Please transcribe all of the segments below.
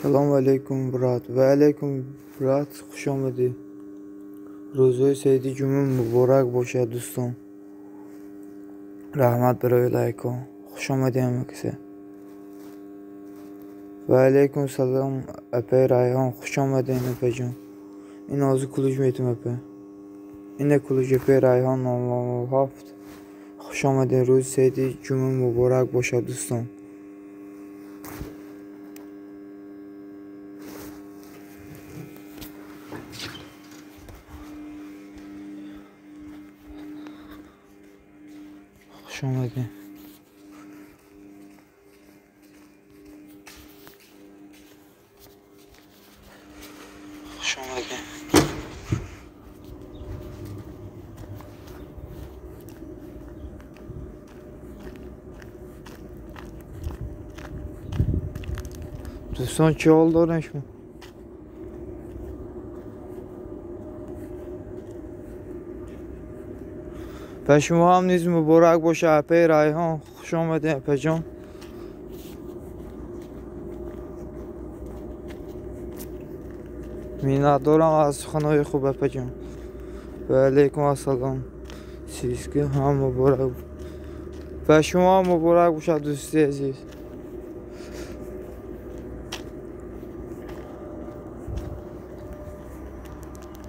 Салому алейкум, брат. Ва алейкум, брат, хуш омадӣ. Рӯзҳои саиди ҷумъа муборак бошад, дӯстон. Раҳмат барои лайкҳо. Хуш омадӣ ҳама касе. Ва алейкум салом, апаи Райҳон. Хуш омадем, апаҷон. Ин ҳозир кулуҷ метум, апа. Ина кулуҷ, апаи Райҳон 007. Хуш омадем. Рӯзи саиди ҷумъа муборак бошад, дӯстон. Хуш омадем. Хуш омадем. Дӯстон, чӣ ҳол дорем шумо? Ба шумо ҳам низ муборак бошад, апаи Райҳон. Хуш омадем, апаҷон. Миннатдорам аз суханҳои хуб, апаҷон. Ва алейкум ассалом. Сизки ҳам муборак. Ба шумо ҳам муборак бошад, дӯсти азиз.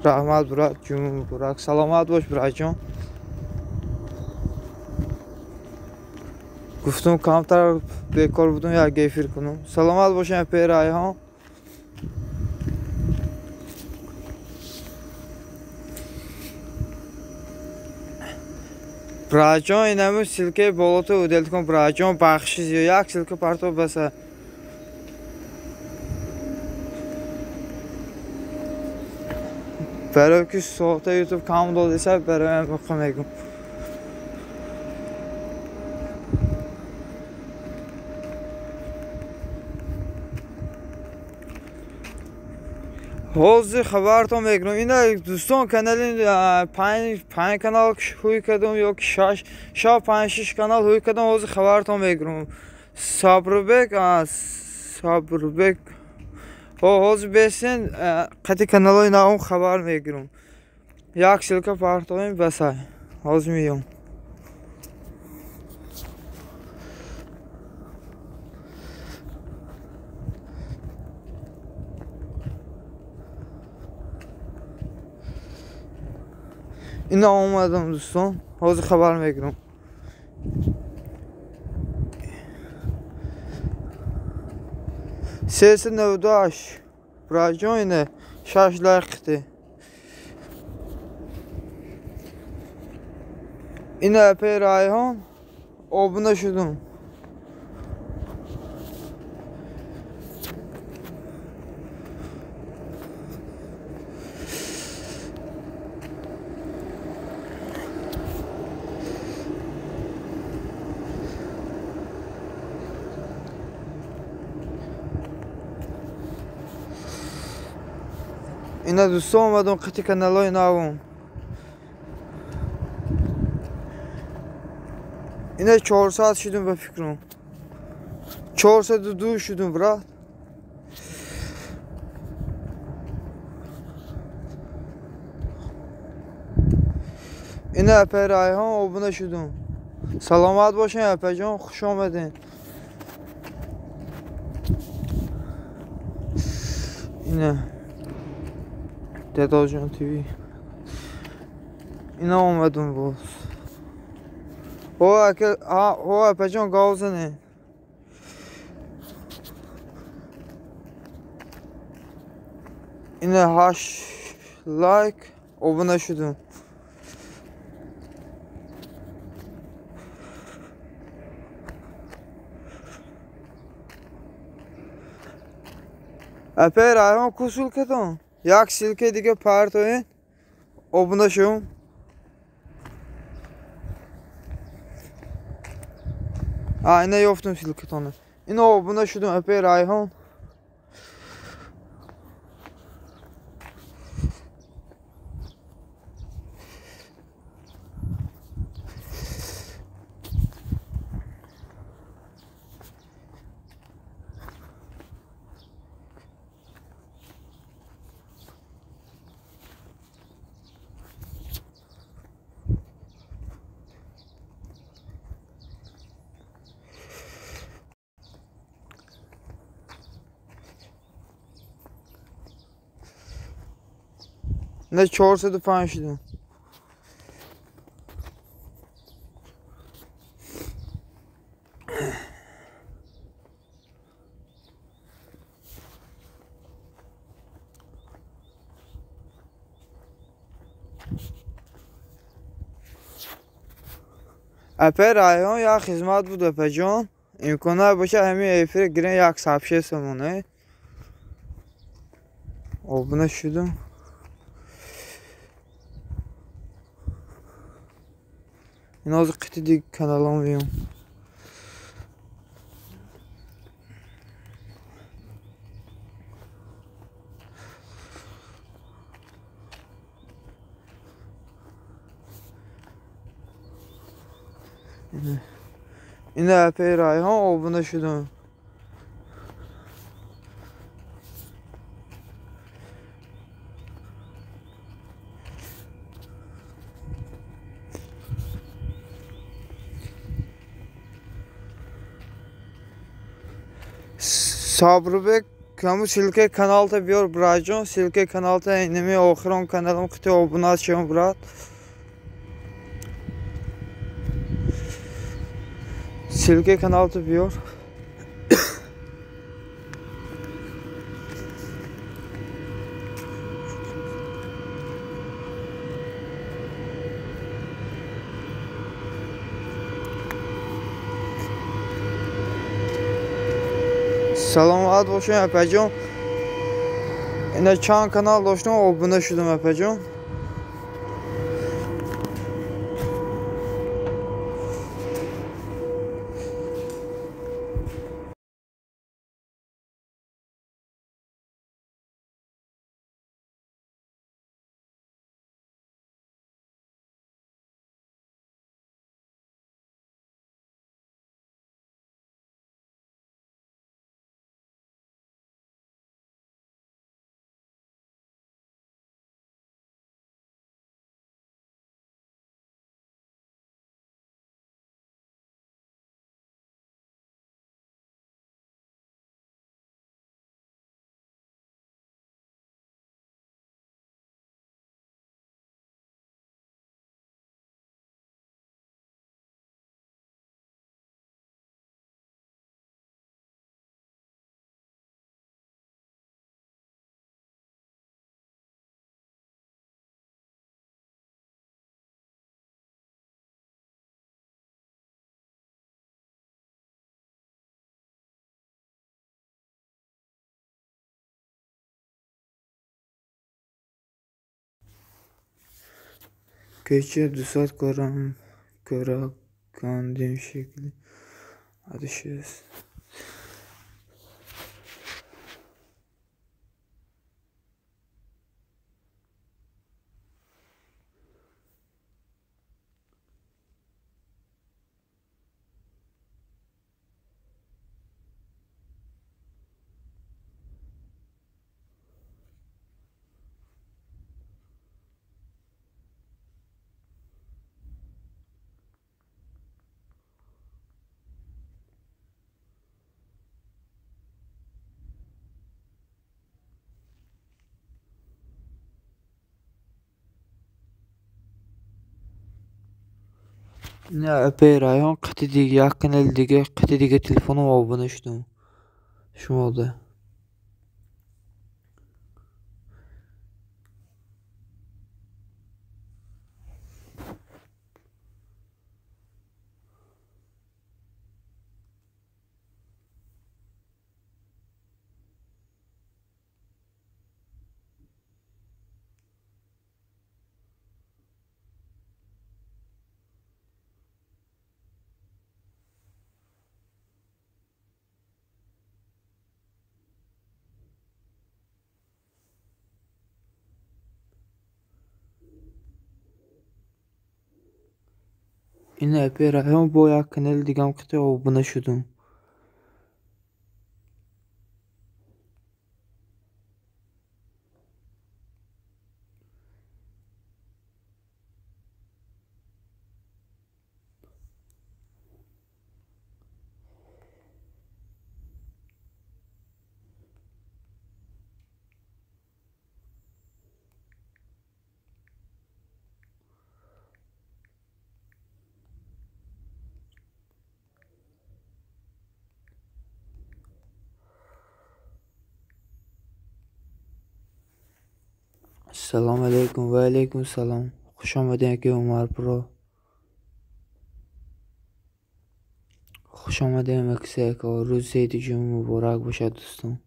Раҳмат, брат, ҷумъа муборак. Саломат бош, братҷон. Гуфтум камтар бекор будум, як эфир кунам. Саломат бошем, апаи Райҳон. Братҷон, инаму ссылкаи болото удалить кун, братҷон, бахши зиёд. Як ссылка партоб баса. Барои ки соата ютуб кам додеса, барои муқим мегум. Ҳозир хабартон мекунам. Ина дӯстон, канали панҷ канал ҳуй кардам ё ки шаш, шаб панҷ-шиш канал ҳуй кардам. Ҳозир хабартон мекунам. Сабрбек, Сабрбек. Ҳозир бесен қати каналҳои навом хабар мегирам. Як ссылка партоем, басай. Ҳозир меём. Ина омадам, дӯстон. Ҳозир хабар мегирам. 398 братҷон, ина 6 лайк қити. Ина апаи Райҳон, обуна шудум. Ина дӯстон, омадам қити каналҳои навом. Ина 400 шудум, ба фикрам. 402 шудум, брат. Ина апаи Райҳон, обуна шудум. Саломат бошед, апаҷон, хуш омадед. Ина Дедоҷон ТВ. Ина омадум боз. О, ака, о, апаҷон, гов занед. Ина 8 лайк, обуна шудум. Апаи Райҳон, ку ссылкатон? Як ссылкаи дига партоед, обуна шавам. Ина ёфтум ссылкатонро. Ина обуна шудум, апаи Райҳон. На 405 шудам. Апа Райҳон як хизмат буд, апаҷон. Имкона боша ҳамин эфир гирен як сабше сомоне. Обуна шудам. Ин ҳозир қити диг каналам виём. Ина апаи Райҳон обуна шудам. Сабрбек ҳамун ссылкаи каналта биёр, братҷон. Ссылкаи каналта инами охирон каналам қити обуна шавам, брат. Ссылкаи каналта биёр. Саломат бошед, апаҷон. Ина чанд канал доштам, обуна шудам, апаҷон. Кеча 200 корам коракандим шекли. Адышес. Не апаи Райҳон қити дига як канали дига қити дига телефоном обуна шудам. Шумода. Ина апаи Райҳон бо як канали дигам қити обуна шудам. Салом алейкум ва алейкум салом. Хуш омадед, ака Умар Про. Хуш омадед, Макса ака. Рӯзи Саиди Ҷумъа муборак бошад, дӯстон.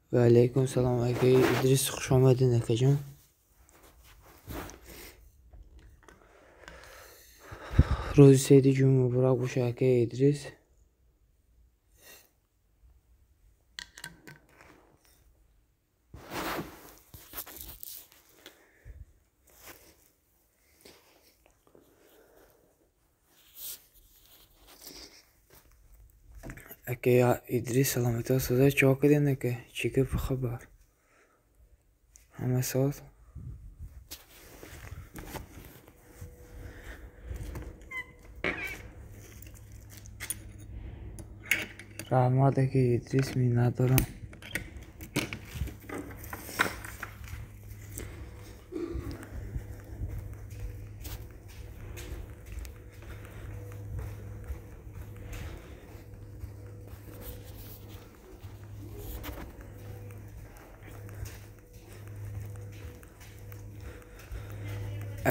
Ва алейкум салом, акаи Идрис, хуш омадед, акаҷон. Рӯзи Саиди Ҷумъа муборак бошад, акаи Идрис. Акаи Идрис, саломатиҳо соза чо кардед, ака? Чӣ гап, хабар? Ҳама соз? Раҳмат, акаи Идрис, миннат дорам.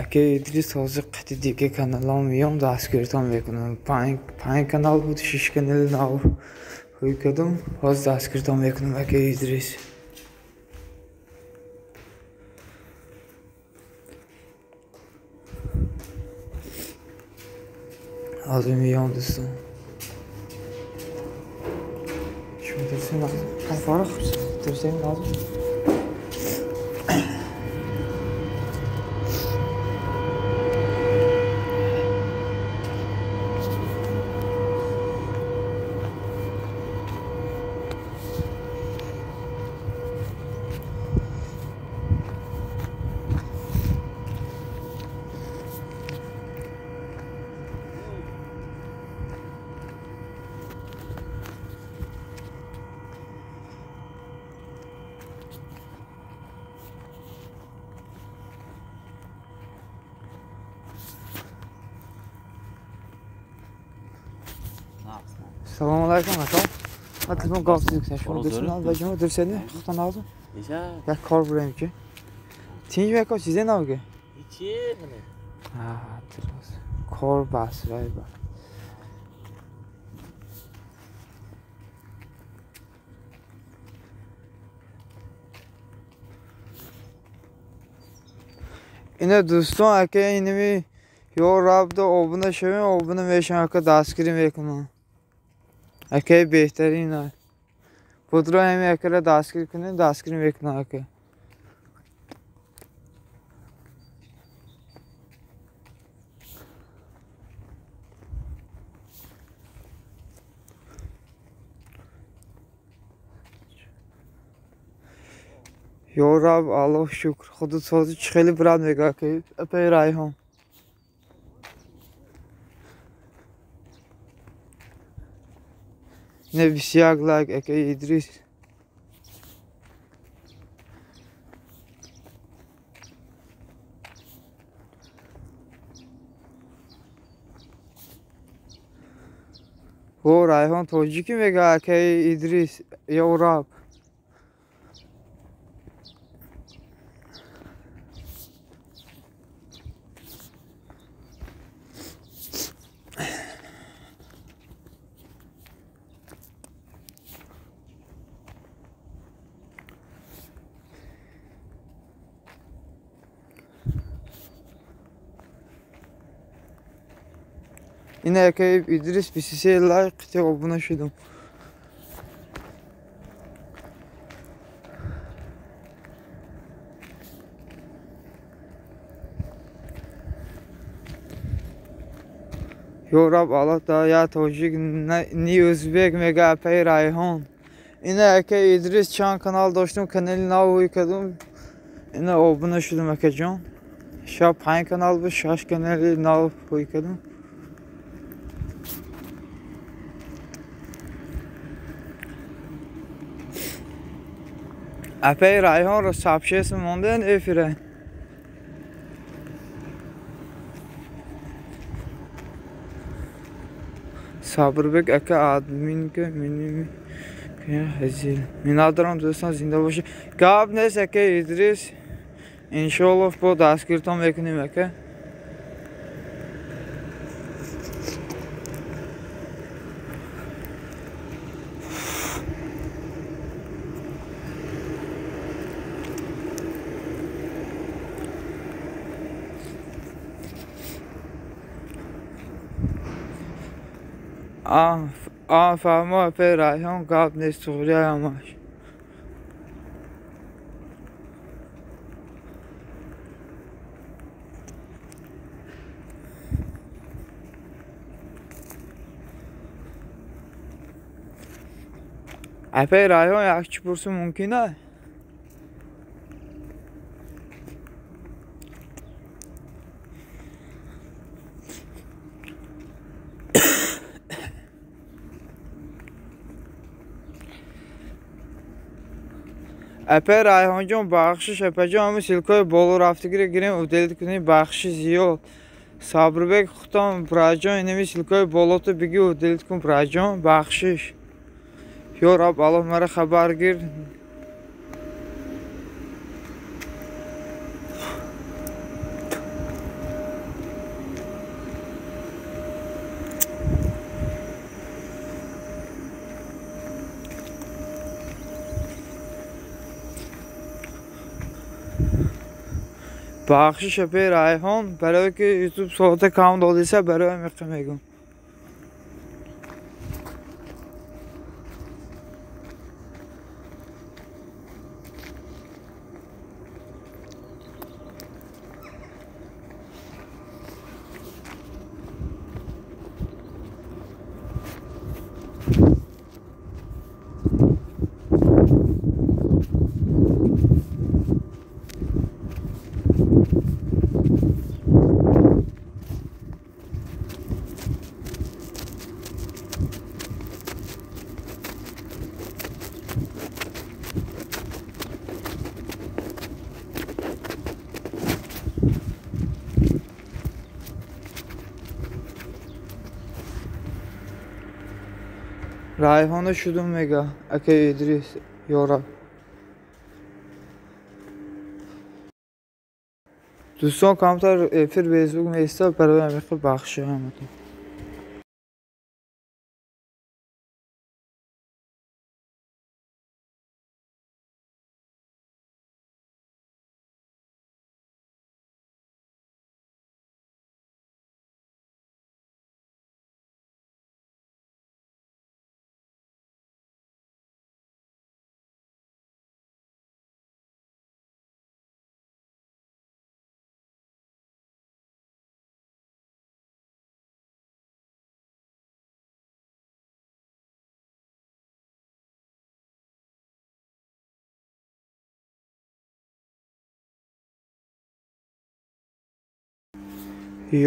Акаи Идрис, ҳозир қати дига каналҳо меём, дастгиритон мекунам. Панҷ канал буд, шиш канали нав ҳуй кардам. Ҳозир дастгиритон мекунам, акаи Идрис. Ҳозир меём, дӯстон. Шумо дурсем лозим? Фарох, дурсем лозим? Салом алайкум, ака. Ман телефон гап зидем. Шумо дурсед, баҷома дурсед, худтон лозим? Як кор бурем ки. Тинҷ ака, чизе набуге? Ҳичи не. Дуруст. Кор бас, вай ба. Ина дӯстон, ака, инами ё рабда обуна шавем, обуна мешавем, ака, дастгирӣ мекунам. Акаи беҳтарин ай. Худро ҳами акара дастгирӣ кунем, дастгирӣ мекунам, ака. Ё раб, Аллоҳ шукр. Худо сози чӣ хеле брат мега, акаи апаи Райҳон. Не 21 лайк, акаи Идрис. О, Райҳон тоҷикӣ мега, акаи Идрис, ё раб. Ина акаи Идрис 23 лайк, қити обуна шудам. Ё раб, Аллоҳ та я тоҷик ни ӯзбек мега апаи Райҳон. Ина ака Идрис чанд канал доштум, канали нав ҳуй кардум. Ина обуна шудум акаҷон. Шаб 5 канал буд, 6 канали нав ҳуй кардум. Апаи Райҳонро сабшеса мондан эфира. Сабрбек ака админка миними ҳазил. Миннатдорам дӯстон, зинда бошед. Гап нест ака Идрис. Иншоаллоҳ бо дастгиртон мекунем ака. Фаҳмо апаи Райҳон, гап нест, туғрия ҳамаш. Апаи Райҳон як чӣ пурсум мумкин аст? Апаи Райҳонҷон, бахшиш апаҷон, ҳамин ссылкаи боло рафтагиро гирем, удалить кунем, бахшиш зиёд. Сабрбек хутом браҷон, инами ссылкаи болото биги удалить кун браҷон, бахшиш. Ё раб, Аллоҳ мара хабар гир. Бахшиш апаи Райҳон, барое ки ютуб соата кам додиса, барои ҳамиқа мегӯм. Райҳона шудум мега ака Идрис, ёраб. Дӯстон, камтар эфир безвук меистад, барои ҳамиқа бахши ҳаматон.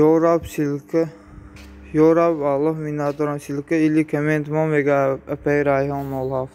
Ё раб, ссылка. Ё раб, Аллоҳ миннатдорам, ссылка или коммент мо мега апаи Райҳон 07.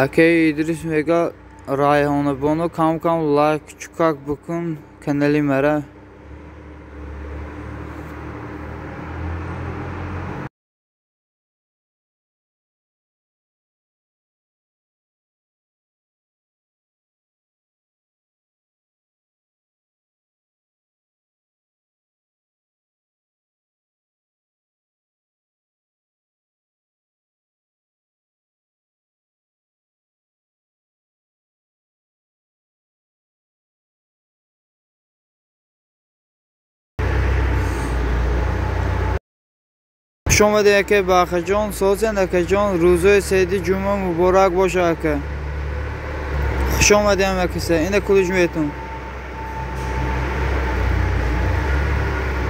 Акаи Идрис мега Райҳонабону кам-кам лайк чукак бикун канали мара. Хуш омадед ака Бахаҷон, созен акаҷон, рӯзои саиди ҷумъа муборак боша ака. Хуш омадем акаса, ина кулуҷ метун.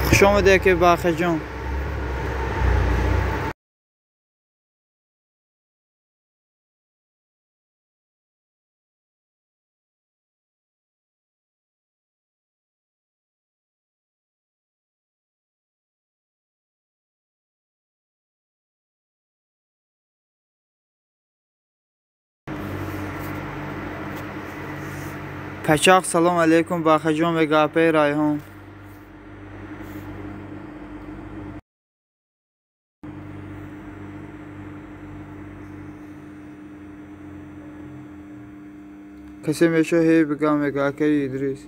Хуш омадед ака Бахаҷон. Пачақ салом алейкум Бахаҷон мега апаи Райҳон. Касе меша ҳей бигам мега акаи Идрис.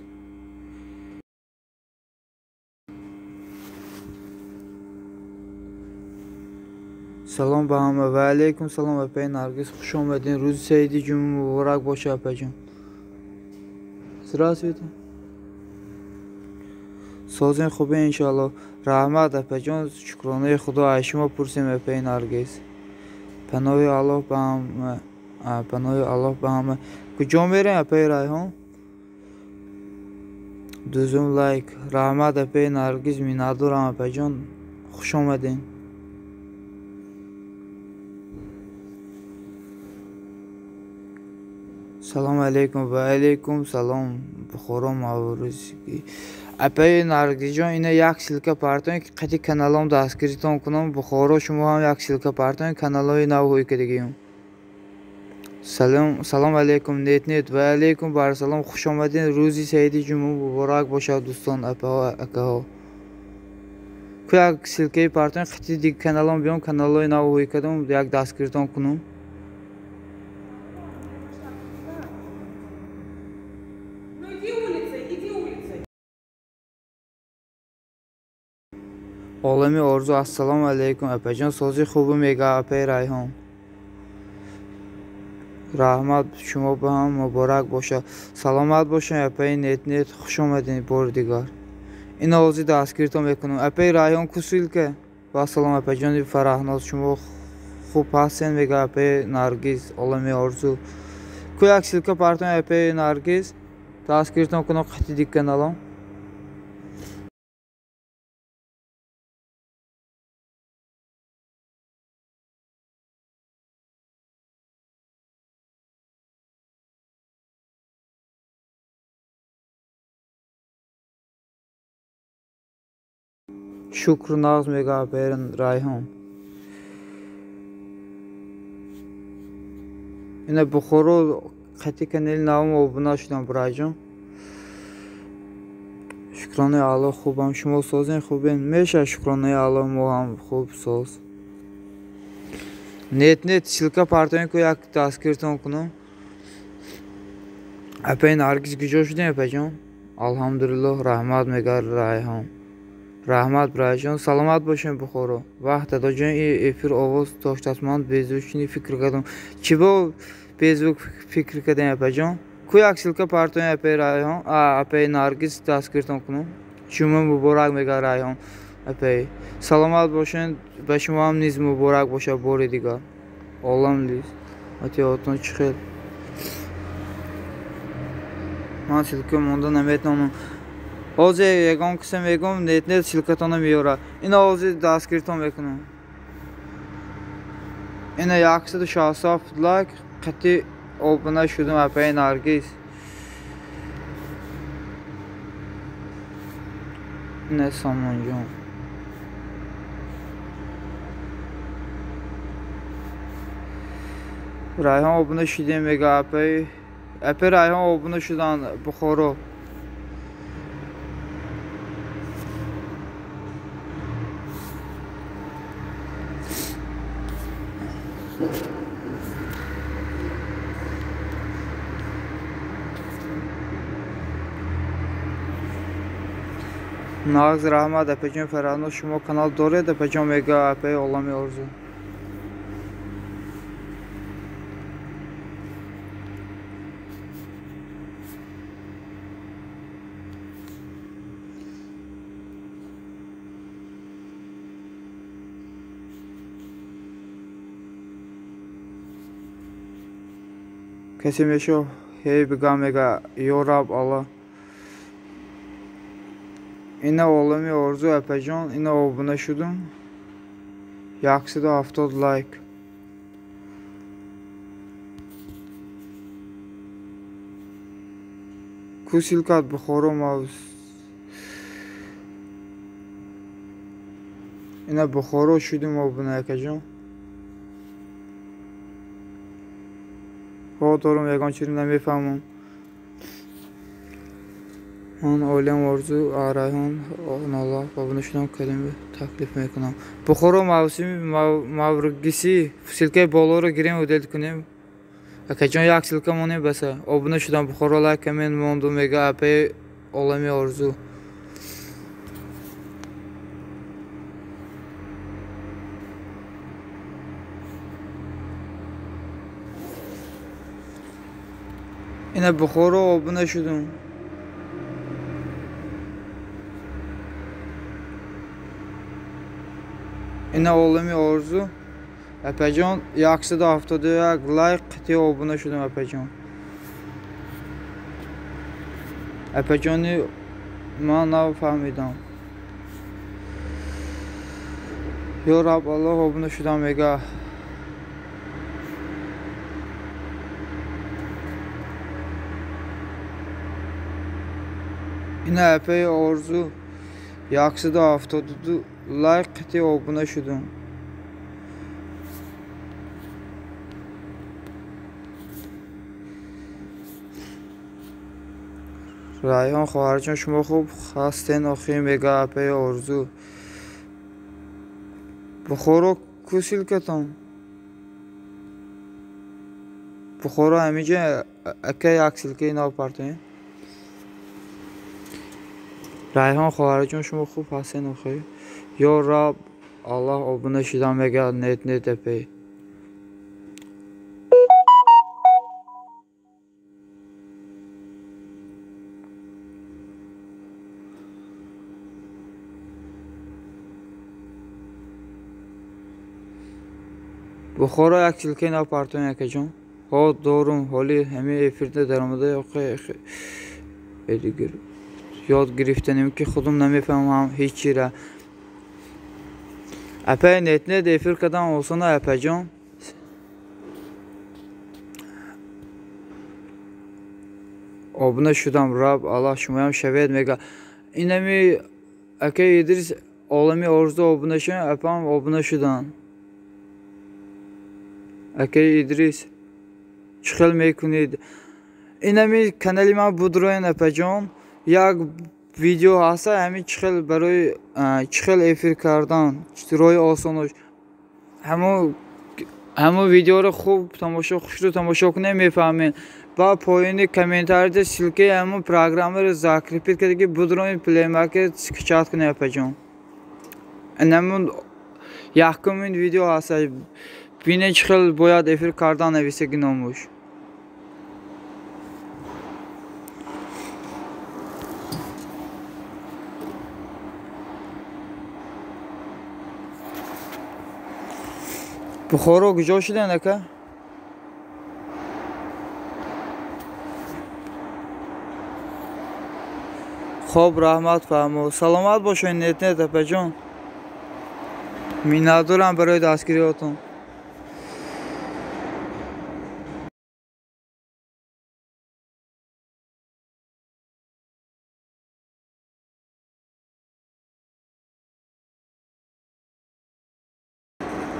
Салом ба ҳама ва алейкум салом апаи Наргиз, хуш омадин. Рӯзи саиди ҷумъа муборак боша апаҷон. Здравствуйте. Созин хубе иншалло. Раҳмат апаҷон, шукронаи Худо аз шумо пурсем апаи Наргиз. Паноҳи Аллоҳ ба ҳама, паноҳи Аллоҳ ба ҳама. Куҷо мерем апаи Райҳон? Дузум лайк. Раҳмат апаи Наргиз, миннатдорам апаҷон. Хуш омадин. Салом алейкум ва алейкум салом. Бухоро Маврузӣ. Апаи Наргизҷон, ина як ссылка партоен ки қати каналом дастгиритон кунам. Бухоро шумо ҳам як ссылка партоен, каналҳои нав ҳуй кардагиюм. Салом, салом алейкум, нет нет ва алейкум барсалом. Хуш омадин. Рӯзи саиди ҷумъа муборак бошад дӯстон, апаҳо, акаҳо. Ку як ссылкаи партоен, қати диг каналом биём, каналҳои нав ҳуй кардам, як дастгиритон кунам. Олами орзу ассалому алейкум апаҷон, сози хубу мега апаи Райҳон. Раҳмат шумо ба ҳам муборак бошад. Саломат бошед апаи нет нет, хуш омадед бори дигар. Ин овози дастгиритон мекунам. Апаи Райҳон ку ссылка? Ва салом апаҷони Фараҳноз, шумо хуб ҳастед мега апаи Наргиз, олами орзу. Ку як ссылка партоен апаи Наргиз, дастгиритон кунам қати диг каналом. Шукр нағз мега апаи Райҳон. Ина Бухоро қати канали навом обуна шудам бираҷон. Шукронаи Аллоҳ хубам, шумо созен хубен. Меша шукронаи Аллоҳ мо ҳам хуб соз. Нет нет ссылка партоен ку як дастгиритон кунам. Апаи Наргиз куҷо шудем апаҷон? Алҳамдулиллоҳ, раҳмат мега Райҳон. Раҳмат бираҷон, саломат бошем Бухоро. Ваҳ дадоҷон, ин эфир овоз доштааст, ман беззвучный фикр кардам. Чӣ бо беззвук фикр кардем апаҷон? Ку як ссылка партоен апаи Райҳон, апаи Наргиз дастгиритон кунам. Ҷумъа муборак мега Райҳон апаи. Саломат бошед, ба шумо ҳам низ муборак бошад бори дигар. Олам лиз. Атиётон чӣ хел? Ман ссылка монда наметавонам. Ҳозир ягон кисе мегӯм, нет нет ссылкатонро меёрад. Ина ҳозир дастгиритон мекунам. Ина 167 лайк қати обуна шудам апаи Наргиз. Ина Сомонҷон. Райҳон обуна шудем мега апаи. Апаи Райҳон обуна шудан Бухоро. Нағз раҳмат апаҷон Фарҳноз, шумо канал доред апаҷон мега апаи Олами Орзу. Касе мешо ҳей бига мега ё раб Аллоҳ. Ина Олами Орзу апаҷон, ина обуна шудум. 170 лайк. Ку ссылкат Бухоро мавз. Ина Бухоро шудум обуна акаҷон. Ҳо дорум ягон чиз намефаҳмам. Ман Олам Орзу Райҳон Наллоҳ обуна шудам, калима таклиф мекунам. Бухоро мавсими мавргисӣ ссылкаи болоро гирем удел кунем. Акаҷон як ссылка монем баса. Обуна шудам Бухоро лайк коммент мондум мега апаи Олами Орзу. Ина Бухоро обуна шудум. Ина Олами Орзу апаҷон 171 лайк қитъи обуна шудум апаҷон. Апаҷони ман нафаҳмидам. Ё раб Аллоҳ обуна шудам мега. Ина апаи Орзу 172 лайк қитъи обуна шудум. Райҳон хоҳарҷон шумо хуб ҳастен охӣ мега апаи Орзу. Бухоро ку ссылкатон? Бухоро ҳамиҷа ака як ссылкаи нав партоем. Райҳон хоҳарҷон шумо хуб ҳастен охӣ? Ё раб Аллоҳ обуна шудам мега нет нет апаи. Бухоро як ссылкаи нав партоем акаҷон. Ҳо дорум ҳоли ҳамин эфирда даромада дигар ёд гирифтанем ки худум намефаҳмам ҳеҷ чира. Апаи нет-нет эфир кардан осона апаҷон. Обуна шудам раб Аллоҳ шумоям шавед мега. Инами акаи Идрис Олами Орзу обуна шудан, апам обуна шудан. Акаи Идрис чӣ хел мекунед? Инами канали ман будроен апаҷон. Як видео ҳаста ҳамин чӣ хел барои чӣ хел эфир кардан, роҳи осонош. Ҳамон видеоро хуб тамошо, хушрӯ тамошо кунем мефаҳмед. Ба поёни комментарияда ссылкаи ҳамон программаро закрепить карда ки будроен Play Market скачать кунед апаҷон. Инамон якумин видео ҳаста. Бинед чӣ хел бояд эфир кардан нависаги номуш. Бухоро куҷо шуданд ака? Хоб раҳмат фаҳмо. Саломат бошед нет нет апаҷон. Миннатдорам барои дастгириҳотон.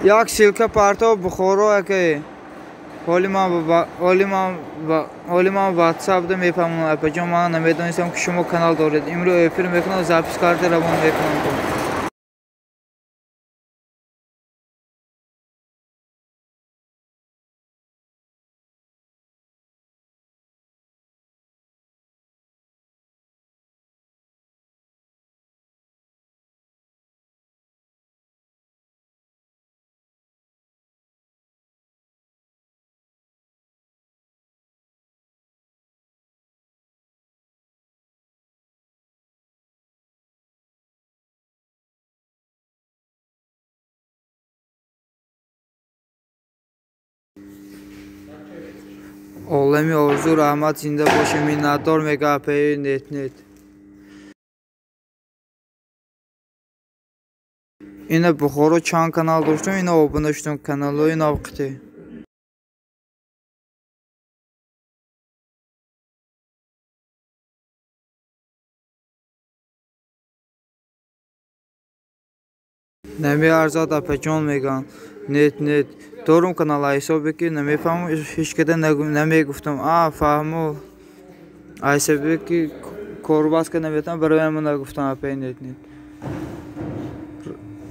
Як ссылка парто Бухоро акаи. Ҳоли ман ватсапда мефаҳмонам апаҷон, ман намедонистам ки шумо канал доред. Имрӯз эфир мекунам, запис карда равон мекунам. Олами орзу раҳмат, зинда бошед, миннатдор мега апаи нет-нет. Ина Бухоро чанд канал доштам, ина обуна шудам каналҳои навқитӣ. Намеарзад апаҷон мегӯянд. Нет-нет. Дорум канал ҳисобе ки намефаҳмам, ҳеҷ када намегуфтам. А, фаҳмо. Ҳисобе ки корбас ка наметавонам, барои ҳамон нагуфтам апаи нет-нет.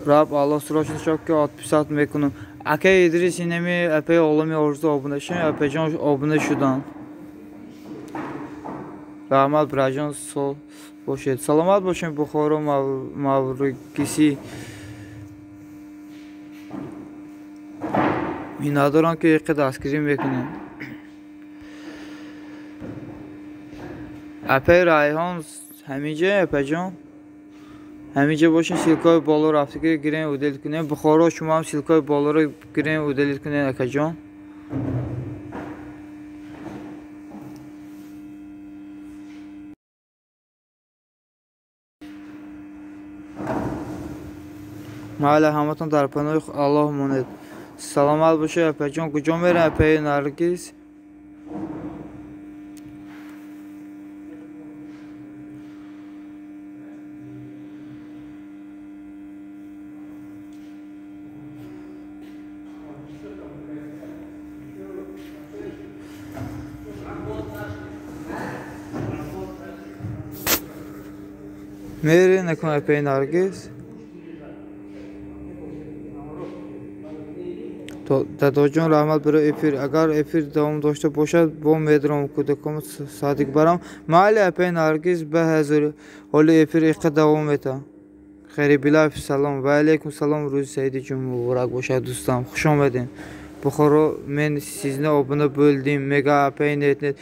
Раб Аллоҳ срочно шав ки отписат мекунам. Акаи Идрис инами апаи олами орзу обуна шуд, апаҷон обуна шуданд. Раҳмат бираҷон, сол бошед. Саломат бошед Бухоро Маврикисӣ. Миннатдорам ки иқи дастгирӣ мекунед. Апаи Райҳон ҳаминҷа, апаҷон? Ҳаминҷа бошед, ссилкаи боло рафтагӣ гирен удалит кунед. Бухоро шумо ҳам ссилкаи болоро гирен удалит кунед, акаҷон. Майли, ҳаматон дар паноҳи Аллоҳ монед. Саломат бошед апаҷон. Куҷо мерем апаи Наргиз? Мере накун апаи Наргиз? Дадоҷон раҳмат барои эфир. Агар эфир давом дошта бошад, бо медорам кӯдакам садик барам. Майли апаи Наргиз, ба ҳазур. Ҳоли эфир иққа давом мета. Ғарибилаев салом. Ва алайкум салом. Рӯзи саиди ҷумъа муборак бошад дӯстам. Хуш омадед. Бухоро мен сизни обуна бӯлдим. Мега апаи нет-нет.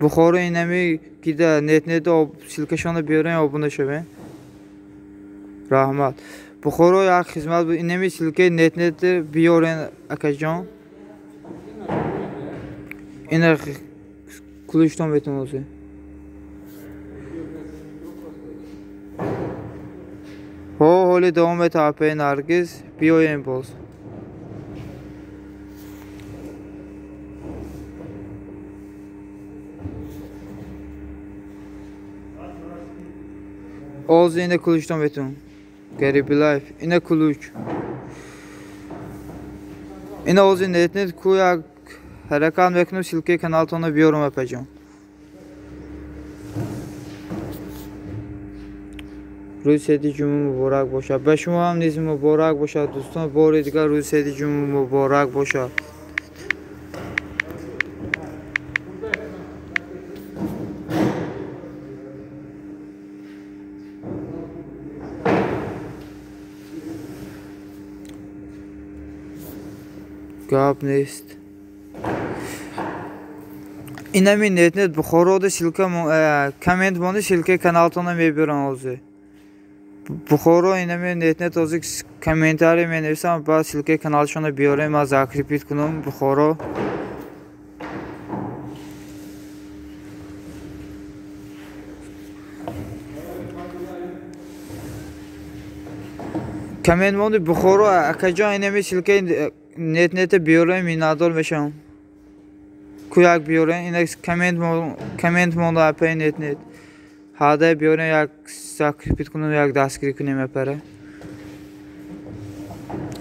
Бухоро инами гида нет-нет ссилкашонро биёрем обуна шавем. Раҳмат. Бухоро як хизмат буд. Инами ссилкаи нет-нет биёрен акаҷон. Ина ключтон метавонед. Ҳо, ҳоли давом мета апаи Наргиз, биёем боз. Ози ина ключтон метавон. Гарибилаев, ина ключ. Ина ози нет-нет ку як ҳаракат мекунам, ссилкаи каналтонро биёрам апаҷон. Рӯзи саиди ҷумъа муборак бошад. Ба шумо ҳам низ муборак бошад дӯстон. Бори дигар рӯзи саиди ҷумъа муборак бошад. Гап нест. Инами нет-нет Бухорода ссилка коммент монди, ссилкаи каналтонро мебиёрам ҳозир. Бухоро инами нет-нет ҳозир комментарий менависам, баъд ссилкаи каналшонро биёрем, ман закрепит кунам Бухоро. Коммент монди Бухоро акаҷон, инами ссилкаи нет-нете биёрем, миннатдор мешавам. Ку як биёрем, ина коммент монда апаи нет-нет. Ҳадай биёрем, як закрепит кунам, як дастгирӣ кунем апара.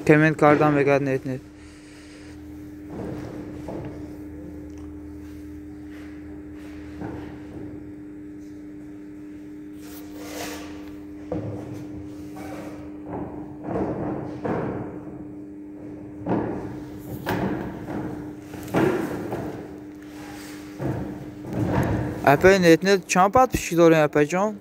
Коммент кардам мегӯяд нет-нет. Апай нет-нет чанд подписчик дорем, апайҷон?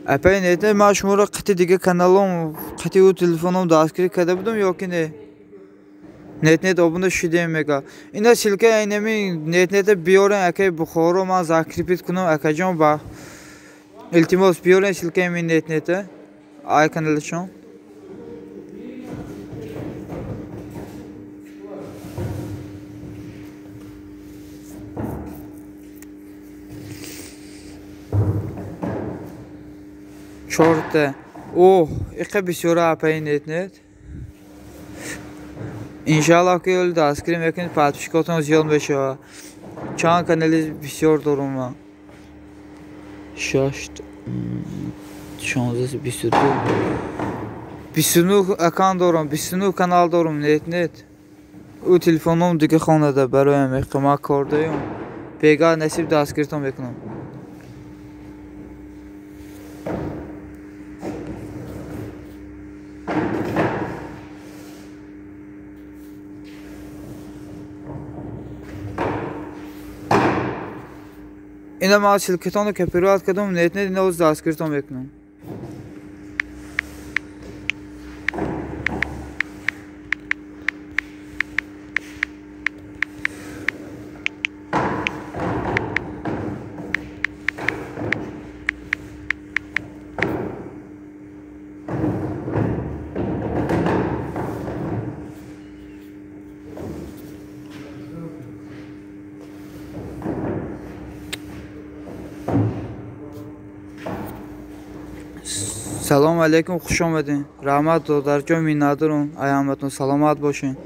Апай нет-нет ман шуморо қити дига каналом, қити ӯ телефоном дастгирӣ карда будам ё ки не? Нет-нет обуна шудем мега. Ина ссылка инами нет-нета биёрен акай Бухоро ман закрепить кунам акаҷон ба. Илтимос биёрен ссылка ими нет-нета. Ай каналашон. Чорта. Оҳ, иқа бисёра апаи нет-нет. Иншаллоҳ ки ҳоли дастгирӣ мекунед, подписчикотон зиёд мешавад. Чанд канали бисёр дорум ман. 6 16 22 29 аккаунт дорам, 29 канал дорум, нет-нет. Ӯ телефоном дига хонада бароям иқа ман кор доюм. Бега насиб дастгиритон мекунам. Ина ман ссылкатонро копировать кардам, нет-нет ина оз дастгиритон мекунам. Салом алейкум, хуш омадин. Раҳмат додарҷон, миннатдорум. Аяматон саломат бошин.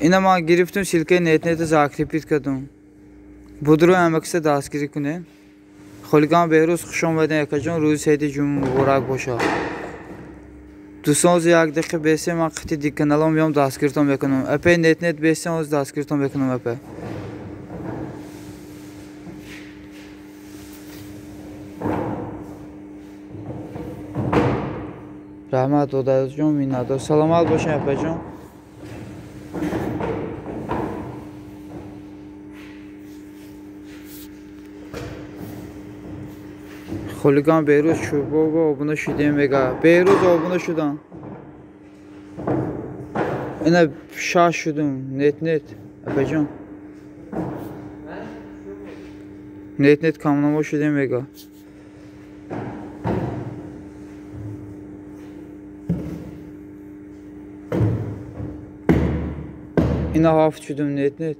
Ина ман гирифтум ссылкаи нет-нета закрепить кардум. Будро ҳамакиса дастгирӣ кунед. Холиган Беҳрӯз хуш омадин акаҷон, рӯзи саиди ҷумъа муборак бошад. Дӯстон, ози як дақиқа бесе ман қити диг каналом меом дастгиритон мекунам. Апай нет-нет бесе оз дастгиритон мекунам апай. Раҳмат додарҷон, миннатдор. Саломат бошед апаҷон. Хулиган Беҳрӯз Чӯбова обуна шудем мега. Беҳрӯз обуна шудам. Ина шаш шудум. Нет-нет апаҷон. Нет-нет камнамо шудем мега. Ина ҳафт шудум, нет-нет.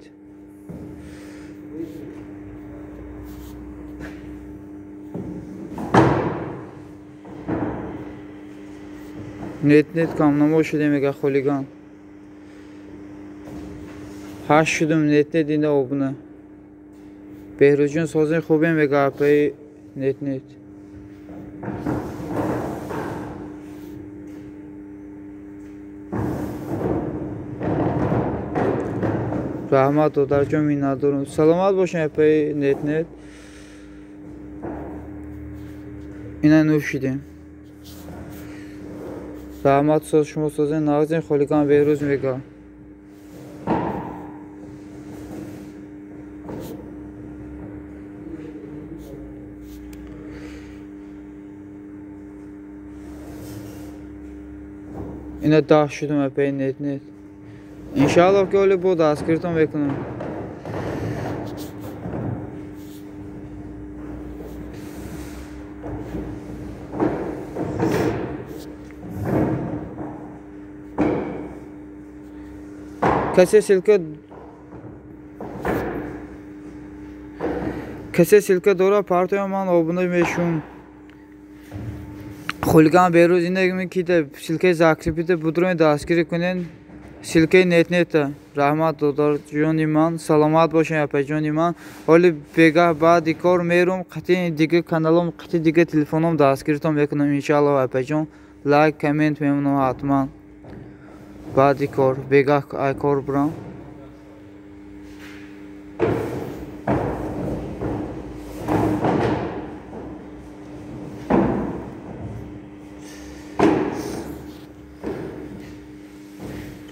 Нет-нет камнамо шудем мега хулиган. Ҳашт шудум, нет-нет ина обуна. Беҳрӯзҷон созин хубем мега апаи нет-нет. Раҳмат додарҷон, миннатдорум. Саломат бошед апаи нет-нет. Ина нӯ шудем. Раҳмат соз шумо созен нағзин Холиган Беҳрӯз мега. Ина 10 шудум апаи нет-нет. Иншаллоҳ ки ҳоли бо дастгиритон мекунам. Касе ссылка дора партоям ман обуна мешум. Хулиган Беҳрӯз ина ки ссылкаи закрепида будрои дастгирӣ кунед. Ссылкаи нет-нета. Раҳмат додарҷони ман, саломат бошед апаҷони ман. Ҳоли бегаҳ баъди кор мерум, қити дига каналом, қити дига телефоном дастгиритон мекунам иншаллоҳ апаҷон. Лайк, коммент мемонам ҳатман. Баъди кор, бегаҳ ай кор бурам.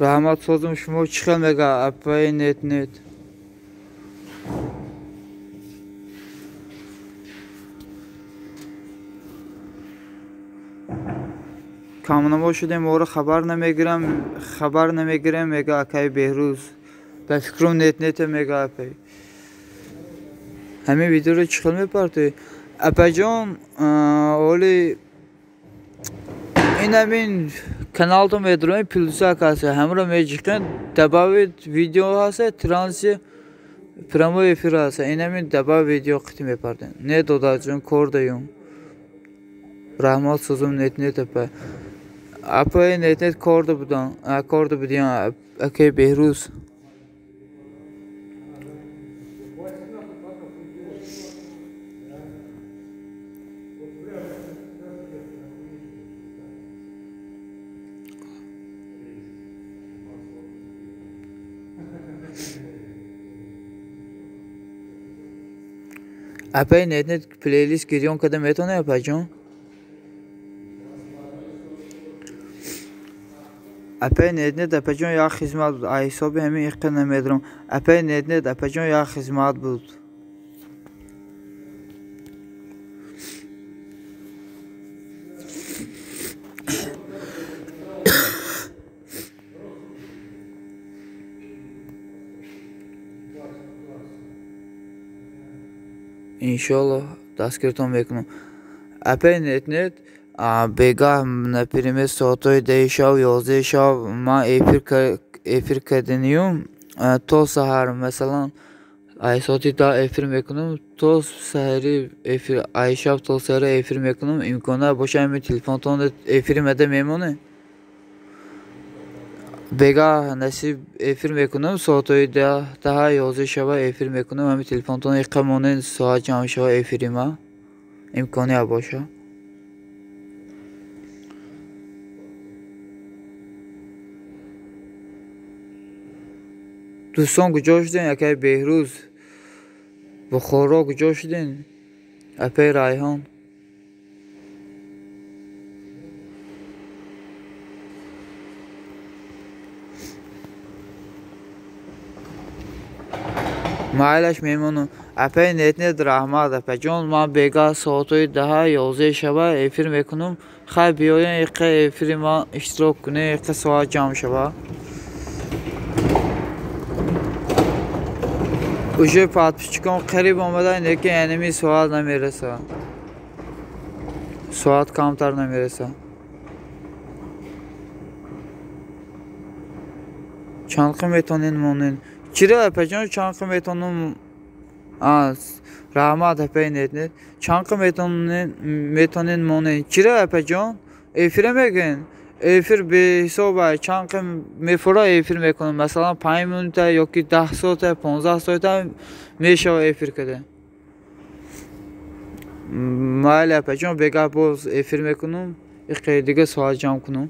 Раҳмат созум шумо чӣ хел мега апаи нет нет. Камнамо шудем моро хабар намегирам, хабар намегирем мега акаи Беҳрӯз. Ба фикрум нет нете мега апаи. Ҳамин видеоро чӣ хел мепартоӣ? Апаҷон, оли ин ҳамин каналто медроем плюсак ҳаст, ҳамро меҷиқем, добавить видео ҳаст, транси прямой эфир ҳаст. Ин ҳамин добавить видео қити мепартем. Не додаҷон, кор даём. Раҳмат созум нет нет апа. Апаи нет нет корда будан, корда будиям акаи Беҳрӯз. Апаи нет нет плейлист гирён карда метавонӣ апаҷон? Апаи нет нет апаҷон як хизмат буд. Ай ҳисоби ҳамин иққа намедорам. Апаи нет нет апаҷон як хизмат буд. Иншоаллоҳ дастгиртон мекунам. Апаи нет нет бегаҳ например соатҳои 10 шаб, 11 шаб ман эфир карданиюм то саҳар, масалан ай соати 10 эфир мекунам то саҳари эфир, ай шаб то саҳари эфир мекунам. Имкона боша ҳамин телефонтон эфири мада мемонед. Бегаҳ насиб эфир мекунам соатҳои 10, 11 шаба эфир мекунам. Ҳамин телефонтон иққа монед, соат ҷамъ шава эфири ма. Имкония боша. Дӯстон куҷо шудем? Акаи Беҳрӯз, Бухоро куҷо шудем? Апаи Райҳон. Майлаш мемонам. Апаи нет нет раҳмат апаҷон, ман бегаҳ соатҳои 10, 11 шаба эфир мекунам. Хай биёен иққа эфири ман иштирок кунед, иққа соат ҷамъ шава. Уже подписчикон қариб омадан, лекин яними соат намераса. Соат камтар намераса. Чанд қи метонен монен? Чиро апаҷон чанд қи метонам? Раҳмат апаи нет нет. Чанд қи метонен монен? Чиро апаҷон? Эфира мегӯен? Эфир беҳисоб ай, чанд қи мефура эфир мекунам. Масалан 5 минута ёки 10 соата, 15 соата мешава эфир карда. Майли апаҷон, бегаҳ боз эфир мекунам, иққи дига соат ҷамъ кунам.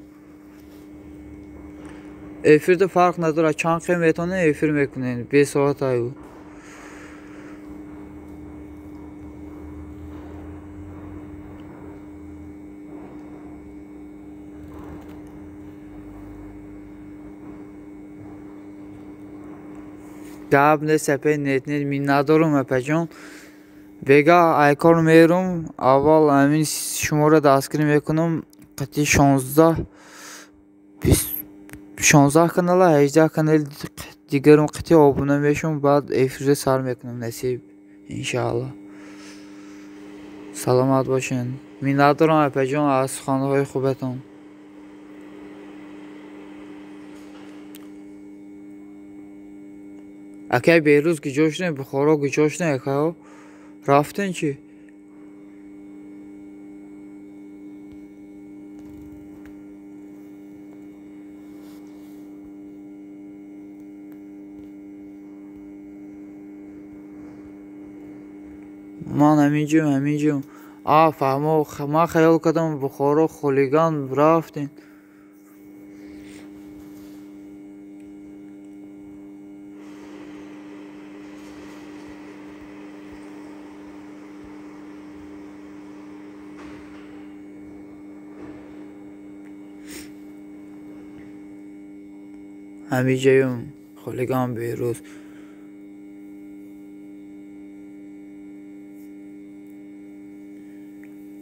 Эфирда фарқ надорад, чанд қи метавонед эфир мекунед, бесоат аю. Гап нест апаи нет нет, миннатдорум апаҷон. Бегаҳ айкор мерум, аввал ҳамин шуморо дастгирӣ мекунам. Қатъи 16 канала, 18 канали дигарум қатъи обуна мешавам, баъд эфирро сар мекунам насиб иншааллоҳ. Саломат бошед. Миннатдорам апаҷон аз суханҳои хубатон. Акаи Беҳрӯз куҷо шудем? Бухоро куҷо шудем акаҳо? Рафтем чӣ? Ман ҳаминҷо, ҳаминҷо. Фаҳмо, ман хаёл кардам Бухоро хулиган рафтем. Ҳамиҷаюм холигам Беҳрӯз.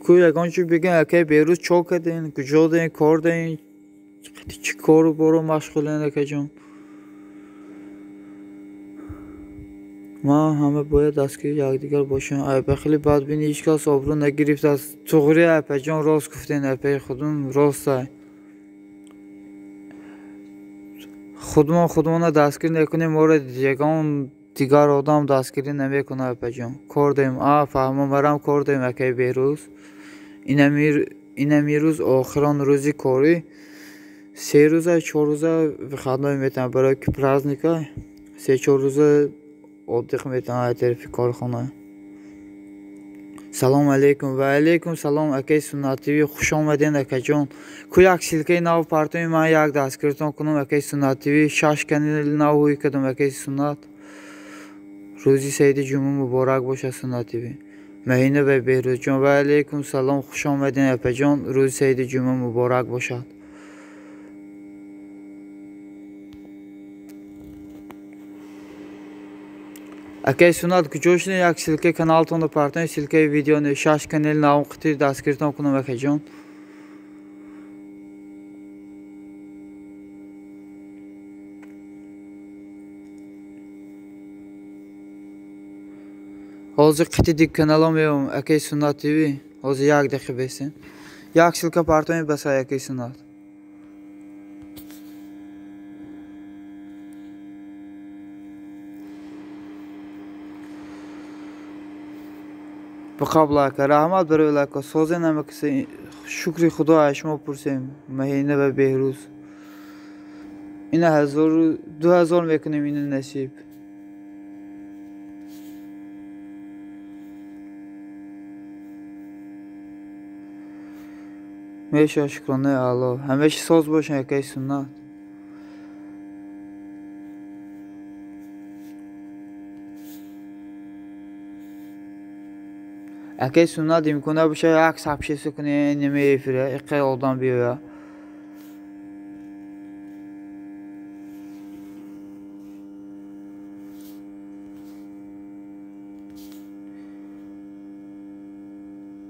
Ку ягон чи бигӯем, акай Беҳрӯз чо кардем, куҷо дем, кор дем, чӣ кору боро машғулем, акаҷон? Ман ҳама бояд дастгири якдигар бошем. Айба хеле бадбинӣ ҳеҷ кас обрӯ нагирифтааст. Туғри апаҷон, рост гуфтен, апаи худум ростай. Худмон худмона дастгирӣ накунем, моро ягон дигар одам дастгирӣ намекунад, апаҷон. Кор дорем. А, фаҳмам, марам кор дорем, акаи Беҳрӯз. Инами рӯз охирон рӯзи корӣ. 3 рӯза, 4 рӯза выходной метавонам, барои ки праздника 3-4 рӯза отдых метавонам аз тарафи корхона. Салом алейкум. Ва алейкум салом, акаи Суннат ТВ, хуш омадед, акаҷон. Ку як ссылка и нав партои, ман як дастгиритон кунам, акаи Суннат ТВ. 6 канали нав ҳуй кардам, акаи Суннат. Рӯзи саиди ҷумъа муборак бошад, Суннат ТВ. Маҳина ва Беҳрӯзҷон, ва алейкум салом, хуш омадед, апаҷон. Рӯзи саиди ҷумъа муборак бошад. Акаи Суннат, куҷо шудед? Як ссылка и каналтонро партоед, ссылка и видео, 6 канали нав қитир дастгиритон кунам, акаҷон. Ҳозир қити диг канало меём, акаи Суннат ТВ. Ҳозир як дақиқа бесен. Як ссылка партоед, басай, акаи Суннат. Бақабл ака, раҳмат барои лайка. Созен ҳама касе, шукри Худо аз шумо пурсем, Маҳина ва Беҳрӯз. Ина 1000, 2000 мекунем, ина насиб. Меша шукронаи Аллоҳ. Ҳамеша соз бошен, акаи Суннат. Акаи Суннат, имкон набошад як сабшеса кунед ними эфира, иққай одам биёяд.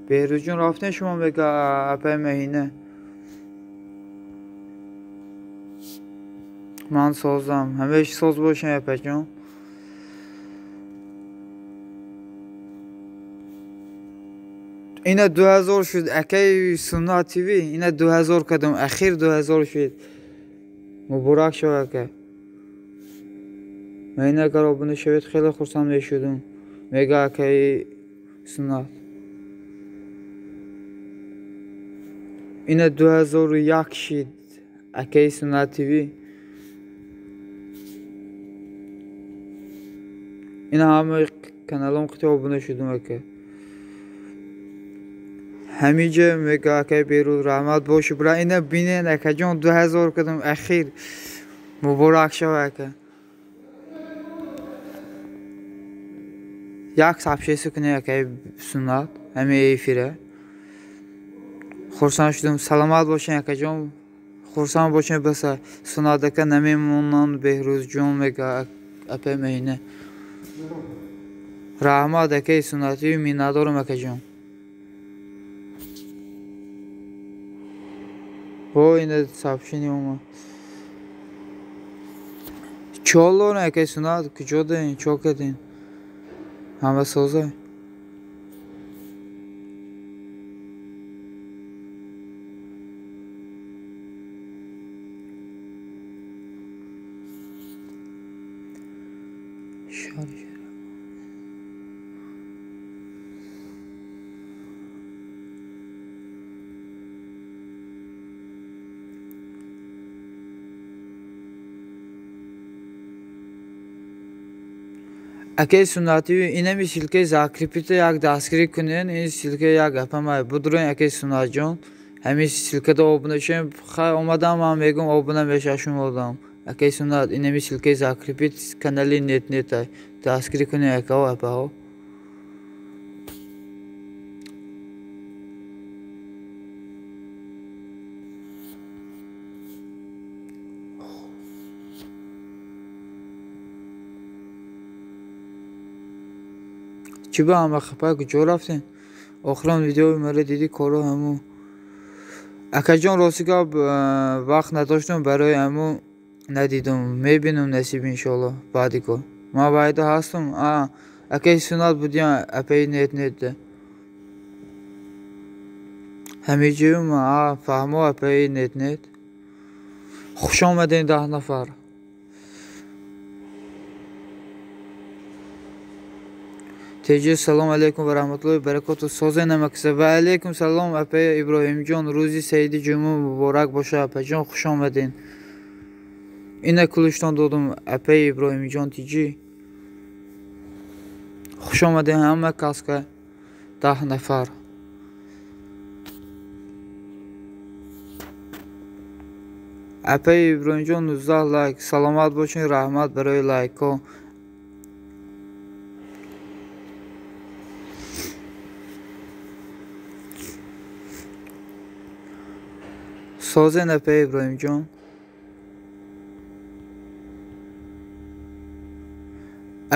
Беҳрӯзҷон, рафтем шумо мега апаи Маҳина. Ман созам. Ҳамеша соз бошем, апаҷон. Ина 2000 шуд, акаи Суннат ТВ. Ина 2000 кардам, ахир 2000 шуд. Муборак шавад, ака. Ман агар обуна шавед, хеле хурсанд мешудам. Мега акаи Суннат. Ина 2001 шид, акаи Суннат ТВ. Ина ҳама каналом қити обуна шудум, ака. Ҳамиҷа мега акаи Беҳрӯз, раҳмат бошӣ, бира ина бинен, акаҷон, 2000 кардам, ахир. Муборак шавад, ака. Як сабшеса кунед, акаи Суннат, ҳами эфира. Хурсанд шудам. Саломат бошед, акаҷон. Хурсанд бошед, баса. Суннат ака намемонанд, Беҳрӯзҷон, мега апаи Маҳина. Раҳмат, акаи Суннат, миннатдорам, акаҷон. Во, ина сообщение омад. Чӣ ҳол дорем, акаи Суннат? Куҷо дорем? Чо кардем? Ҳама соза? Акаи Суннат ТВ, инами ссылка и закрепить а як дастгирӣ кунед, ин ссылка як гапамай. Будурен, акаи Суннатҷон. Ҳамин ссылка да обуна шавем. Хай омадам, ман мегӯм обуна мешавам шумо одам. Акаи Суннат, инами ссылка и закрепить канали нет нет дастгирӣ кунед, акао, апаҳо. Чӣ ба ҳама хапа куҷо рафтем? Охирон видеои маро диди коро ҳаму. Акаҷон рости гап вақт надоштам барои ҳаму надидум. Мебинам насиб иншоалло баъди кор. Ман вайда ҳастам. Акаи Сунат будиям апаи нет-нет. Ҳамиҷоюм фаҳмо апаи нет-нет. Хуш омадем 10 нафар. Теҷи салом алейкум ва раҳматуллоҳи баракоту. Созе намакса. Ва алейкум салом апаи Иброҳимҷон. Рӯзи саиди ҷумъа муборак боша апаҷон. Хуш омадем. Ина кулиштон додум апаи Иброҳимҷон тиҷи. Хуш омадем ҳама каска 10 нафар. Апаи Иброҳимҷон 19 лайк. Саломат бошед, раҳмат барои лайкҳо. Созен апаи Иброҳимҷон.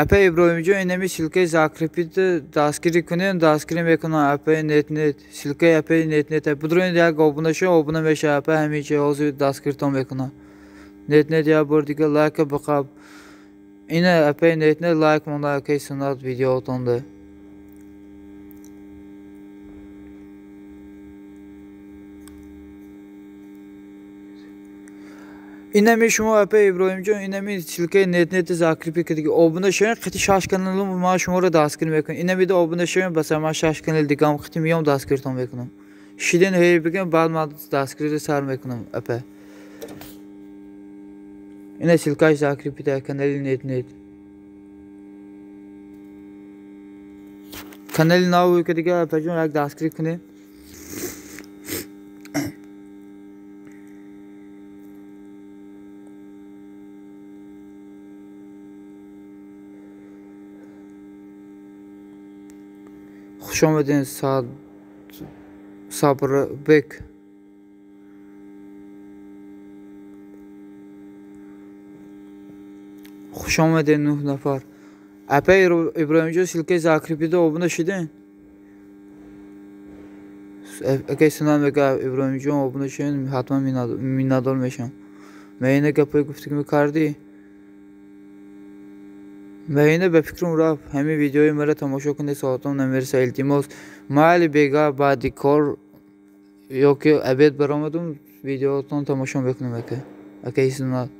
Апаи Иброҳимҷон инами ссылкаи закрепит дастгирӣ кунед, дастгирӣ мекунам апаи нет-нет. Ссылкаи апаи нет-нет. Будроин як обуна шо, обуна мешава апаи ҳамиҷа ҳозир дастгиритон мекунам. Нет-нет як бор дига лайка биқаб. Ина апаи нет-нет лайк монда акаи Сунат видеоотонда. Инами шумо апаи Иброҳимҷон инами ссылкаи нет-нети закрепи кардиги обуна шавем қити 6 каналум ман шуморо дастгир мекунам. Инамида обуна шавем баса ман 6 канал дигам қити миём дастгиртон мекунам. Шиден ҳей бигем баъд ман дастгириро сар мекунам апа. Ина ссылкаи закрепида канали нет-нет. Канали нав ки дига апаҷон як дастгирӣ кунед. Хуш омадем Сабрбек. Хуш омадем 9 нафар. Апаи Иброҳимҷон ссылкаи закрепида обуна шудем? Акаи Сунат мега Иброҳимҷон обуна шудем, ҳатман миннатдор мешавам. Маина гапҳои гуфтагӣ кардӣ? Маина ба фикрам рафт. Ҳамин видеои маро тамошо кунед, соатон намереса. Илтимос, майли бега баъди кор ё ки обед баромадум, видеоотон тамошо мекунам ака. Акаи Сунат.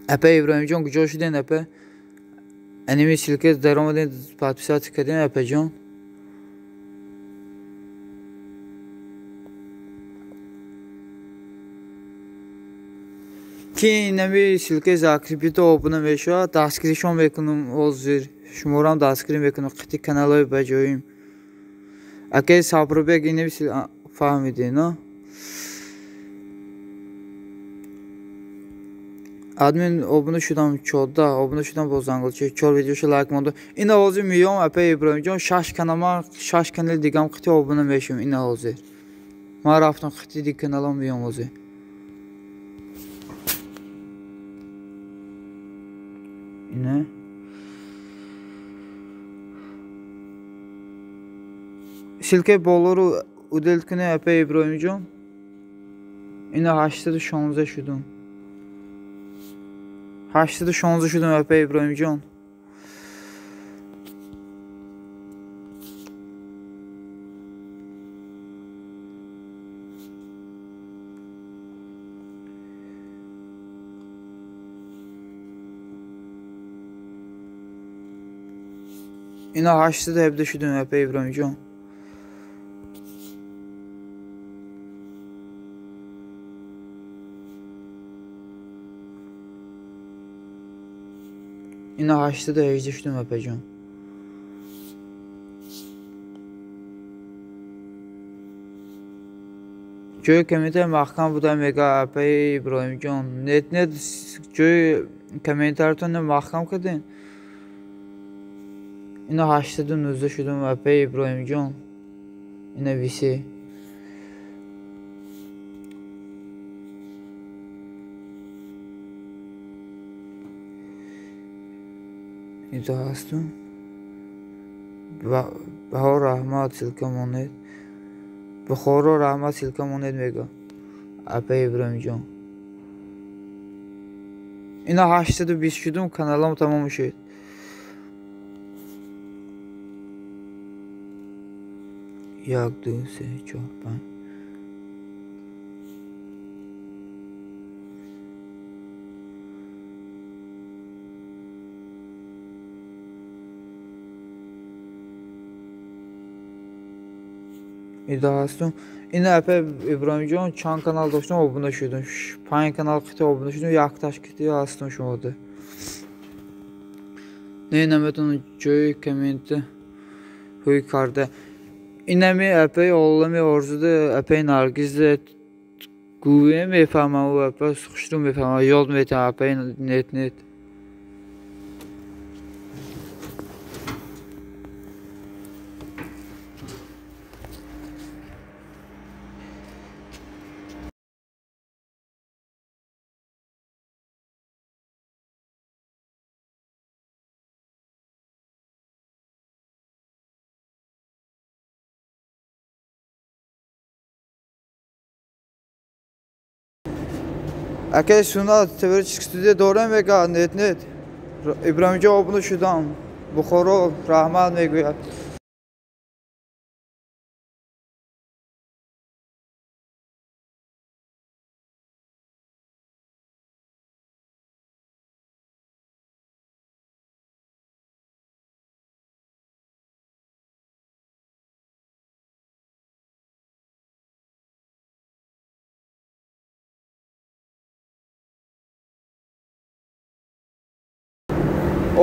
Апаи Иброҳимҷон куҷо шуден апа? Аними ссылка даромадем, подписаться кардем апаҷон. Ки инами ссылкаи закрепида обуна мешавад, дастгиришон мекунам ҳозир. Шуморам дастгирӣ мекунам қити каналҳои баҷоим. Акаи Сабрбек инами фаҳмидем, на? Админ обуна шудам 14, обуна шудам бо зангулча 4 видеошо лайк монда. Ина ҳозир миём апаи Иброҳимҷон 6 канал, 6 канал дигам қити обуна мешавам ина ҳозир. Ман рафтам қити диг каналам миём ҳозир. Ина ссылкаи болоро удалить кунед апаи Иброҳимҷон. Ина 816 шудум. 816 шудум апаи Иброҳимҷон. Ина 817 шудум апаи Иброҳимҷон. Ина 818 шудум апаҷон. Ҷои комментар маҳкам буда мега апаи Иброҳимҷон. Нет-нет ҷои комментаратонро маҳкам кардем. Ина 819 шудум апаи Иброҳимҷон. Ина висе. Инҷо ҳастум. Баҳор раҳмат ссылка монед. Бухоро раҳмат ссылка монед мега. Апа Иброҳимҷон. Ина 820 шудум, каналам тамом шуд. 1 2 3 4 5. Ида ҳастум. Ина апа Иброҳимҷон чанд канал доштам, обуна шудум. 5 канал қити обуна шудум, якташ қити ҳастум шумода. Не наметонам ҷои коммент ҳуй карда. Инами апаи олами орзуда, апаи Наргиза гӯе мефаҳмам, ӯ апа хушрӯ мефаҳмам, ёд метавам апаи нет нет. Акай Суннат творческий студия дорем мега нет нет. Иброҳимҷон обуна шудам. Бухоро раҳмат мегӯяд.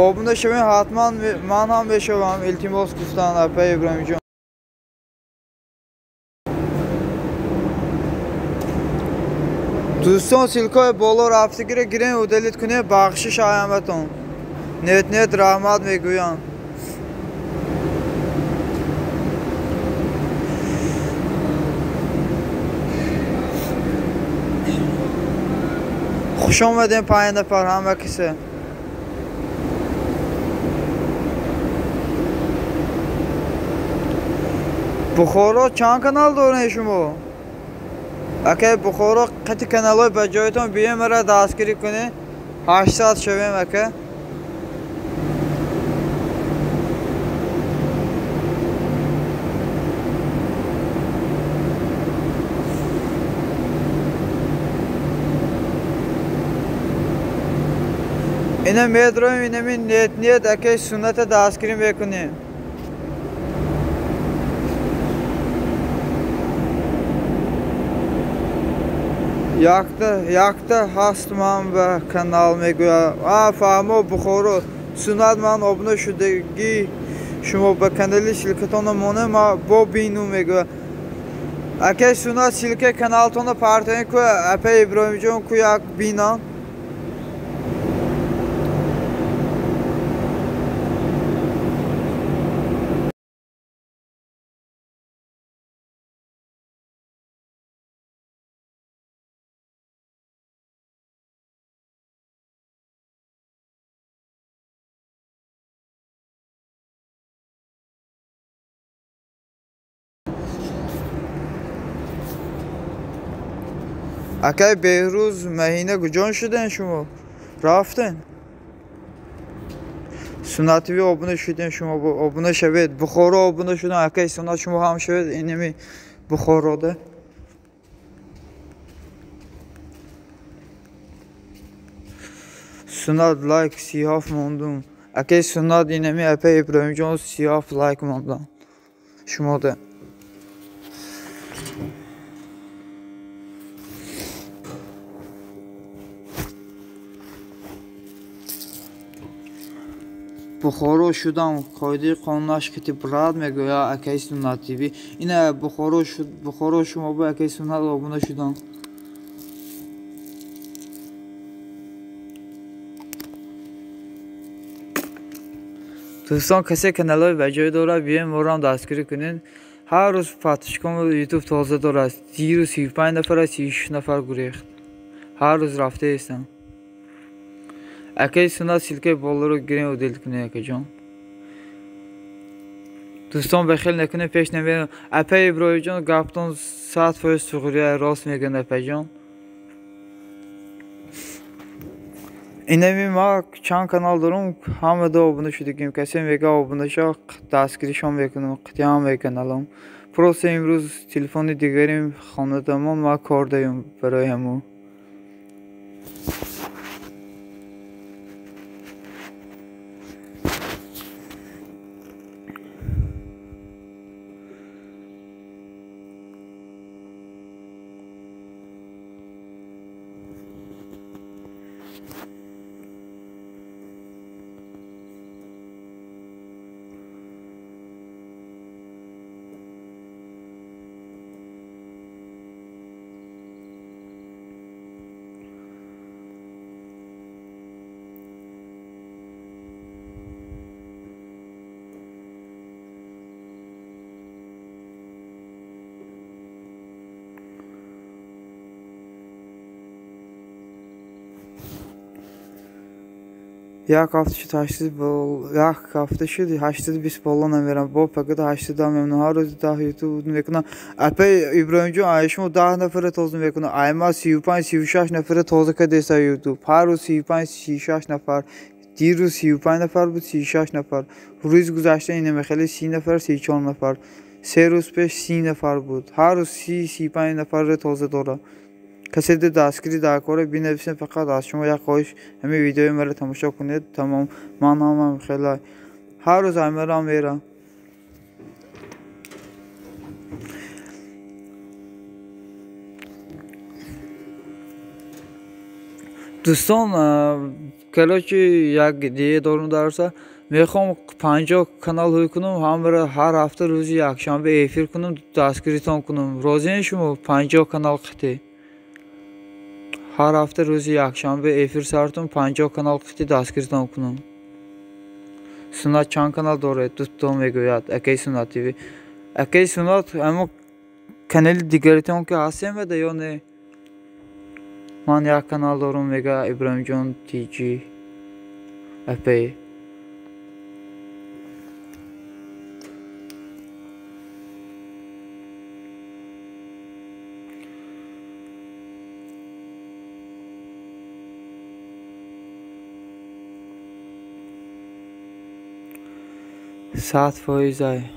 Обуна шавем ҳатман, ман ҳам мешавам, илтимос гуфтан апа Иброҳимҷон. Дӯстон, ссылкаи боло рафтагиро гирем, удалить кунем, бахшиш аяматон. Нет нет раҳмат мегӯям. Хуш омадем 5 нафар ҳама кисе. Бухоро чанд канал доред шумо? Акай Бухоро қати каналҳои ба ҷоятон биёем, маро дастгирӣ кунед. 800 шавем ака. Ина медроем, инами нет нет акай Сунната дастгирӣ мекунем. Якта ҳаст ман ба канал мегӯям. А фаҳмо Бухоро Суннат ман обуна шудагӣ шумо ба канали ссылкатона монем, ма бо бину мегӯям. Акай Суннат ссылкаи каналтона партоем ку апа Иброҳимҷон ку як бинам. Акай Беҳрӯз Маҳина куҷон шуден шумо? Рафтен? Суннативи обуна шудем шумо, обуна шавед. Бухоро обуна шудам, акай Суннат шумо ҳам шавед инами Бухорода. Суннат лайк 37 мондум. Акай Суннат инами апа Иброҳимҷон 37 лайк мондам. Шумода. Бухоро шудам, қоидаи қонунаш кити брат мегӯя акаи Суннат ТВ. Ина Бухоро шуд, Бухоро шумо бо акаи Суннат обуна шудам. Дӯстон, касе каналҳои ба ҷой дорад, биёем моро дастгирӣ кунед. Ҳар рӯз подписчикон ютуб тоза дорад. Дирӯз 35 нафар, 36 нафар гурехт. Ҳар рӯз рафтаистам. Акаи Суннат ссылкаи болоро гирем, удалить кунед акаҷон. Дӯстон бехел накунед, пеш намерам. Апа Иброҳимҷон, гаптон 100% суғрия, рост мегӯянд апаҷон. Инами ма чанд канал дорам, ҳамада обуна шудагим. Касе мега обуна ша, дастгиришон мекунам, қитъиам меканалам. Просто имрӯз телефони дигарим хонадамон, ма кор даём барои ҳамо. Як ҳафта шуд 800 бол, як ҳафта шуд 820 боло намерам. Бо пакета 810 мемонам. Ҳар рӯз 10 ютуб мекунам. Апа Иброҳимҷон, ай шумо 10 нафара тоза мекунам. Ай ма 35 36 нафара тоза кардеса ютуб. Ҳар рӯз 35 36 нафар. Дирӯз 35 нафар буд, 36 нафар. Рӯзи гузашта инаме хеле 30 нафар, 34 нафар. 3 рӯз пеш 30 нафар буд. Ҳар рӯз 30 35 нафарро тоза дорам. Касе дастгирӣ дар кора бинависем, фақат аз шумо як хоҳиш, ҳамин видеои маро тамошо кунед, тамом. Ман ҳамам хеле ҳар рӯз аймарам мерам. Дӯстон, короче, як идея дорум дарса, мехоҳам 50 канал ҳуй кунам, ҳамаро ҳар ҳафта рӯзи якшанбе эфир кунам, дастгиритон кунам. Розиен шумо 50 канал қитӣ? Ҳар ҳафта рӯзи якшанбе эфир сартум, 50 канал қити дастгиритон кунам. Суннат чанд канал доред? Дӯстон мегӯяд акаи Суннат ТВ. Акаи Суннат, аммо канали дигаритон ки ҳастем бада ё не? Ман як канал дорум, мега Иброҳимҷон ТЖ. Апаи. Сад фоизай.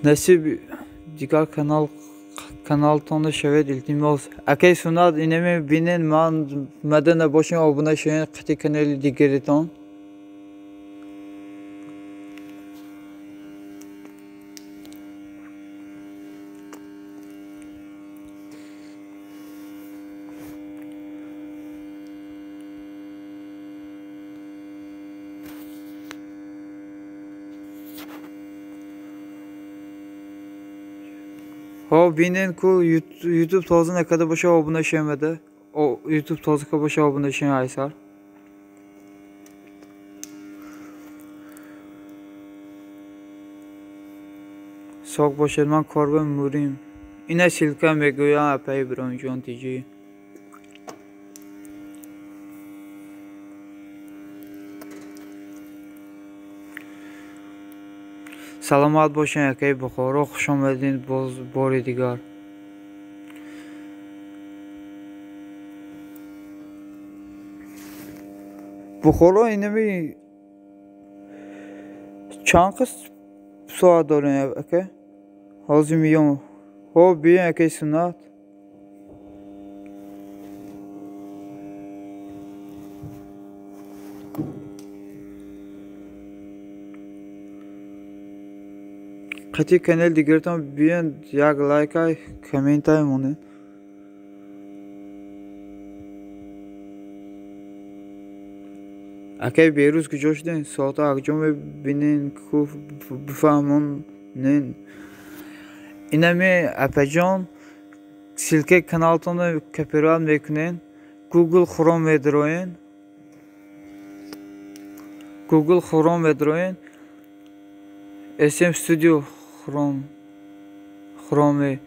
Насиб дигар канал каналтонда шавед, илтимос. Акаи Суннат, инаме бинен, ман мада набошем, обуна шавед қити канали дигаритон. Ҳо бинен ку ютуб тоза накарда боша, обуна шавед. Ютуб тоза ка боша, обуна шавед айсар. Соқ бошед, ман корба мурим. Ина ссылка мегӯям апаи Иброҳимҷон ТЖ. Саломат бошед, акаи Бухоро, хуш омадед боз бори дигар. Бухоро инами чанд қис соат дорем ака? Ҳозир меём. Ҳо биёем акаи Суннат. Қити канал дигаритон биён, як лайкай, комментай монед. Акаи Берӯз куҷо шудем? Соата акҷо мебинен, ку бифаҳмонен. Инаме апаҷон, ссылкаи каналтонро копировать мекунен, Google Chrome медроен. Google Chrome медроен. SM Studio Chrome.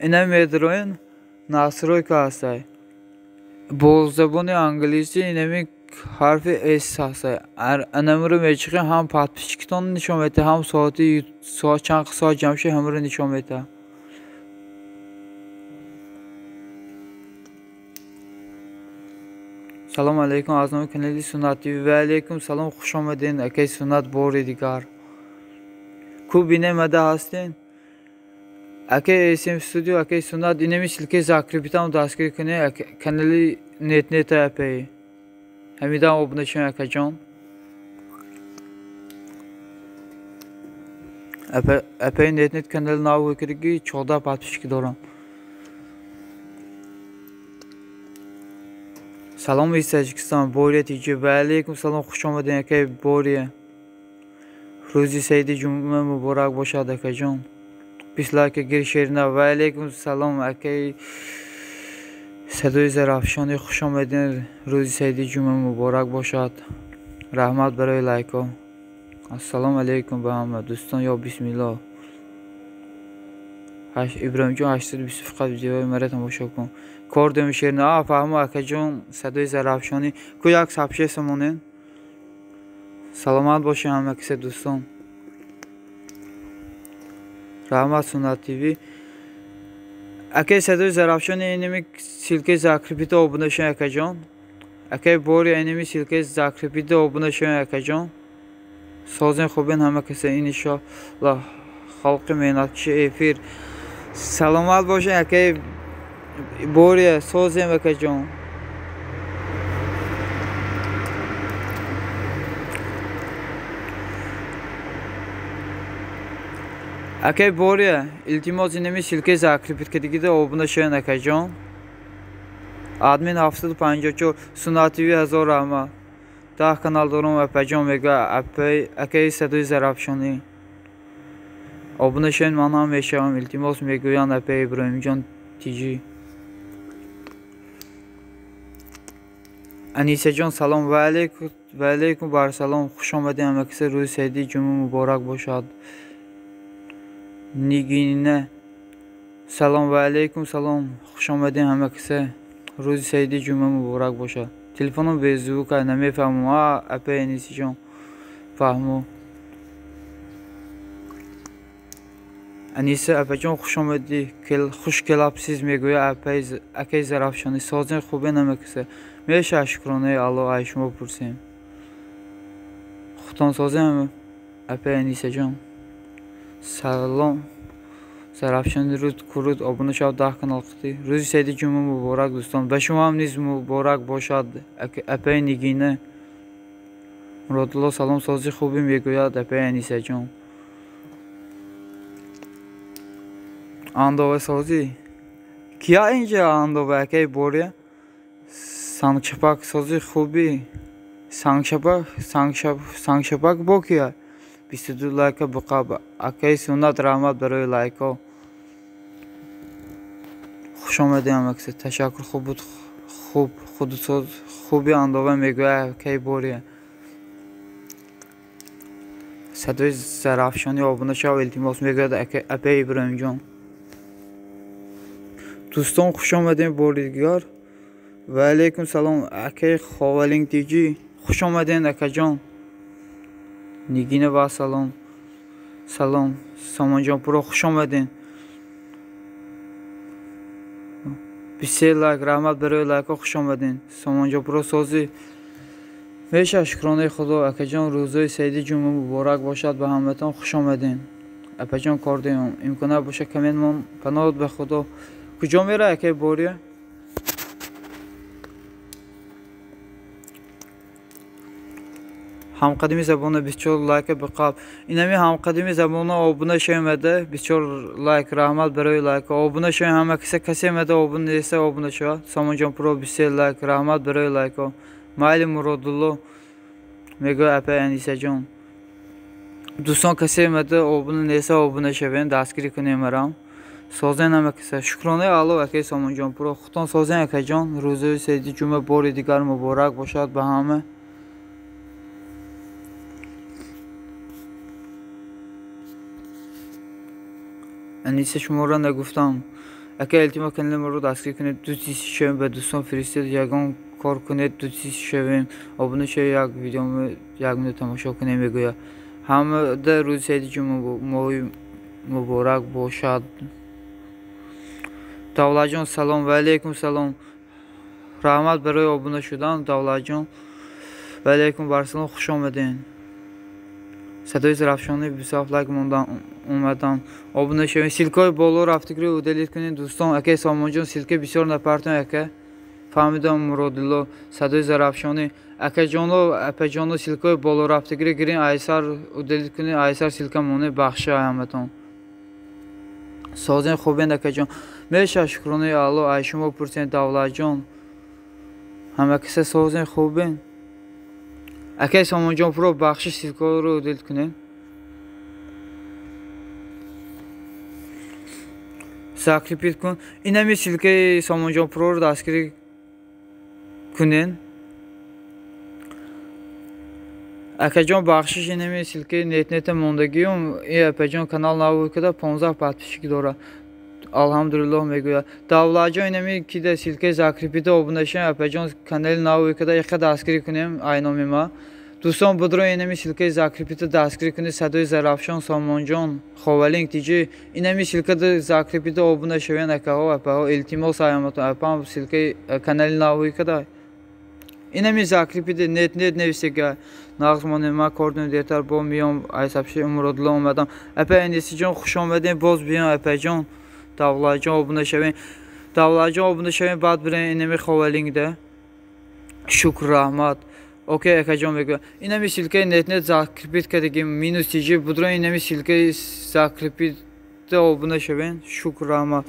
Ина медроен, настройка ҳастай. Бо забони англисӣ инами ҳарфи С ҳаст. Анамуро мечиқем, ҳам подписчикитон нишон медиҳад, ҳам соати чанд соат ҷамъ шуд, ҳамаро нишон медиҳад. Салом алейкум аз номи канали Суннат ТВ. Ва алейкум салом, хуш омадед акаи Суннат бори дигар. Ку бинемада ҳастен? Акаи SM Studio, акаи Суннат, инами ссылкаи закрепитам дастгирӣ кунед канали Нетнета апаи. Ҳамидан обуна шавед акаҷон. Апаи Нетнет канали нав кардагӣ 14 подписчик дорам. Салом из Таҷикистон, Бория ТЖ. Ва алейкум салом, хуш омадед акаи Бория. Рӯзи саиди ҷумъа муборак бошад акаҷон. 20 лайка гир шерина. Ва алейкум салом акаи Садои Зарафшонӣ, хуш омадед. Рӯзи саиди ҷумъа муборак бошад. Раҳмат барои лайкҳо. Ассалому алейкум ба ҳама дӯстон, ё бисмиллоҳ. Иброҳимҷон 820 фақат видеои маро тамошо кун. Кор дем шерина. А фаҳмо акаҷон Садои Зарафшонӣ. Ку як сабше самонен. Саломат бошед ҳама кисе дӯстон. Раҳмат Суннат ТВ. Акаи Садои Зарафшонӣ инами ссылкаи закрепита обуна шавед акаҷон. Акаи Бория инами ссылкаи закрепита обуна шавед акаҷон. Созен хубен ҳама касе иншоаллоҳ. Халқи меҳнаткаши эфир. Саломат бошед акаи Бория, созем акаҷон. Акаи Бория, илтимос инами ссылкаи закрепит кардагида обуна шавед акаҷон. Админ 754 Суннат ТВ 1000 раҳмат. 10 канал дорам апаҷон мегӯяд акаи Садои Зарафшонӣ. Обуна шавед, ман ҳам мешавам, илтимос мегӯянд апаи Иброҳимҷон ТЖ. Анисаҷон салом, ва алейкум барсалом, хуш омадед ҳама касе, рӯзи саиди ҷумъа муборак бошад. Нигина салом, ва алейкум салом, хуш омадед ҳама касе, рӯзи саиди ҷумъа муборак бошад. Телефоном беззвук а, намефаҳмам. А апаи Анисаҷон фаҳмо. Аниса апаҷон хуш омадӣ, хуш келабсиз мегӯяд акаи Зарафшонӣ. Созен хубе ҳама касе. Мешавад шукронаи Аллоҳ ай шумо пурсем. Хутон созем апаи Анисаҷон. Салом Зарафшонӣ, руд куруд обуна шав 10 канал қитӣ. Рӯзи саиди ҷумъа муборак дӯстон. Ба шумо ҳам низ муборак бошад апаи Нигина. Муродулло салом, сози хубе мегӯяд апаи Анисаҷон. Андова созӣ кия инҷа андова акаи Бория? Сангчапак сози хуби. Сангчапак бо кия? 22 лайка биқаб. Акаи Суннат раҳмат барои лайкҳо. Хуш омадед ҳама касе. Ташаккур, хуб буд, хуб худсоз хуби андова мегӯяд акаи Бория. Садои Зарафшонӣ обуна шав илтимос мегӯяд апаи Иброҳимҷон. Дӯстон хуш омадед бори дигар. Ва алейкум салом акаи Ховалинг ТЖ, хуш омадед акаҷон. Нигина ва салом. Салом Сомонҷон Пуро, хуш омадед. 23 лайк, раҳмат барои лайкҳо, хуш омадед. Сомонҷон Пуро созӣ мешавад шукронаи Худо акаҷон. Рӯзои саиди ҷумъа муборак бошад ба ҳаматон, хуш омадед. Апаҷон кор дем, имконат бошад коммент мон. Паноҳ ба Худо. Куҷо меравад акаи Бория? Ҳамқадими забона 24 лайка биқаб. Инами ҳамқадими забона обуна шавемада 24 лайк, раҳмат барои лайка. Обуна шавем ҳама касе, касе мада обуна неста обуна шавад. Сомонҷон Пуро 23 лайк, раҳмат барои лайкҳо. Майли Муродулло мегӯяд апаи Анисаҷон. Дӯстон касе мада обуна неста обуна шавем, дастгирӣ кунем марам. Созен ҳама касе. Шукронаи Аллоҳ акаи Сомонҷон Пуро. Хутон созен акаҷон. Рӯзои саиди ҷумъа бори дигар муборак бошад ба ҳама. Аниса шуморо нагуфтам. Ака илтимос канали моро дастгирӣ кунед, 2000 шавем, ба дӯстон фиристед, ягон Кор кунед, дӯсти шавем. Обуна шавед, як видео як минут тамошо кунем мегӯяд. Ҳамада рӯзи саиди ҷумъа моҳи муборак бошад. Давлатҷон салом, ва алайкум салом. Раҳмат барои обуна шудан, Давлатҷон. Ва алайкум барсалом, хуш омадед. Садои Зарафшонӣ 27 лайк мондан омадам. Обуна шавед. Ссылкаи боло рафтигиро удалить кунед, дӯстон. Акай Сомонҷон, ссылка бисёр напартон ака. Фаҳмидам Муродулло, садои Зарафшонӣ. Акаҷоно, апаҷоно, ссылкаи боло рафтигиро гирин, айсар удалить кунед, айсар ссылка монед, бахши ҳаматон. Созен хубен акаҷон. Меша шукронаи Алло, ай шумо пурсен Давлатҷон. Ҳама каса созен хубен. Акай Сомонҷон про бахши ссылкаро удалить кунед. Закрепить кун. Инами ссылкаи Сомонҷон проро дастгирӣ кунед. Акаҷон бахшиш инами ссылкаи нетнета мондагиюм. И апаҷон канал нав када 15 подписчик дорад. Алҳамдулиллоҳ мегӯяд. Давлатҷон инами кида ссылкаи закрепида обуна шавем. Апаҷон канали нав када яқа дастгирӣ кунем айноми ма. Дӯстон будро инами ссылкаи закрепида дастгирӣ кунед. Садои Зарафшон, Сомонҷон, Ховалинг тиҷи инами ссылкада закрепида обуна шавем акаҳо, апаҳо. Илтимос аяматон. Апам ссылкаи канали нав када. Инами закрепида нет нет нависега. Нағз монем ма кор дунем дертар бо миём айсабши Умродулло омадам. Апа Энисиҷон хуш омадем, боз биём апаҷон. Давлатҷон обуна шавем. Давлатҷон обуна шавем, баъд бирем инами Ховалингда. Шукр раҳмат. Окей акаҷон мегӯяд. Инами ссылкаи нетнет закрепит кардагим минус тиҷи будро инами ссылкаи закрепида обуна шавем. Шукр раҳмат.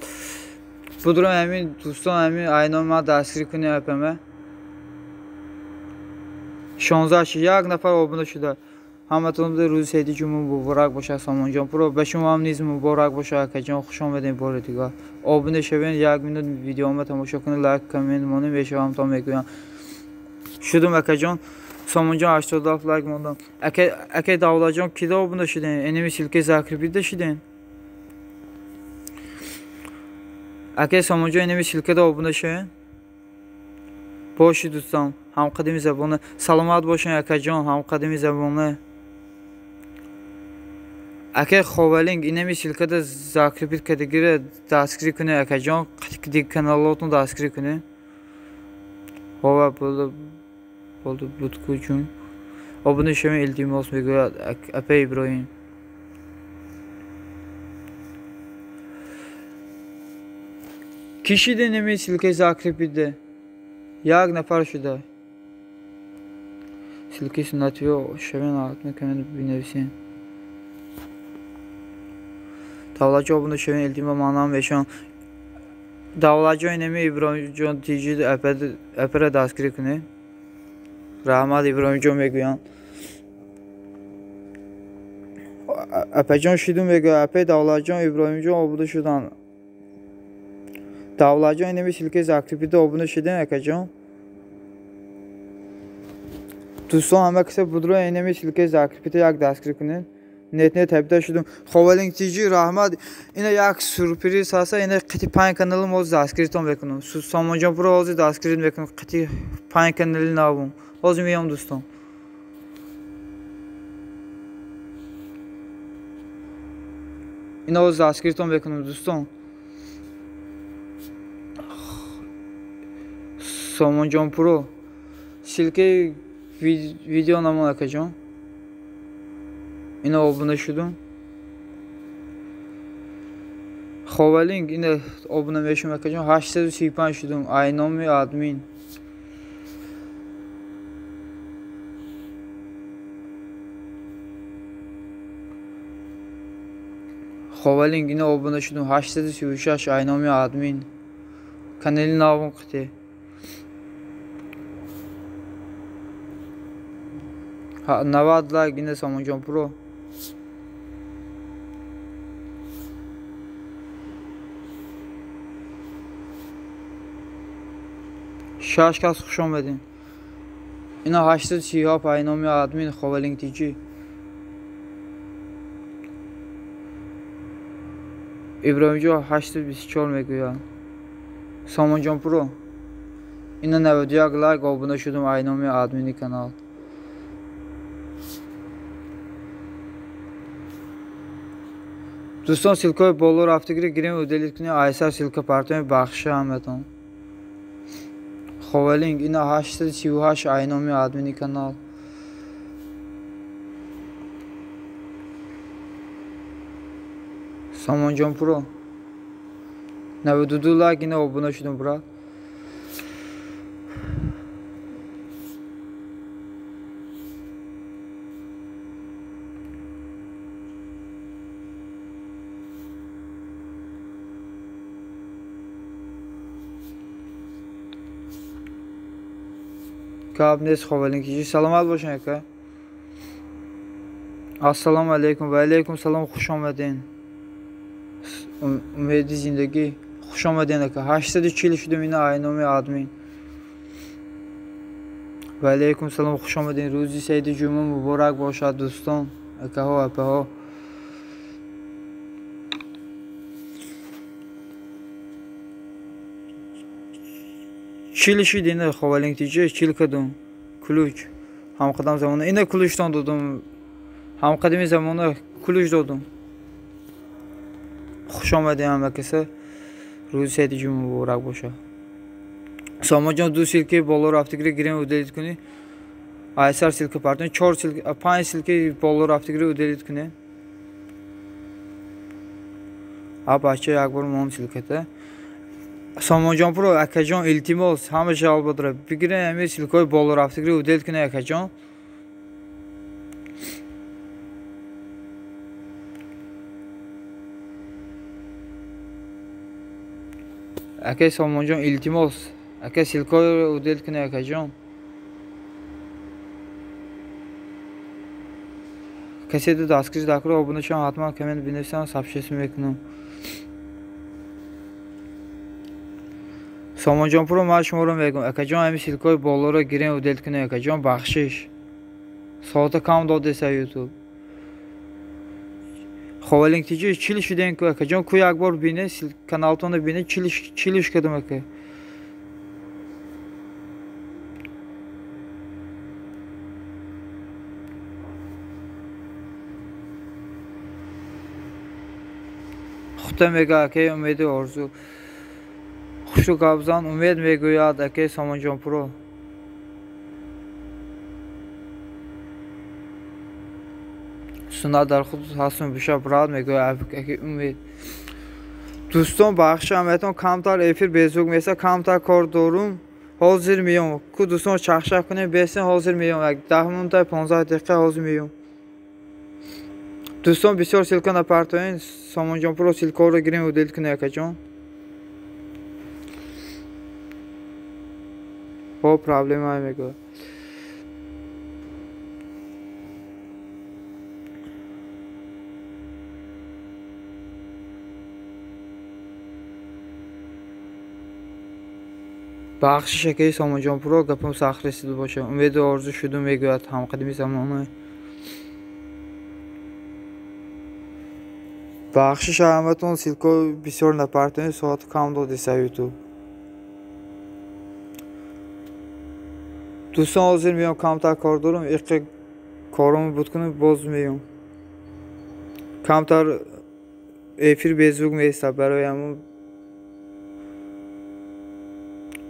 Будро ҳамин дӯстон ҳамин айноми ма дастгирӣ кунем апама. 16 як нафар обуна шуда. Ҳаматон рӯзи саиди ҷумъа муборак бошад Сомонҷон про. Ба шумо ҳам низ муборак бошад акаҷон. Хуш омадем бори дигар. Обуна шавед, як минут видеома тамошо кунед, лайк, коммент монем, мешавам то мегӯям. Шудум акаҷон. Сомонҷон 87 лайк мондам. Акай Давлатҷон кида обуна шудем? Энеми ссылкаи закрепида шудем? Акай Сомонҷон энеми ссылкада обуна шавед? Бошед дӯстон, ҳамқадами забона. Саломат бошед акаҷон, ҳамқадами забона. Акай Ховалинг инами ссылкада закрепит кардагиро дастгирӣ кунед акаҷон, дигар каналотон дастгирӣ кунед. Ҳова болду будкуҷун. Обуна шавед илтимос мегӯяд апа Иброҳим. Кӣ шида инами ссылкаи закрепида? Як нафар шуда. Ссылкаи суннатиё шавед, ҳатман коммент бинависед. Давлатҷон обуна шавед, илтимос манам мешавам. Давлатҷон инами Иброҳимҷон тиҷи апара дастгирӣ кунед. Раҳмат Иброҳимҷон мегӯянд. Апаҷон шидум мегӯяд. Апаи Давлатҷон Иброҳимҷон обуна шуданд. Давлатҷон инами ссылкаи закрепида обуна шудем акаҷон. Дӯстон ҳама каса будро инами ссылкаи закрепида як дастгирӣ кунед. Нет нет ҳабда шудум. Ховалинг тиҷи раҳмат. Ина як сюрприз ҳаста. Ина қити 5 канали мо дастгиритон мекунам. Сомонҷон про ҳозир дастгирӣ мекунам. Қити 5 канали навум. Ҳозир меём дӯстон. Ина ҳозир дастгиритон мекунам дӯстон. Сомонҷон про ссылкаи видео намон акаҷон. Ина обуна шудум. Ховалинг ина обуна мешум акаҷон. 835 шудум. Айноми админ. Ховалинг ина обуна шудум. 836 айноми админ. Канали навум қити. 90 лайк ина Сомонҷон про. Шаш кас хуш омадем. Ина 837 айноми админ Ховалинг тиҷи. Иброҳимҷон 824 мегӯяд. Сомонҷон про. Ина 91 лайк обуна шудум айноми админи канал. Дӯстон, ссылкаҳои боло рафтагиро гирем, удалить кунем, айсар ссылка партоем, бахши ҳаматон. Ховалинг ина 838 айноми админи канал. Сомонҷон Про 92 лайк ина обуна шудум, брат. Гап нест, Ховалинг. Саломат бошен, ака. Ассалому алайкум ва алайкум салом, хуш омаден. Умеди зиндагӣ, хуш омаден, ака. 840 шудем ина айноми админ. Ва алайкум салом, хуш омаден. Рӯзи саиди ҷумъа муборак бошад, дӯстон, акаҳо, апаҳо. Чил шид ина Ховалинг тиҷи, чил кадум. Ключ. Ҳамқадам замона. Ина ключтон додум. Ҳамқадами замона ключ додум. Хуш омадем ҳама каса. Рӯзи саиди ҷумъа муборак бошад. Сомонҷон, ду ссылкаи боло рафтагиро гирем, удалить кунӣ. Айсар ссылка партоем, 4 ссылка, 5 ссылкаи боло рафтагиро удалить кунем. А бача як бор мон ссылката. Сомонҷон Про, акаҷон, илтимос, ҳама жалоба дорад. Бигирем ҳамин ссылкаҳои боло рафтагиро удалить кунем, акаҷон. Акай Сомонҷон, илтимос, ака ссылкаҳоро удалить кунем, акаҷон. Касе дастгирӣ дакро обуна шавам, ҳатман коммент бинависам, сообщение мекунам. Сомонҷон Про, ман шуморо мегӯям, акаҷон, ҳамин ссылкаҳои болоро гирем, удалить кунем, акаҷон, бахшиш. Соата кам додеса YouTube. Ховалинг тиҷи чил шудем ку, акаҷон, ку як бор бине, каналтонро бине, чилиш кардам, ака. Хута мега, акаи Умеди Орзу. Хушу гап зан, Умед мегӯяд, акаи Сомонҷон Про. Суннат дар худ ҳастум биша, брат, мегӯяд акаи Умед. Дӯстон, бахши ҳамаятон, камтар эфир безук меса, камтар кор дорум. Ҳозир меём. Ку дӯстон чахчах кунем, бесен, ҳозир меём. Як 10 минута, 15 дақиқа ҳозир меём. Дӯстон, бисёр ссылка напартоен. Сомонҷон Про, ссылкаҳоро гирем, удалить кунем, акаҷон. Бо проблема мегӯяд. Бахшиш, акаи Сомонҷон Про, гапам сахт расида бошад. Умеду орзу шудум, мегӯяд ҳамқадами замона. Бахшиш ҳаматон, ссылкаҳо бисёр напартоен, соат кам додеса YouTube. Дӯстон, ҳозир меём, камтар кор дорам, иққа корому буд кунам, боз меём. Камтар эфир безук меистад, барои ҳамон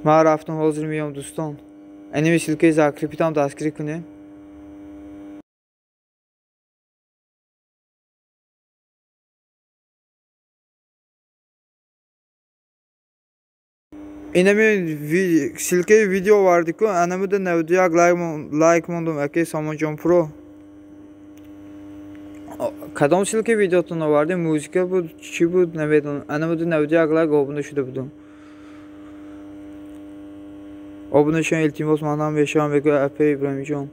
ман рафтам, ҳозир меём, дӯстон. Аними ссылкаи закрепитам дастгирӣ кунем. Инами ссылкаи видео оварди ку, анамуда 91 лайк мондум, акаи Сомонҷон Про. Кадом ссылкаи видеотон оварди? Музика буд, чӣ буд, намедонам. Анамуда 91 лайк обуна шуда будум. Обуна шавем, илтимос, ман ҳам мешавам, мегӯяд апаи Иброҳимҷон.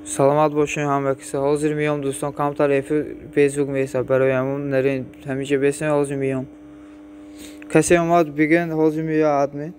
Саломат бошем ҳама каса. Ҳозир меём, дӯстон, камтар эфир безук меистад, барои ҳамон нарен ҳамиҷа бесем, ҳозир меём. Касе омад бигӯянд, ҳозир меояд админ.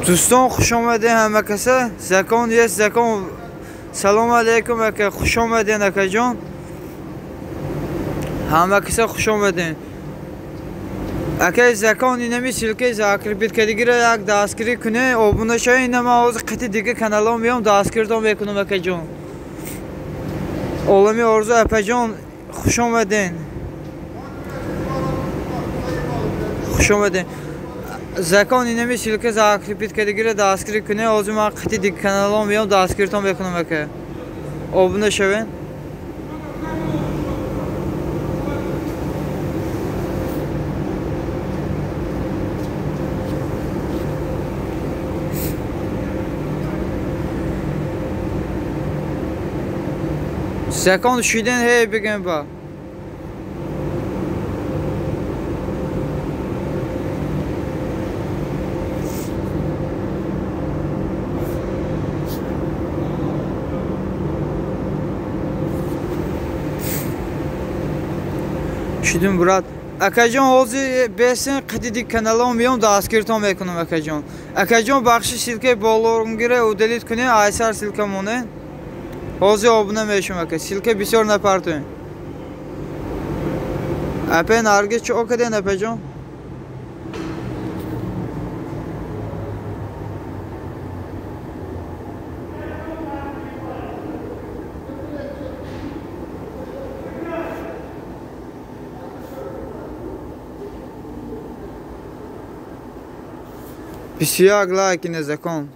Дӯстон, хуш омадед ҳама каса. Закон есть закон. Салом алейкум ака, хуш омадед акаҷон. Ҳама каса хуш омадед. Акай закон, инами ссылка и закрепить кардагиро як дастгирӣ кунед, обуна шавед. Ина ман ҳозир қити дига каналҳо меом, дастгиритон мекунам акаҷон. Олами орзу апаҷон, хуш омадед. Хуш омадед. Закон, инами ссылка закрепить кардагиро дастгирӣ кунед. Ҳозир ман қити дига каналҳо меом, дастгиритон мекунам ака. Обуна шавед. Закон шиден ҳей бигем ба. Шидем брат. Акаҷон, ҳозир бесен қити диг каналҳо меом, дастгиритон мекунам акаҷон. Акаҷон, бахши ссылка и болонгире удалить кунед, айсар ссылка монед. Ҳозир обуна мешум ака. Ссылка бисёр напартоем. Апе Наргиз чӣ окаден апаҷон? 21 лайк ине закон.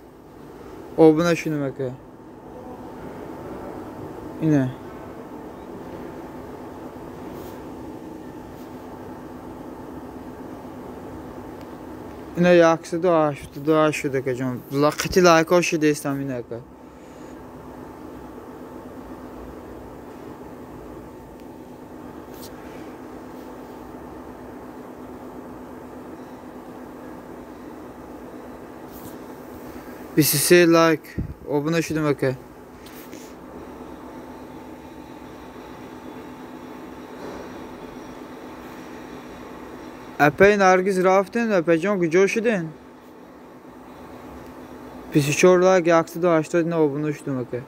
Обуна шудем ака. Ине. Ине 182 шуд акаҷон. Қити лайкҳо шудестам ина ака. 23 лайк. Обуна шудем ака. Апаи Наргиз рафтен, апаҷон куҷо шуден? 24 лайк, 180 на обуна шудем ака.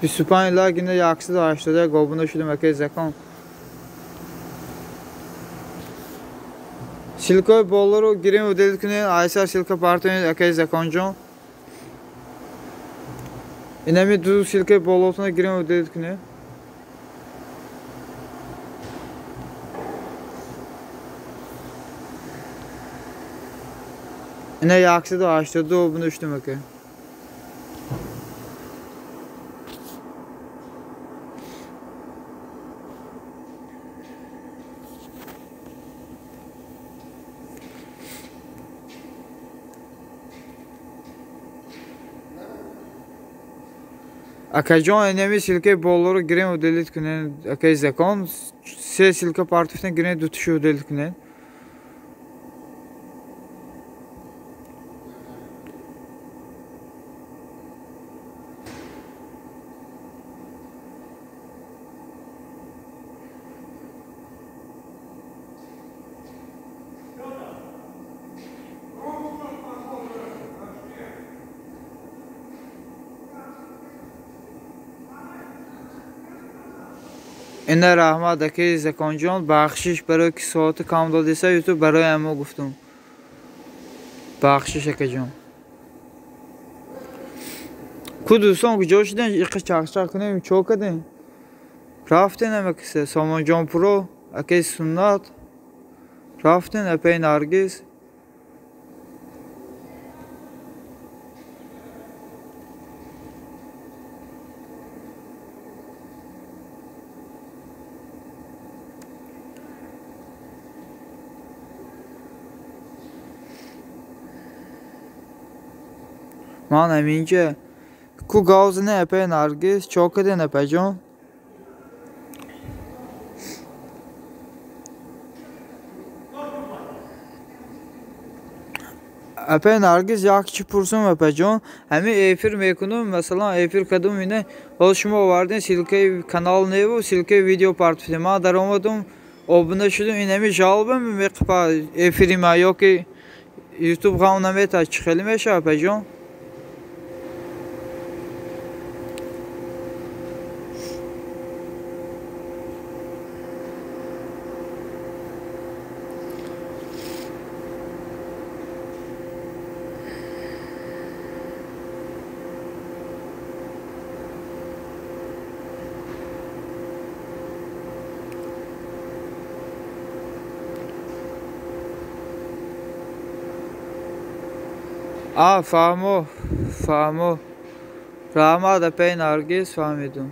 25 лайк, ина 181 обуна шудем акаи закон. Ссылка и болоро гирем, удалить кунед, айсар ссылка партоед акаи Законҷон. Инами ду ссылка и болотона гирем, удалить кунед. Ина 182 обуна шудем ака. Акаҷон, инами ссылка и болоро гирем, удалить кунед акаи Закон. Се ссылка партофтен, гирем дутишо удалить кунед. Ина раҳмат акаи Законҷон, бахшиш барои ки соати кам додиса ютуб барои амо гуфтум. Бахшиш акаҷон. Ку дӯстон куҷо шуден? Иқа чақчақ кунем, чо кардем? Рафтен ама кисе Сомонҷон Пуро, акаи Суннат. Рафтен апаи Наргиз. Ман ҳаминҷа. Ку гавзане апаи Наргиз, чо карден апаҷон? Апай Наргиз як чӣ пурсум, апаҷон, ҳамин эфир мекунум, масалан эфир кардум, ине ҳозир шумо овардин ссылкаи канал неву ссылкаи видео партофтем. Ман даромадум, обуна шудум, ин ҳамин жалоба меқипа эфири ма ё ки ютуб ғам наметад, чӣ хеле мешавад, апаҷон? А, фаҳмо, фаҳмо. Раҳмат, апаи Наргиз, фаҳмидум.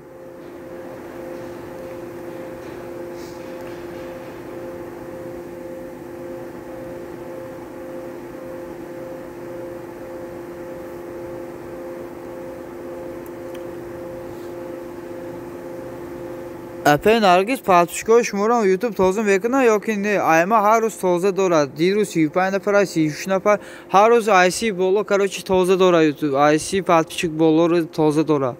Апаи Наргиз, подписчикои шуморо ютуб тоза мекунад ё ки не? Айма ҳар рӯз тоза дорад. Дирӯз 35 нафар, 36 нафар, ҳар рӯз айси боло, короче, тоза дорад ютуб. Айси подписчик болоро тоза дорад.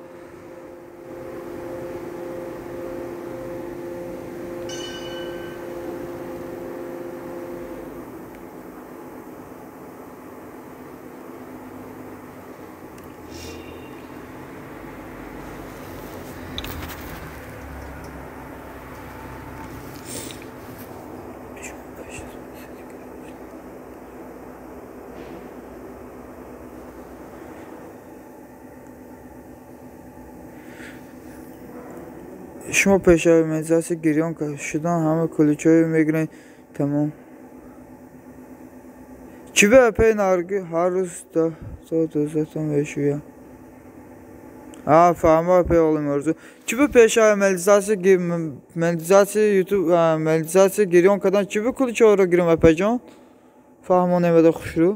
Шумо пешави монетизатсия гирён шудан ҳама ключҳое мегиред, тамом. Чӣ бе, апаи Наргиз, ҳар рӯз 10 то 12 то мешӯям. А, фаҳмо, апаи Олиморзу. Чӣ бе пешави монетизатсия ютуб монетизатсия гирён кардан, чӣ бе ключҳоро гирем, апаҷон? Фаҳмонем хушрӯ.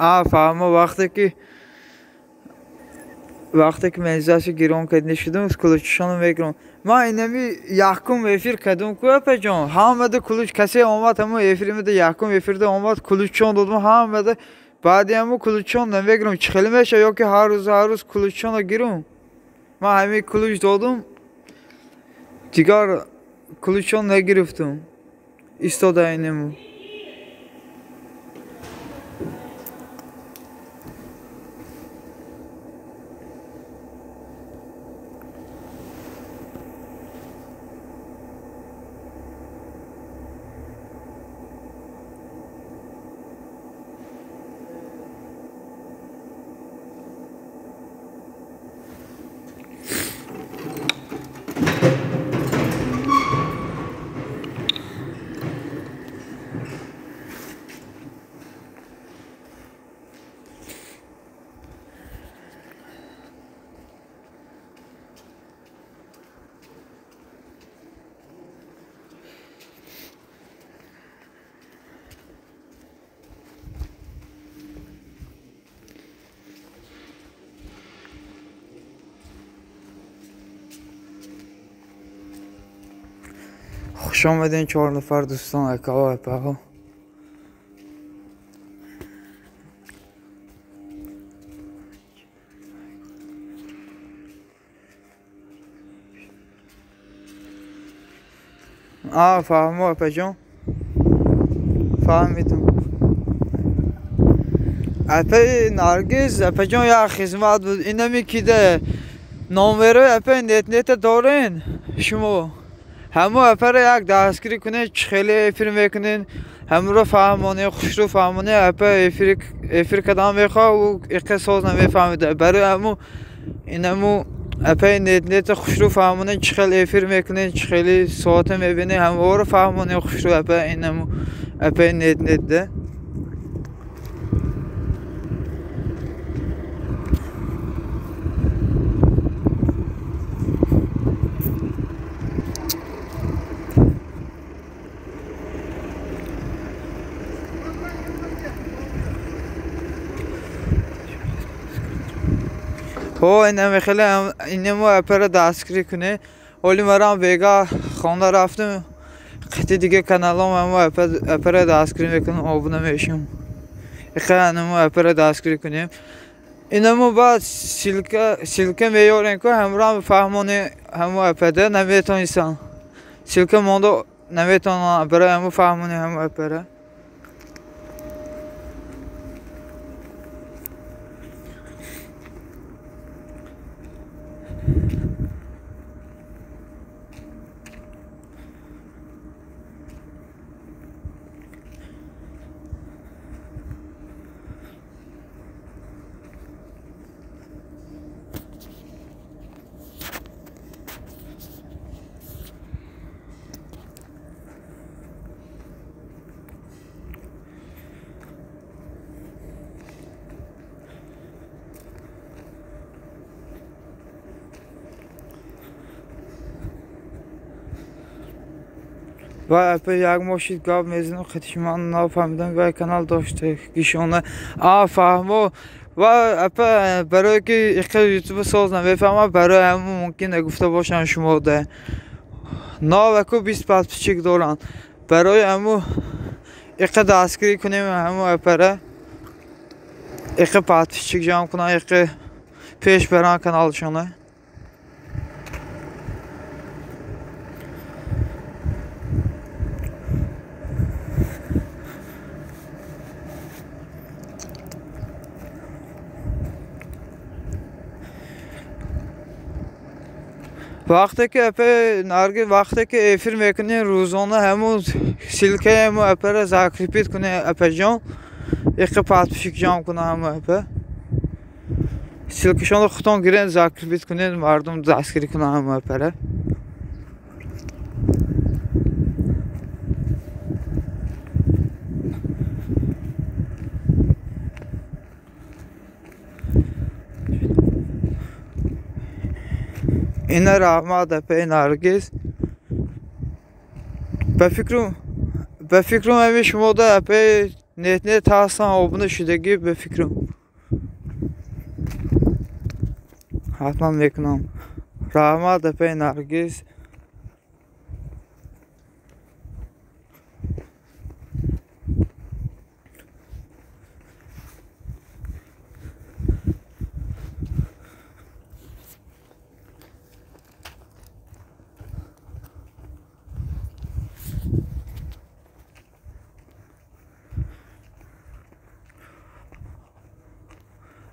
А, фаҳмо, вақте ки монетизатсия гирён карда шудум, ключшонро мегирам. Ман инами якум эфир кардум ку, апаҷон, ҳамада ключ касе омад, ҳамон эфиримада якум эфирда омад, ключшон додум ҳамада. Баъди ҳамон ключшон намегирам, чӣ хеле мешавад ё ки ҳар рӯз ҳар рӯз ключшонро гирум? Ман ҳамин ключ додум, дигар ключшон нагирифтум. Истода инему. Хуш омадем, чор нафар дӯстон, акаҳо, апаҳо. А, фаҳмо, апаҷон, фаҳмидум. Апаи Наргиз, апаҷон, як хизмат буд. Инами киде номерои апаи нетнета дорен шумо? Ҳамо апара як дастгирӣ кунед, чӣ хеле эфир мекунед, ҳамро фаҳмонед, хушрӯ фаҳмонед. Апа эфир кардан мехоҳад, ӯ иққа соз намефаҳмида. Барои ҳаму инаму апаи нетнета хушрӯ фаҳмонед, чӣ хел эфир мекунед, чӣ хели соата мебинед, ҳаморо фаҳмонед хушрӯ, апа инаму апаи нетнетда. То инаме хеле инемо апера дастгирӣ кунед. Оли марам бега хона рафтем, қити дига каналом амо апера дастгирӣ мекунем, обуна мешем. Иха анамо апера дастгирӣ кунем. Инамо баъд ссылка меёрем, ку ҳамроҳ фаҳмоне ҳамо апада наметонистам. Ссылка монда наметонам барои ҳамо фаҳмоне ҳамо апера. Вай апа як мошид гап мезанам, хатиш ман нафаҳмидам, вай канал дошта гишона. А фаҳмо, вай апа барое ки иқа ютуба соз намефаҳмам, барои ҳамон мумкин нагуфта бошам шумода. Наваку 20 подписчик доранд. Барои ҳамон иқа дастгирӣ кунем ҳамон апара. Иқа подписчик ҷамъ кунанд, иқа пеш баранд каналшона. Вақте ки апа Наргиз, вақте ки эфир мекунем рӯзона, ҳамун ссылкаи ҳамун апара закрепить кунем апаҷон, иқа подписчик ҷамъ кунам ҳамун апа. Ссылкашонро худтон гирен, закрепить кунед, мардум дастгирӣ кунанд ҳамун апара. Ина раҳмат апаи Наргиз. Ба фикрум ҳамин шумода апаи нет-нет ҳастан обуна шудагӣ, ба фикрум. Ҳатман мекунам. Раҳмат апаи Наргиз.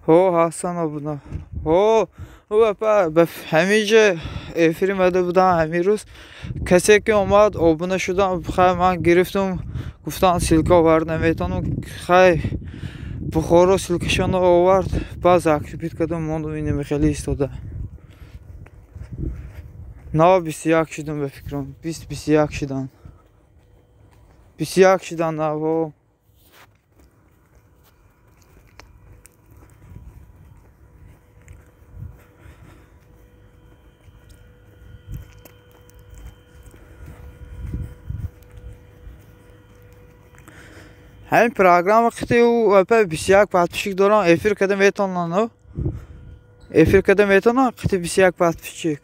Ҳо ҳастан обуна. Ҳо, апа ҳаминҷа эфир омада будам ҳамин рӯз. Касе ки омад обуна шудам, хай ман гирифтум, гуфтам ссылка овард наметонам, хай Бухоро ссылкашонро овард, баъд закрепить кардам, мондум инаме хеле истода. Нав 21 шудам ба фикрам, 20-21 шудам. 21 шудам нав, ҳо. Ҳамин программа қити апа 21 подписчик дорам, эфир карда метавонанд, эфир карда метавонанд қити 21 подписчик.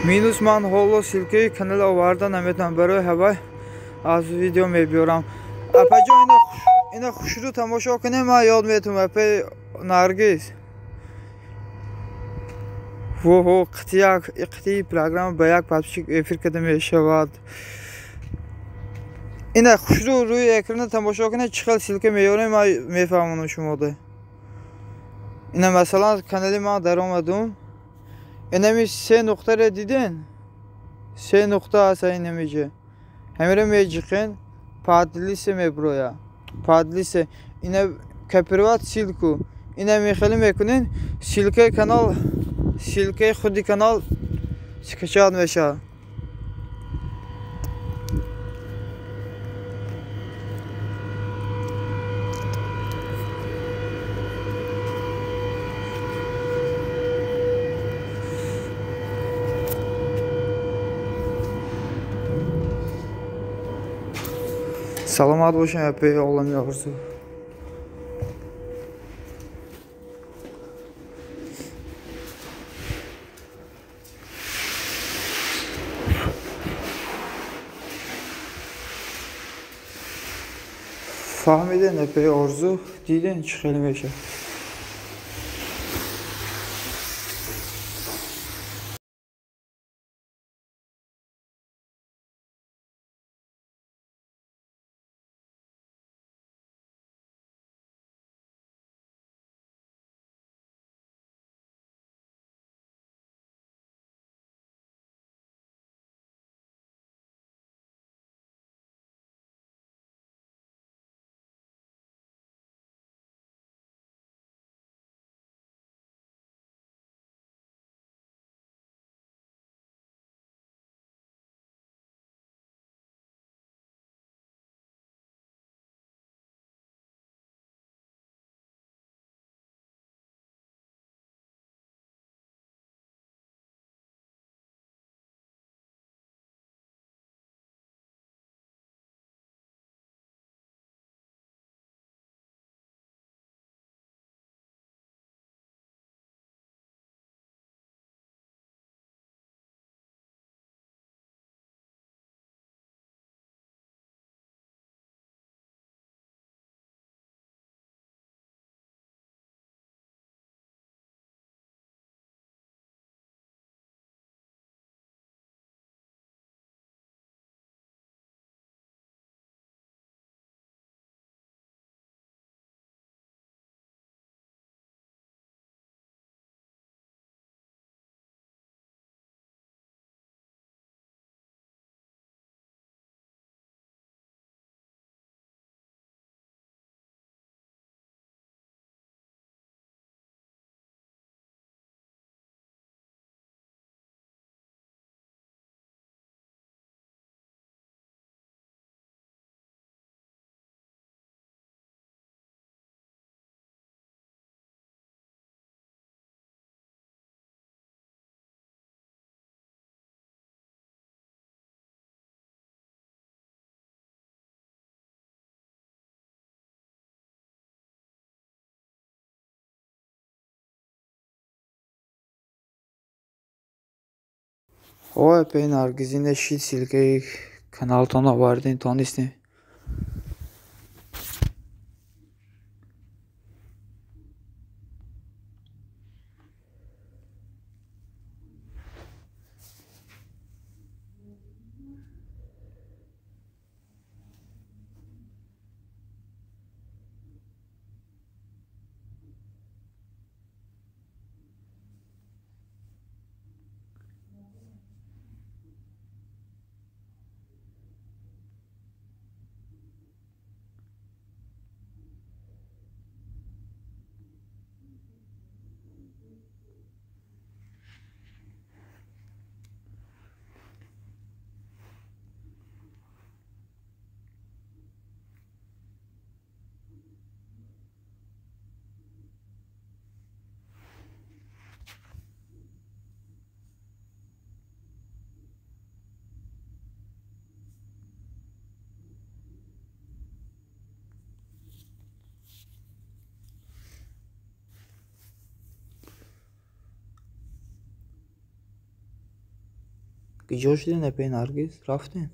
Минус ман ҳоло ссылкаи канал оварда наметавонам, барои ҳавай аз видео мебиёрам. Апаҷон, ина хушрӯ тамошо кунем, ман ёд метавонам апаи Наргиз. Воҳо, қитии программа ба як подписчик эфир карда мешавад. Ина хушрӯ рӯи экрана тамошо кунед, чӣ хел ссылка меёрем, ман мефаҳмонам шумода. Ина масалан канали ман даромадум. Инами се нуқтаро диден? Се нуқта аст инамиҷа. Ҳамира меҷиқен, поделиться меброя. Поделиться. Ина копировать ссылку. Ина мехеле мекунен, ссылкаи канал, ссылкаи худи канал Скачать мешавад. Саломат бошед, апаи олами орзу. Фаҳмиден, апаи орзу, диден чӣ хеле мешавад. Ой, апаи Наргизина шид ссылкаи каналтон овардем, тонистем. Куҷо шудем, апаи Наргиз? Рафтем?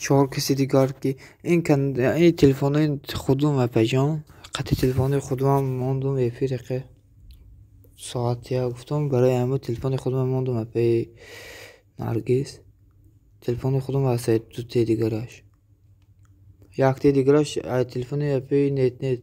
Чор каси дигар ки ин телефонои худум апаҷон, қати телефони худумам мондум эфир яқе соатия гуфтум, барои ҳамун телефони худумам мондум апаи Наргиз. Телефони худум аст дутаи дигараш. Яктаи дигараш телефони апаи нет-нет.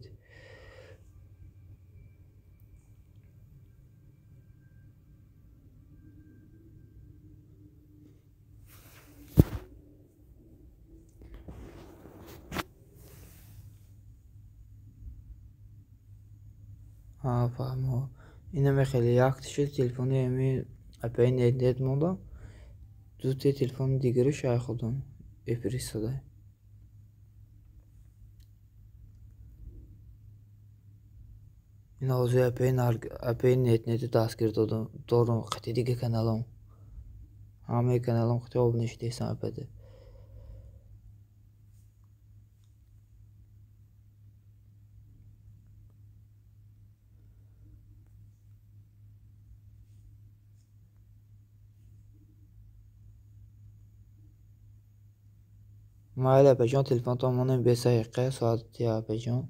Фаҳмо. Инаме хеле якташи телефони ами апаи нет-нет мондам. Дутаи телефони дигараш ай худум эфир истода. Ин ҳозир апаи нет-нету дастгир дорум қати дига каналом. Ҳамаи каналом қати обуна шудаистам апада. Майли апаҷон, телефонтон монем бесаиқа соати апаҷон.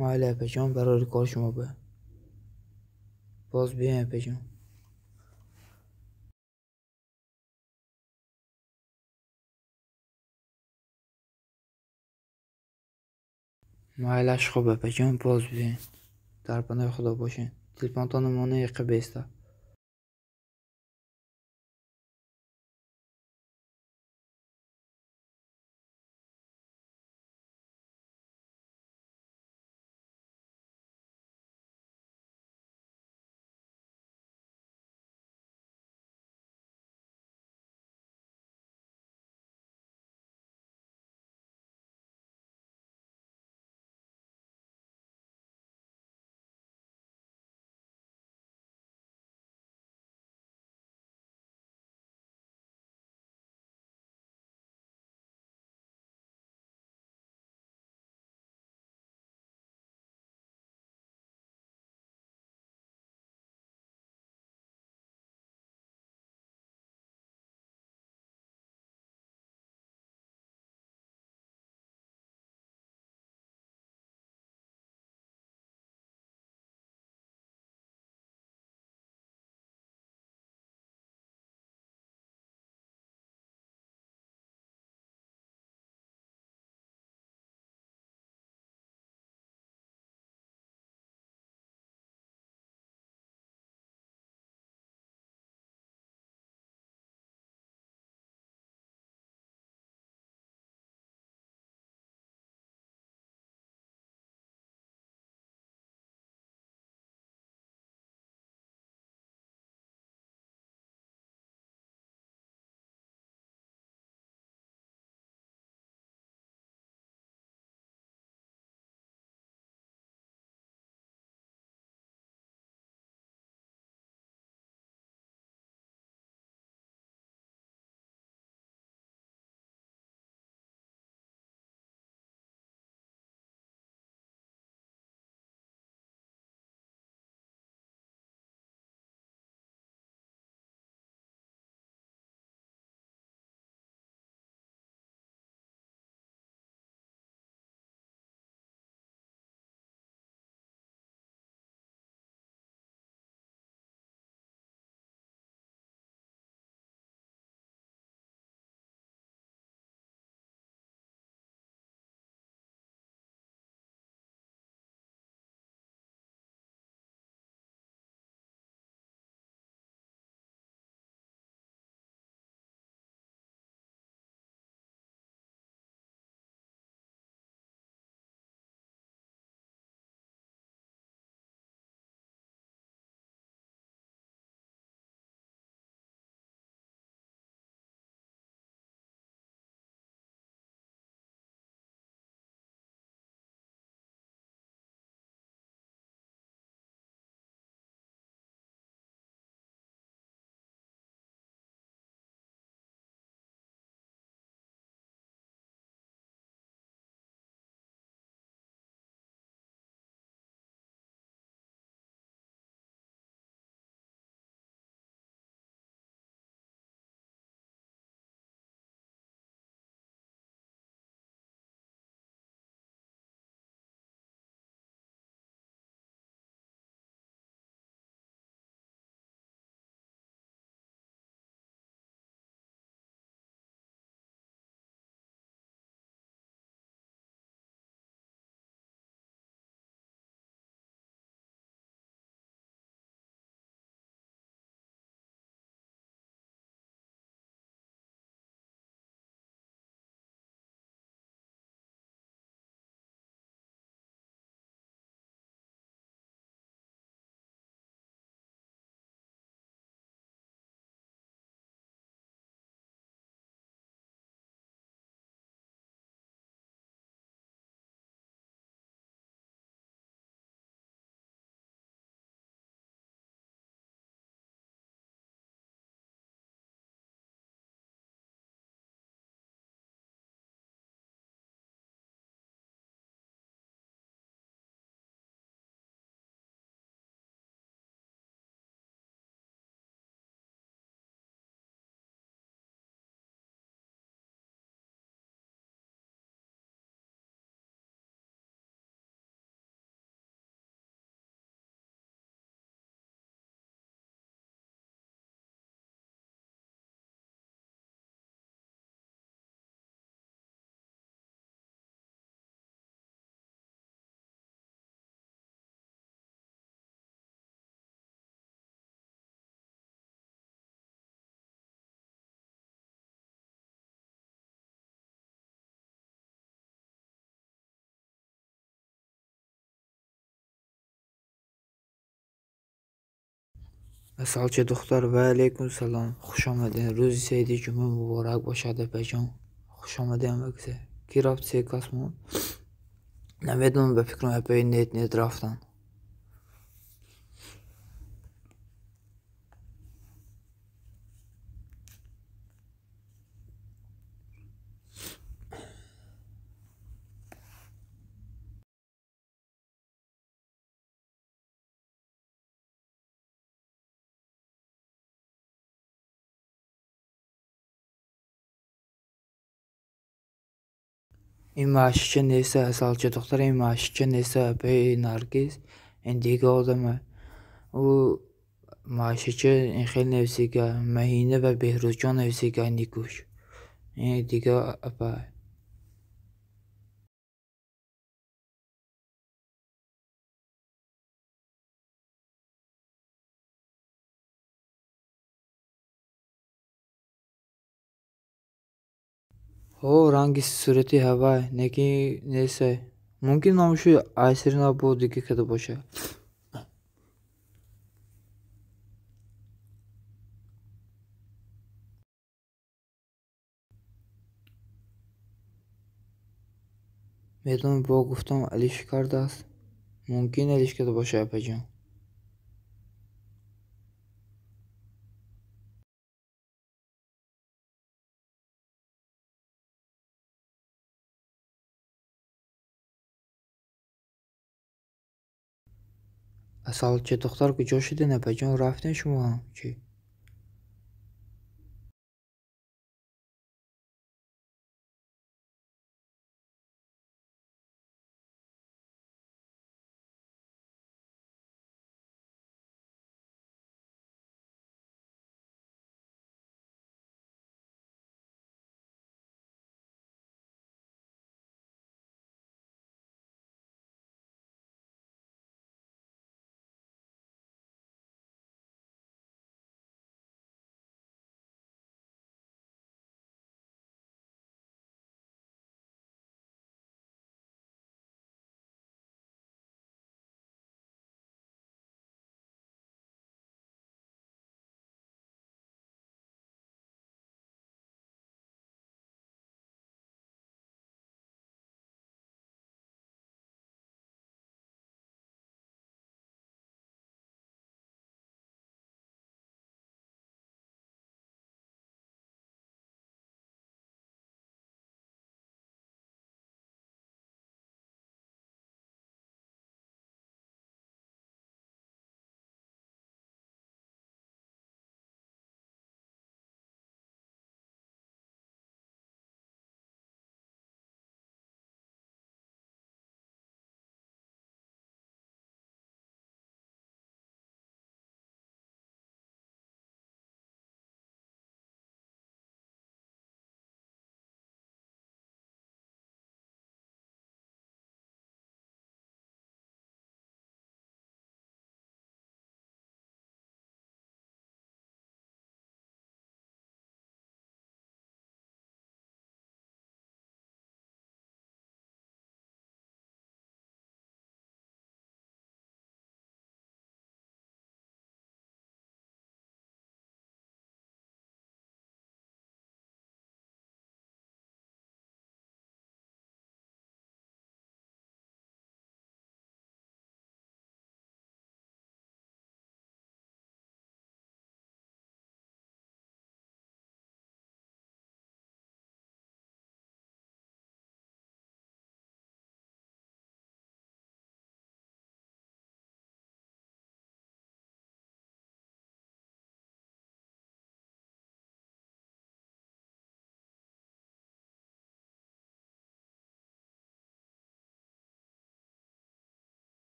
Майли апаҷон, барори кори шумо ба. Боз биёем апаҷон. Майлаш хуб апаҷон, боз биёем. Дар паноҳи Худо бошед. Телефонтонро монем яқа беста. Асалча духтар, ва алайкум салом, хуш омадед. Рӯзи саиди ҷумъа муборак бошад, апаҷон. Хуш омадед ҳамакасе. Ки рафт се кас монд? Намедонам, ба фикрам апаи нет нет рафтанд. Ин маъшича неста, асалча духтар, ин маъшича неста, апаи Наргиз, ин дига одама. Ӯ маъшича ин хел нависига, Маҳина ва Беҳрӯзҷон нависига никуш. Ин дига апа. Ҳо, ранги сурати ҳавай, неки нестай. Мумкин номушу айсирина бо дига када бошад. Медонам, бо гуфтам алиш кардааст. Мумкин алиш карда бошад, апаҷон. Асалча духтар куҷо шудед, апаҷон? Рафтем шумо ҳам чӣ?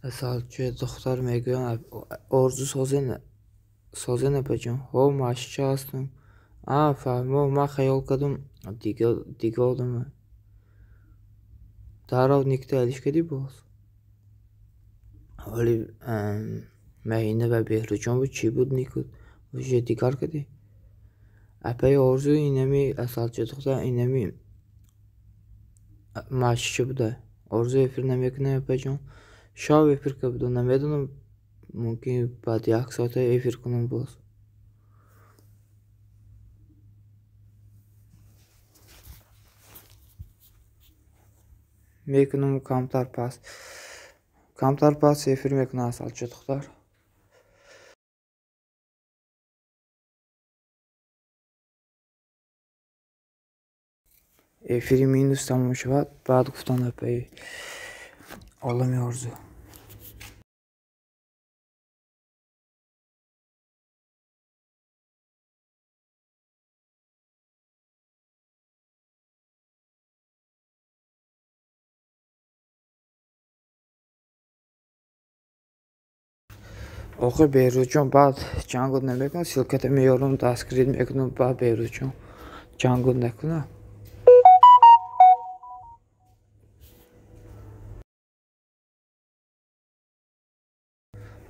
Асалча духтар мегӯянд Орзу созен апаҷон. Ҳо, машча ҳастам. А, фаҳмо, ман хаёл кардам дига одама. Дарав никта алиш кардӣ боз? Ҳоли Маҳина ва Беҳрӯзҷон буд, чӣ буд никуд? Уже дигар кардӣ? Апаи Орзу инами Асалча духтар инами машча буда. Орзу эфир намекунад апаҷон. Шав эфир карда будам, намедонам, мумкин баъд як соата эфир кунам боз. Мекунам камтар пас. Камтар пас эфир мекунам Асалча духтар. Эфири минус тамом шавад, баъд гуфтан апаи Олами Орзу. Охир Беҳрӯзҷон баъд ҷангот намекунад, ссылката меёрам, дастгирӣ мекунам, баъд Беҳрӯзҷон ҷангот накунад.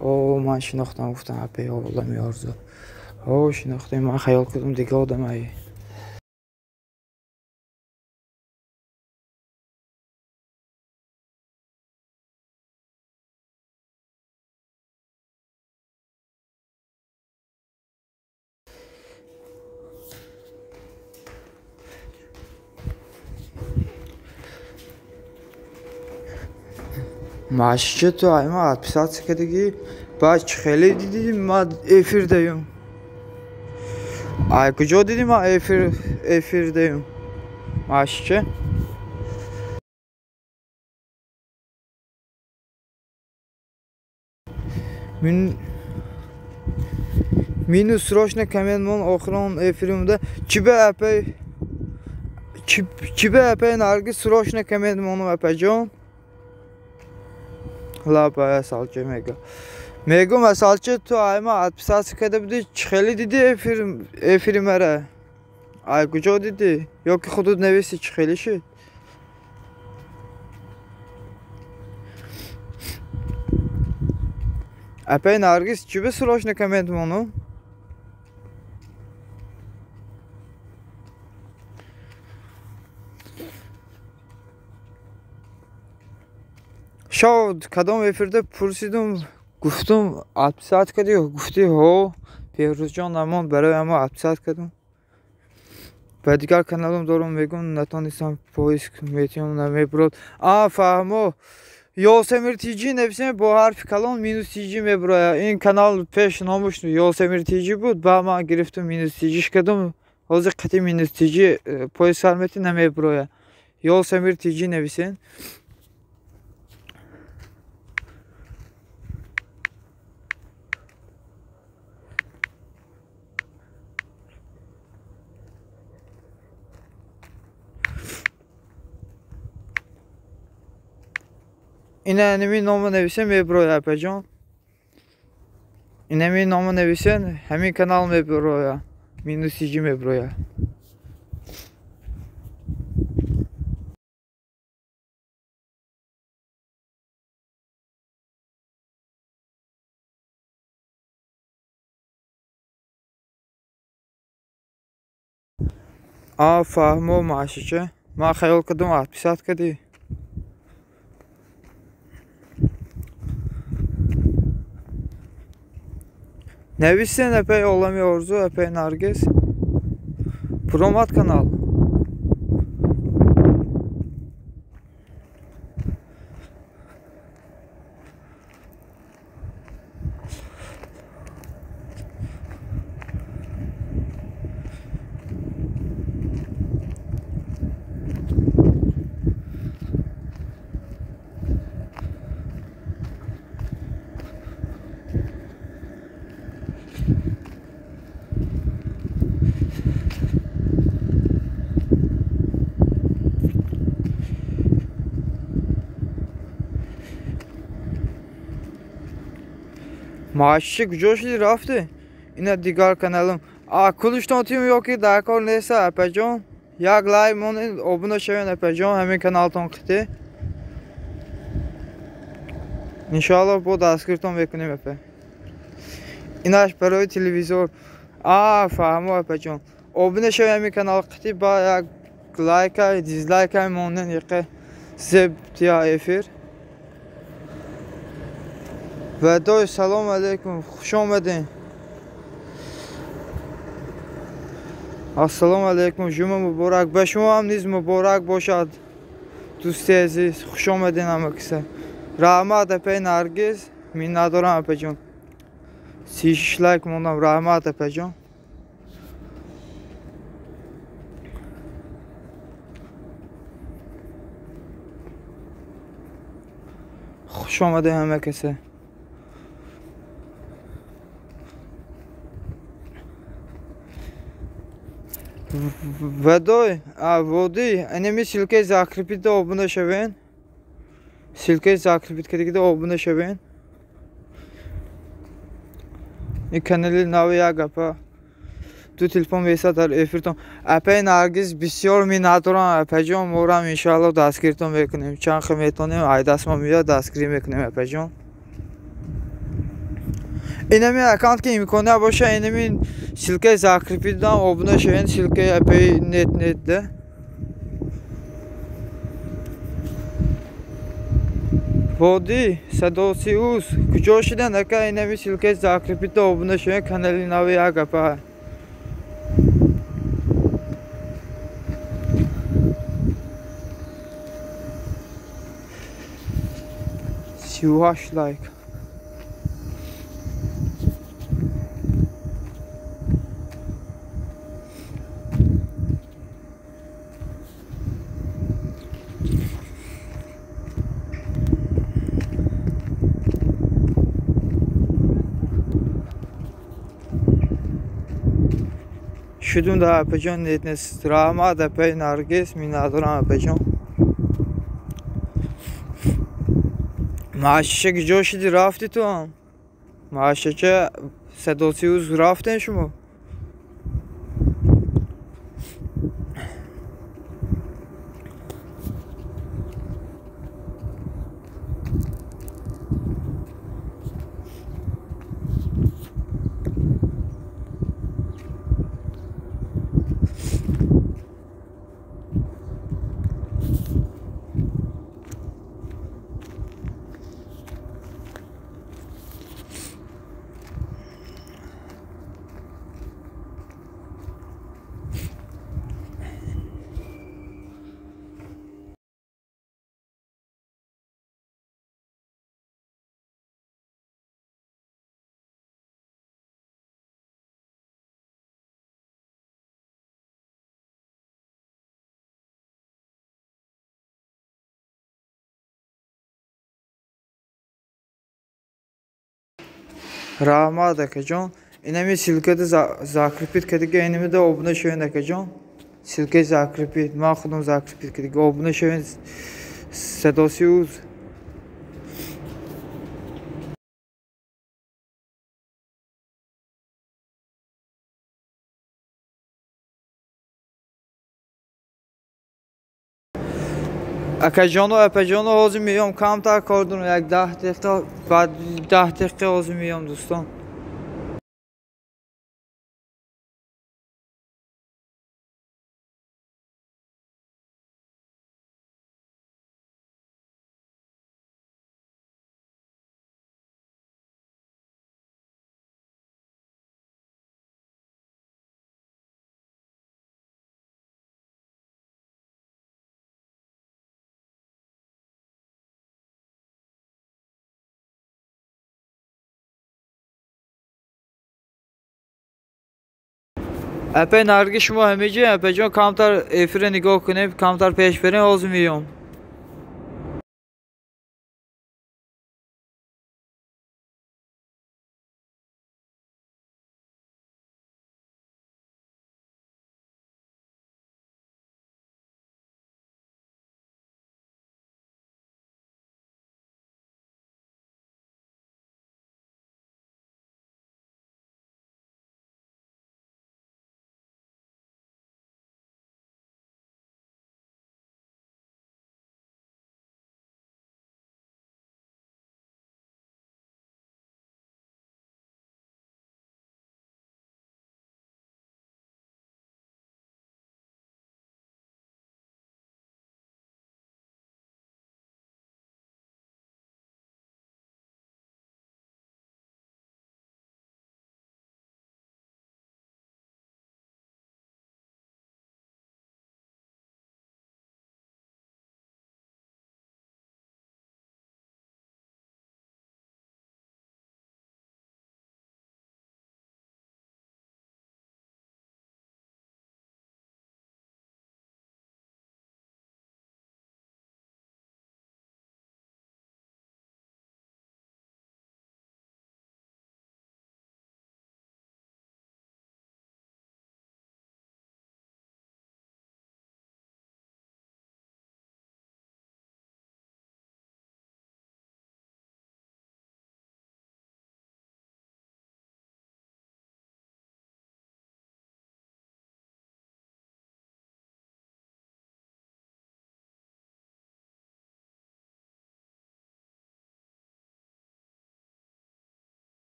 О, ман шинохтам, гуфтам апаи Олами Орзу. О, шинохтем, ман хаёл кардам дига одамае. Машча ту айма отписаться кардагӣ, баъд чӣ хеле дидӣ ман эфир даём? Ай куҷо дидӣ ман эфир даём? Машча? Минус срочно коммент мон охирон эфиримда. Чиба апай Наргиз срочно коммент монум апаҷон? Лаба Асалча мега. Мегум Асалча ту айма отписаться карда будӣ, чӣ хеле дидӣ эфири мара? Ай куҷо дидӣ? Ё ки худут нависӣ чӣ хеле шуд? Апай Наргиз чиба срочно коммент монум? Шав кадом эфирда пурсидум, гуфтум отписать кардӣ, гуфтӣ ҳо, Беҳрӯзҷон намонд, барои ҳама отписать кардум. Ба дигар каналам дорум, мегум натонистам поиск метиём намебурод. А, фаҳмо, Ёсемир ТЖ нависем бо ҳарфи калон минус ТЖ мебурояд. Ин канал пеш номуш Ёсемир ТЖ буд, ба ман гирифтум минус ТЖш кардум. Ҳозир қати минус ТЖ поиск сар мети намебурояд. Ёсемир ТЖ нависен. Ина ҳамин номо нависем мебурояд апаҷон. Ин ҳамин номо нависен, ҳамин канал мебурояд. Минус ТЖ мебурояд. А, фаҳмо, машича. Ман хаёл кардам отписать кардӣ. Нависен апай Олами Орзу, апай Наргиз. Пуромад канал. Маҳшиша куҷо шуди рафте? Ина дигар каналам. А кулиштон тим ёки дар кор неста апаҷон. Як лайк монед, обуна шавед апаҷон, ҳамин каналтон қите. Иншоаллоҳ бо дастгиртон мекунем апа. Инаш барои телевизор. А фаҳмо апаҷон. Обуна шавед ҳамин канал қити, ба як лайка, дизлайка монед, яқа зеб тия эфир. Вадой салом алейкум, хуш омадед. Ассалому алейкум, ҷумъа муборак. Ба шумо ҳам низ муборак бошад, дӯсти азиз. Хуш омадед ҳама киса. Раҳмат апаи Наргиз, миннатдорам апаҷон. 36 лайк мондам, раҳмат апаҷон. Хуш омадед ҳама киса. Вадой, води, инами ссылкаи закрепида обуна шавен. Ссылкаи закрепит кардагида обуна шавен. Ин канали нави як апа. Ду телефон веса дар эфиртон. Апаи Наргиз бисёр миннатдорам апаҷон, морам иншоаллоҳ дастгиртон мекунем. Чанд хел метонем, ай даст мо меояд дастгирӣ мекунем апаҷон. Инами аккаунт ки имконият боша, инами ссылкаи закрепидам обуна шавен, ссылкаи апаи нет нет да. Води садосиус куҷо шудан ака, инами ссылкаи закрепида обуна шавен, канали нави як апа. 38 лайк. Шудум да апаҷон, нетнес. Раҳмат апаи Наргиз, миннатдорам апаҷон. Маҳшиша куҷо шуди рафти ту ҳам? Маҳшича садосиуз рафтен шумо? Раҳмат акаҷон. Инами ссылкада закрепит кардага, инамида обуна шавед акаҷон. Ссылкаи закрепит, ман худам закрепит кардага, обуна шавед садосиуз. Акаҷону апаҷону ҳозир меём, камтар кор дорам, як 10 дақиқа, баъд 10 дақиқа ҳозир меём дӯстон. Апаи Наргиз шумо ҳамиҷа, апаҷон камтар эфира нигоҳ кунем, камтар пеш берем, ҳозир меём.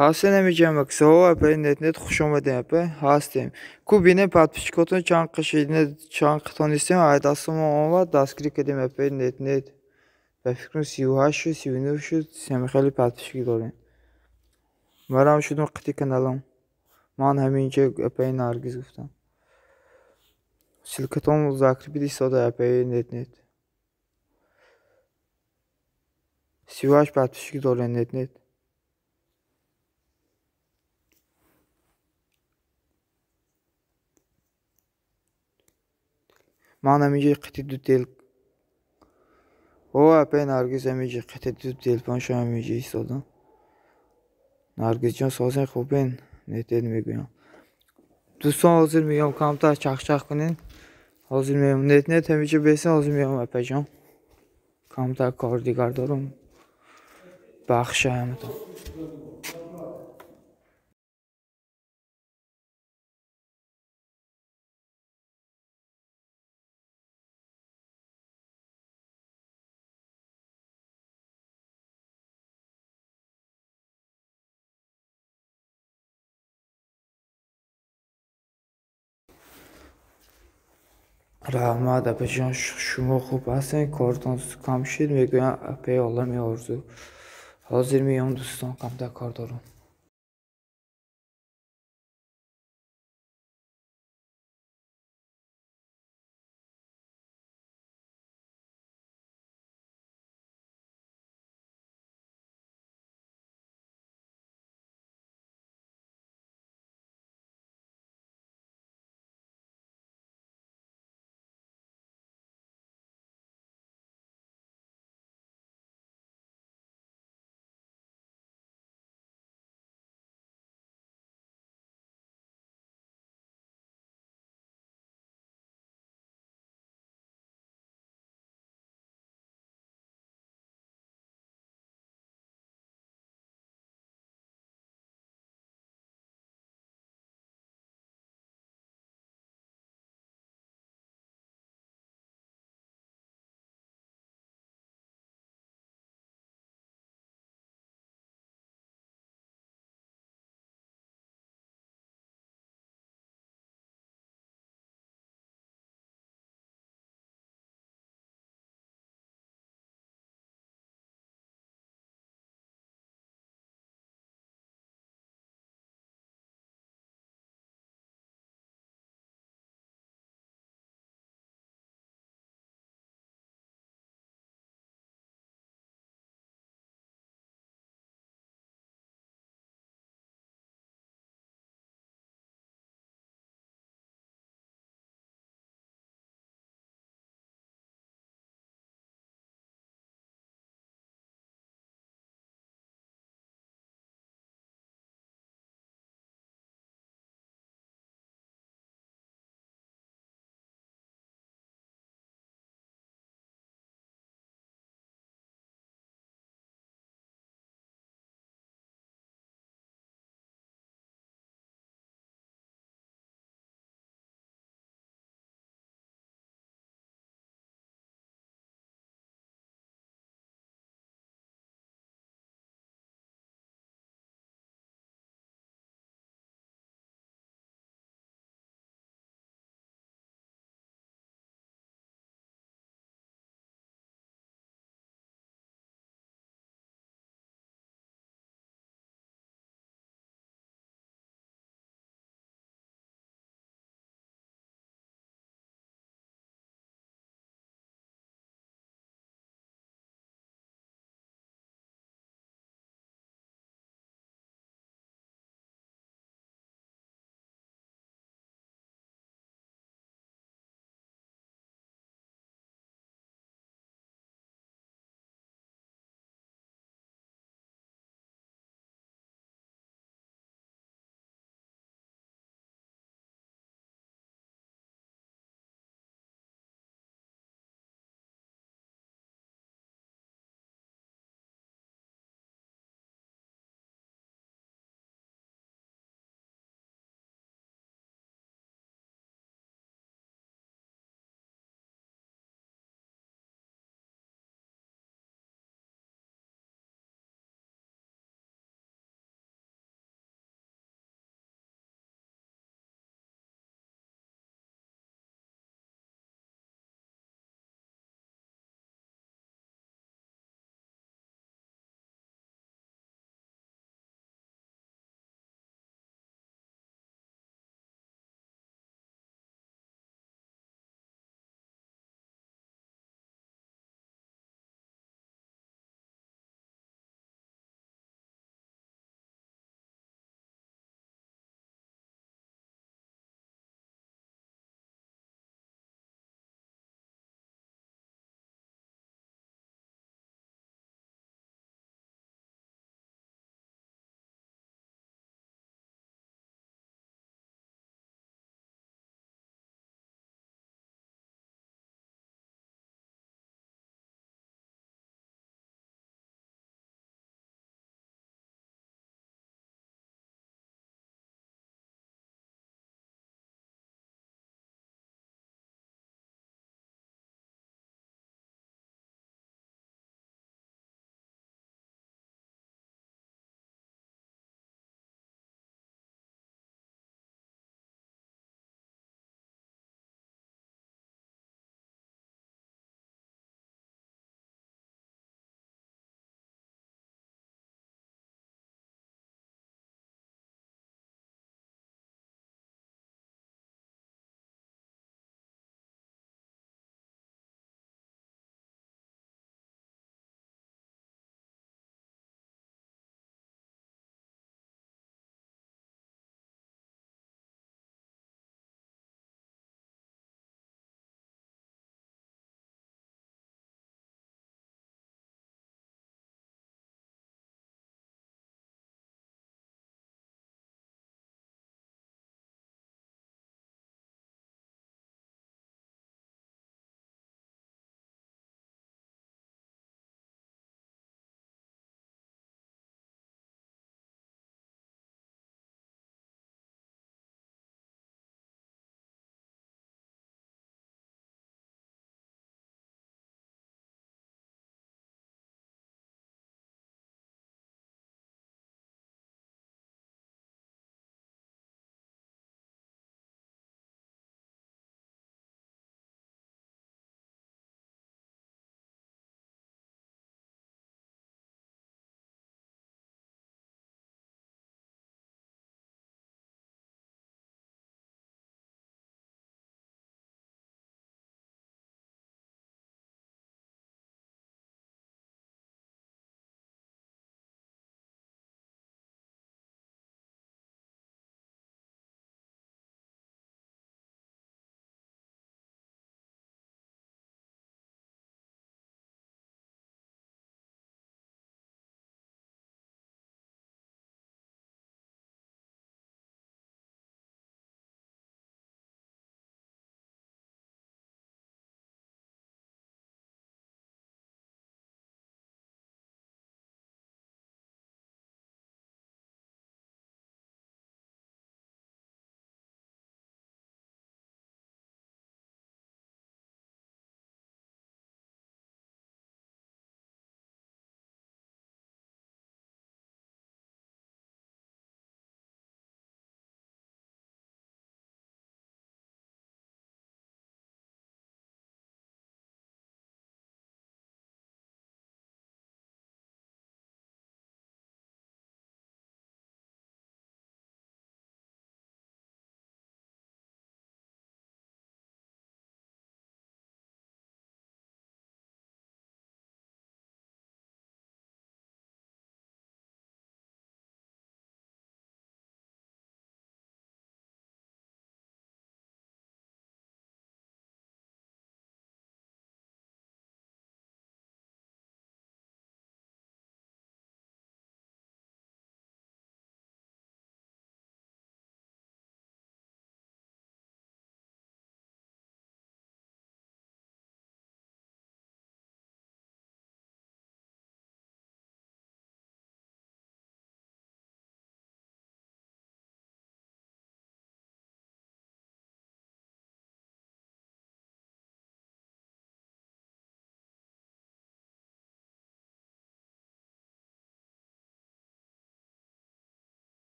Ҳастен ҳамиҷа максаҳо апай нет-нет, хуш омадем апай, ҳастем. Ку бинем подписчикотон чанд қишид, чанд қитонистем, ай дастамон омад, дастгирӣ кардем апай нет-нет. Ба фикрам 38 шуд, 39 шуд, ҳами хеле подписчик дорем. Марам шудум қити каналам. Ман ҳаминҷа апай Наргиз гуфтам. Ссылкатон закрепить истода апай нет-нет. 38 подписчик дорем нет-нет. Ман ҳаминҷа қити ду тел. О, апай Наргиз ҳаминҷа қити ду телефоншо ҳаминҷа истодам. Наргизҷон созен хубен, нет-нет мегӯям. Дӯстон ҳозир меём, камтар чахчах кунед. Ҳозир меём. Нет-нет ҳаминҷа бесен, ҳозир меём апайҷон. Камтар кор дигар дорам. Бахшаямтон. Раҳмат апаҷон, шумо хуб ҳастед, кортон кам шуд, мегӯям апаи олами орзу. Ҳозир меём дӯстон, камтар кор дорам.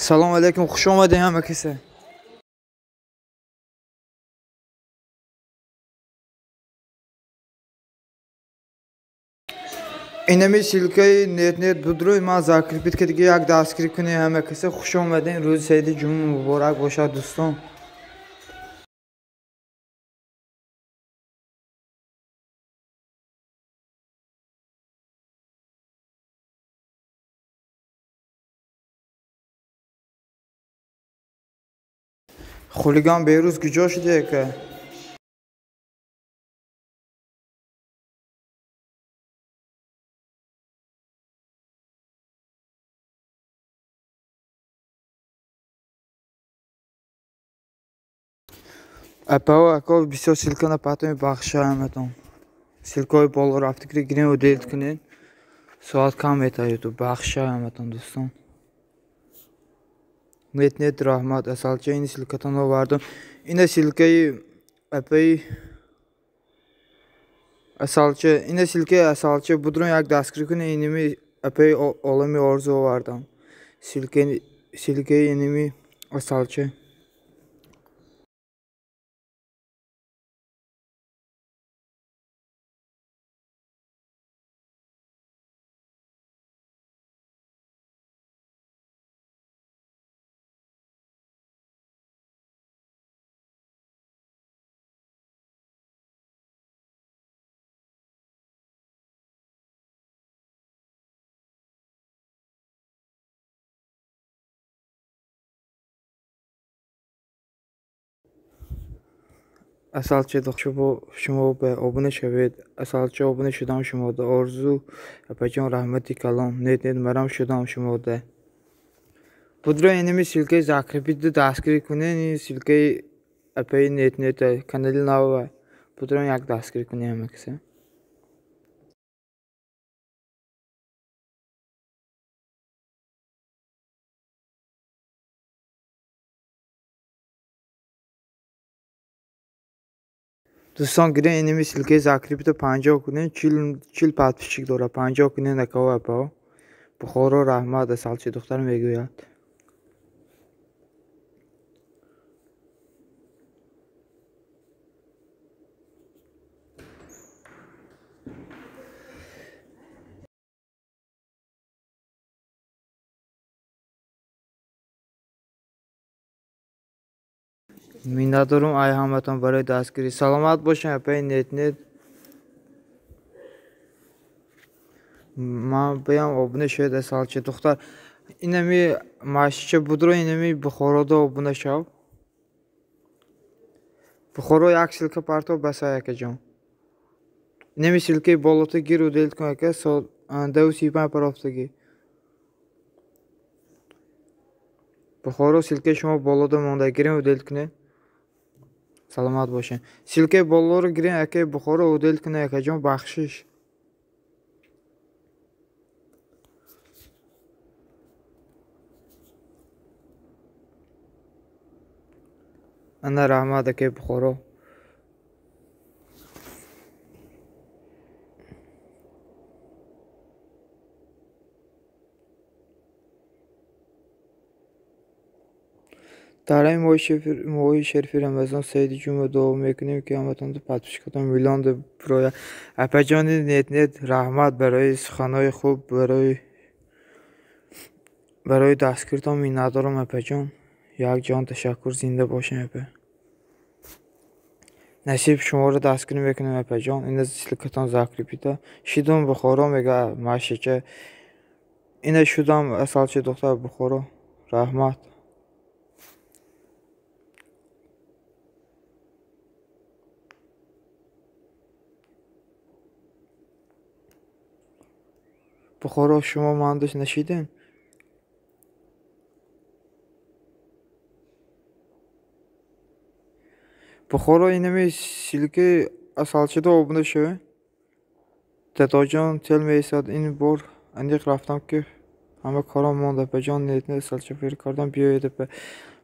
Салом алейкум, хуш омадед ҳама касе. Инами ссылкаи нет-нет будруй ман закрепить кардиги як дастгирӣ кунед ҳама касе. Хуш омадед, рӯзи саиди ҷумъа муборак бошад дӯстон. Хулиган Берӯз куҷо шуде ака? Апао ако бисёр ссылка напартоем, бахшааматон. Ссылкаҳои боло рафтикри гирем удалить кунед. Соат кам метавед, бахшааматон дӯстон. Нет-нет, раҳмат, асалча ин ссылкатон овардам. Ина ссылкаи апаи асалча, ина ссылкаи асалча будрон як дастгирӣ кунед, иними апаи олами орзу овардам. Ссылкаи иними асалча. Асалча шумо ба обуна шавед. Асалча обуна шудам шумода. Орзу апаҷон раҳмати калом. Нет-нет, марам шудам шумода. Будро инами ссылкаи закрепить дастгирӣ кунед, ин ссылкаи апаи нет-нет канали нав. Будро як дастгирӣ кунед ҳама касе. Дӯстон гирен инами ссылкаи закрепить 50 кунед, 40 подписчик дорад, 50 кунед акао апао. Бухоро раҳмат, асалчи духтар мегӯяд. Миннатдорум ай ҳаматон барои дастгирӣ. Саломат бошед апаи нет-нет. Ман биям обуна шавед асалча духтар. Инами машча будро инами Бухорода обуна шав. Бухоро як ссылка парто басай акаҷон. Инами ссылкаи болото гир удалить кун ака, 235 парофтагӣ. Бухоро ссылкаи шумо болода монда, гирем удалить кунед. Саломат бошед. Ссылкаи болоро гирем акаи Бухоро удалить кунед акаҷон, бахшиш. Ана раҳмат акаи Бухоро. Дар ҳамин моҳи шарифи Рамазон саиди ҷумъа дуо мекунем, ки ҳаматон подписчикатон миллион бирояд. Апаҷони нет-нет, раҳмат барои суханҳои хуб, барои дастгиритон миннатдорам апаҷон. Як ҷон ташаккур, зинда бошем апа. Насиб шуморо дастгирӣ мекунем апаҷон. Ина ссылкатон закрепита. Шидум Бухоро мега машича. Ина шудам асалчи духтар Бухоро. Раҳмат. Бухоро шумо мандаш нашидем? Бухоро инами ссылкаи асалчида обуна шавед. Дадоҷон тел меисад ин бор аниқ рафтам ки ҳама корам монд апаҷон. Нет-нет асалча фикр кардам биёед апа.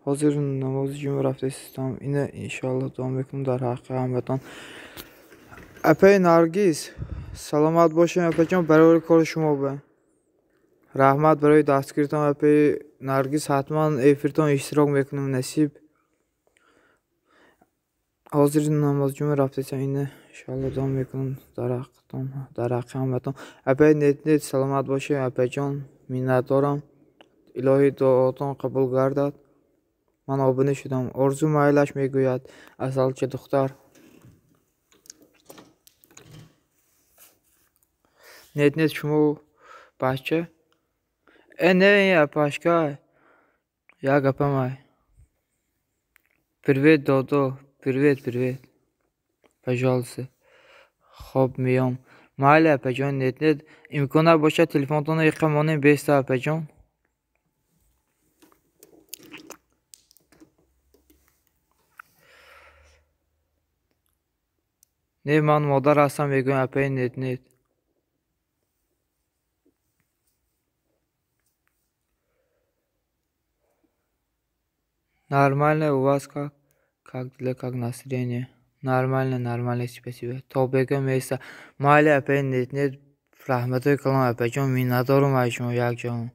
Ҳозир намози ҷумъа рафта истам. Ина иншоалло дуо мекунам дар ҳаққи ҳаматон. Апаи Наргиз саломат бошед апаҷон, барори кори шумо ба. Раҳмат барои дастгиритон апаи Наргиз, ҳатман эфиртон иштирок мекунем, насиб. Ҳозир намозҷумъа рафтесам, ина иншоалло дуо мекунам дар ҳаққатон, дар ҳаққи ҳаматон. Апаи Нет-Нет, саломат бошед, апаҷон, миннатдорам. Илоҳӣ дуотон қабул гардад. Ман обуна шудам. Орзу майлаш мегӯяд, асалча духтар. Нет-Нет, шумо бача? Э, не, апашка, як гапамай. Привет, додо, привет, привет. Пожалуйста. Хоб меём. Майли, апаҷон, Нет-Нет, имкон бошад телефонтонро иқа монем беста, апаҷон. Не, ман модар ҳастам, мегӯям апаи Нет-Нет. Нормально у вас как? Как дела, как настроение? Нормально, нормально, спасибо. То бега места. Майли, апаи Нет-Нет, раҳматои калон, апаҷон, миннатдорум аз шумо якҷон.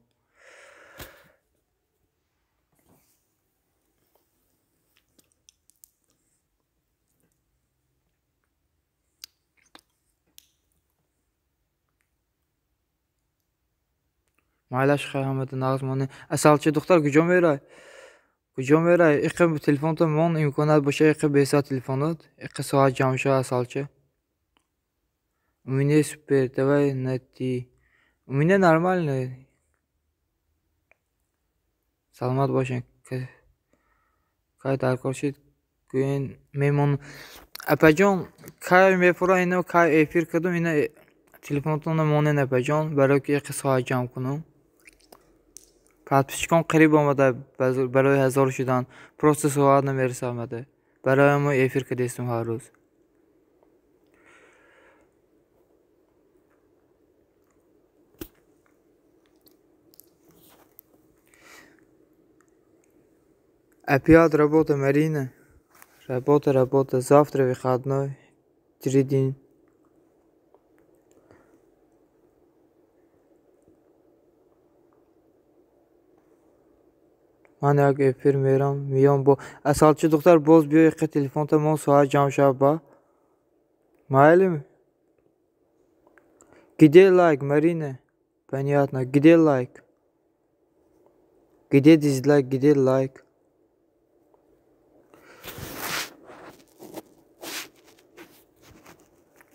Майлаш хай ҳамада нағз монем. Асалча духтар куҷо мерай? Куҷо мерай? Иқа телефонто мон, имконият боша иқа беса телефонот. Иқа соат ҷамъ шава, асалча. У меня супер, давай на ты. У меня нормально. Саломат бошед. Кай даркор шид, гӯен мемонам. Апаҷон, кай мефура ино, кай эфир кардум, ина телефонотонро монен, апаҷон, барои ки иқа соат ҷамъ кунам. Подписчикон қариб омада барои 1000 шудан. Просто соат намереса омада. Барои мо эфир кардестум ҳар рӯз. Опять работа, Марина. Работа, работа. Завтра выходной. 3 дня. Ман як эфир мерам, меём бо. Асалчи духтар, боз биё иқа телефонта мон, соат ҷамъ шава ба. Майли? Где лайк, Марина? Понятно. Где лайк? Где дизлайк, где лайк?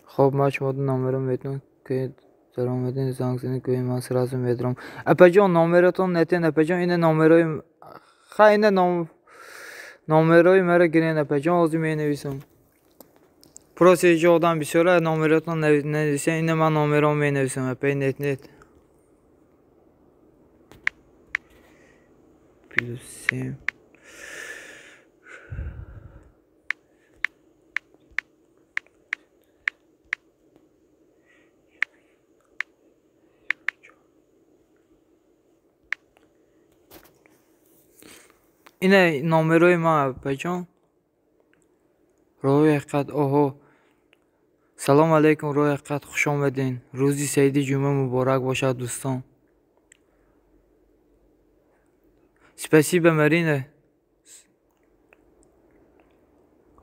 Хоб, ман шумода номерам метавонам, ки даромадин занг занед, гӯем ман сразу медорам. Апаҷон, номератон нетен, апаҷон, ина номерои хай, ина номерои маро гирен, апаҷон, ҳозир менависам. Просто иҷо одам бисёра, номератон нанависен, ина ман номером менависам, апаи Нет-Нет. +7. Ина номерои ман, апаҷон. Роҳи ҳақиқат, оҳо. Салом алейкум, роҳи ҳақиқат, хуш омадин. Рӯзи саиди ҷумъа муборак бошад, дӯстон. Спасибо, Марина.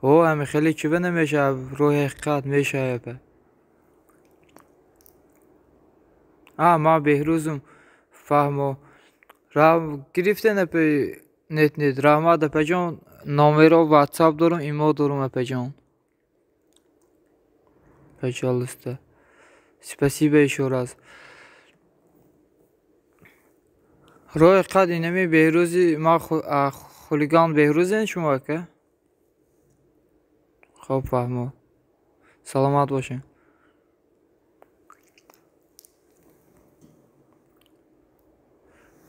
О, ҳами хеле чиба намешавад, роҳи ҳақиқат мешавад, апа. А, ман Беҳрӯзум, фаҳмо. Гирифтен, апаи Нет-Нет, раҳмат, апаҷон. Номеро WhatsApp дорум, имо дорум, апаҷон. Пожалуйста. Спасибо ещё раз. Роҳи ҳақиқат, инами Беҳрӯзи ман, хулиган Беҳрӯзен шумо, ака? Хоб, фаҳмо. Саломат бошед.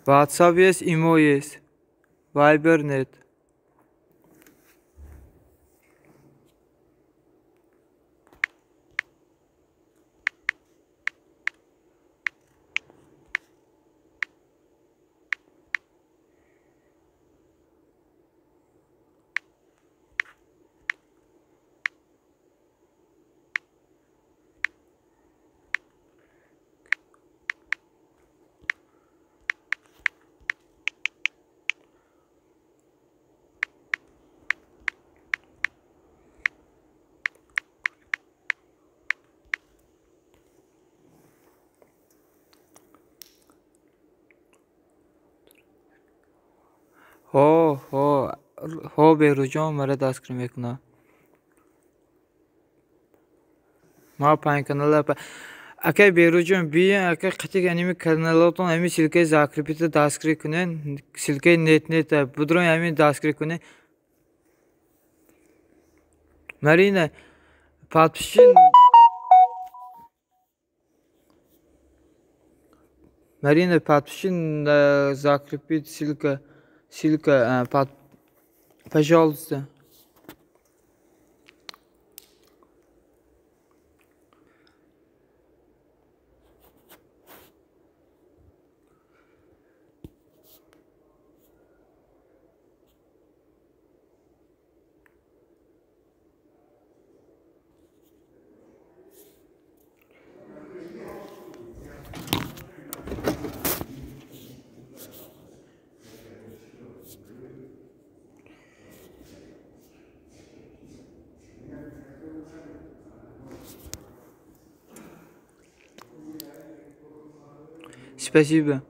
WhatsApp есть, имо есть. Viber нет. Ҳо, ҳо, ҳо, Беҳрӯзҷон мара дастгирӣ мекунад. Ма панҷ канала акай Беҳрӯзҷон биён, акай қатик аними каналотон ҳамин ссылкаи закрепита дастгирӣ кунен, ссылкаи нет-нета будрон ҳамин дастгирӣ кунен. Марина, подпиши. Марина, подпиши, закрепить ссылка, ссылка, под, пожалуйста. Спасибо.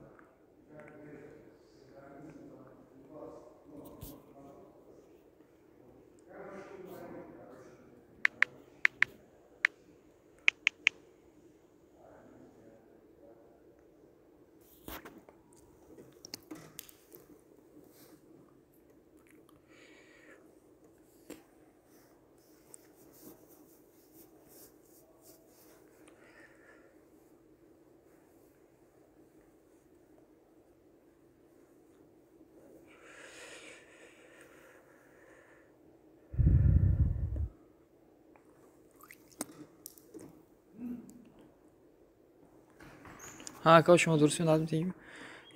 Ҳа, ака, шумо дуруст медонед,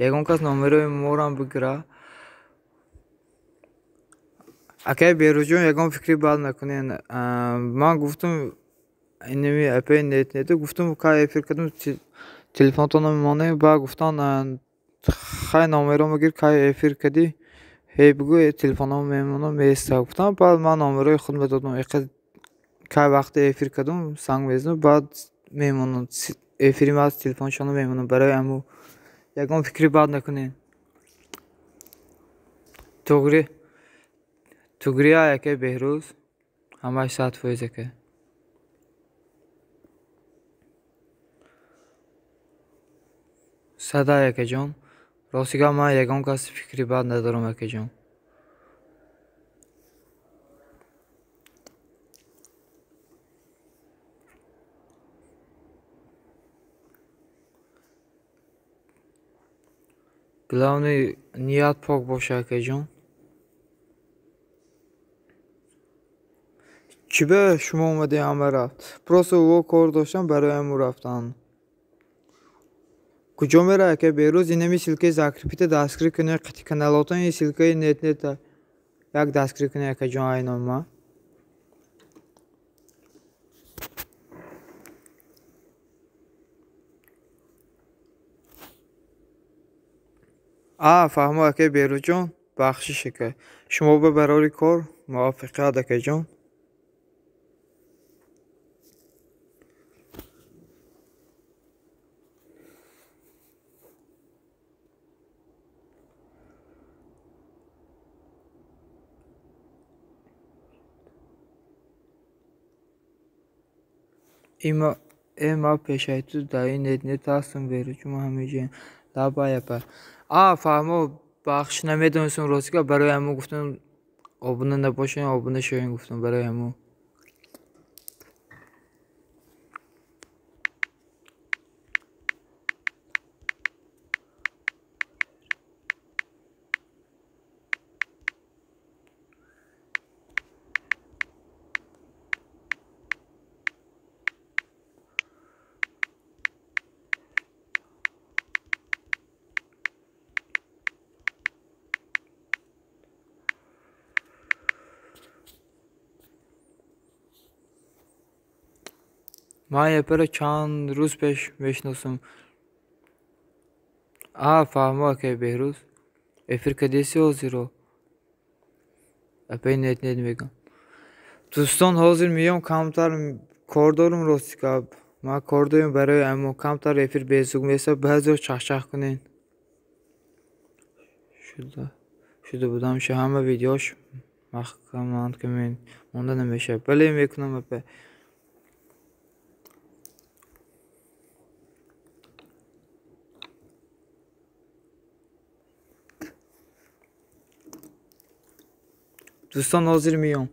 ягон кас номерои морам бигира. Акай Беҳрӯзҷон, ягон фикри бад накунед. Ман гуфтам инами апай нет нету, гуфтам кай эфир кардам, телефонтонро мемонем, баъд гуфтан хай номеро мегир, кай эфир кардӣ, ҳей бигӯ телефонҳо мемонам, меиста. Гуфтам баъд ман номерои худ медодам, кай вақте эфир кардам санг мезанам, баъд мемонам. Эфири ман аз телефоншонро мемонам, барои аму ягон фикри бад накунед. Тугри тугрия акай Беҳрӯз, ҳамааш 100% ака. Садай акаҷон, рости гап ман ягон кас фикри бад надорам акаҷон. Главное ният пок боша акаҷон. Чӣ ба шумо омадем ҳама рафт? Просто ӯ кор доштам, барои ҳамун рафтан. Куҷо мера ака Беҳрӯз? Инами ссылкаи закрепита дастгирӣ кунед, қити каналотон ин ссылкаи нет-нета як дастгирӣ кунед акаҷон айнон ман. А, фаҳмо акай Беҳрӯзҷон, бахшиш ака. Шумо ба барори кор муваффақият акаҷон. Има э ма пешаи ту дар ин нет-нет ҳастам Беҳрӯзҷон, ман ҳамеҷоям. Лабай апа. А, фаҳмо, бахшиш намедонистам рости гап, барои ҳамун гуфтам обуна набошем, обуна шавем гуфтам барои ҳамун. Ман япера чанд рӯз пеш мешиносам. А, фаҳмо акай Беҳрӯз. Эфир кардеси ҳозиро? Апай нет-нет мегӯям. Дӯстон, ҳозир меём, камтар кор дорум рости гап. Ман кор дорем барои аммо камтар эфир безуг меса, баъзеҳо чахчах кунед. Шуда. Шуда будам ша ҳама видеош маҳкаманд ки монда намешавад. Бале, мекунам апа. Дӯстон, ҳозир меём.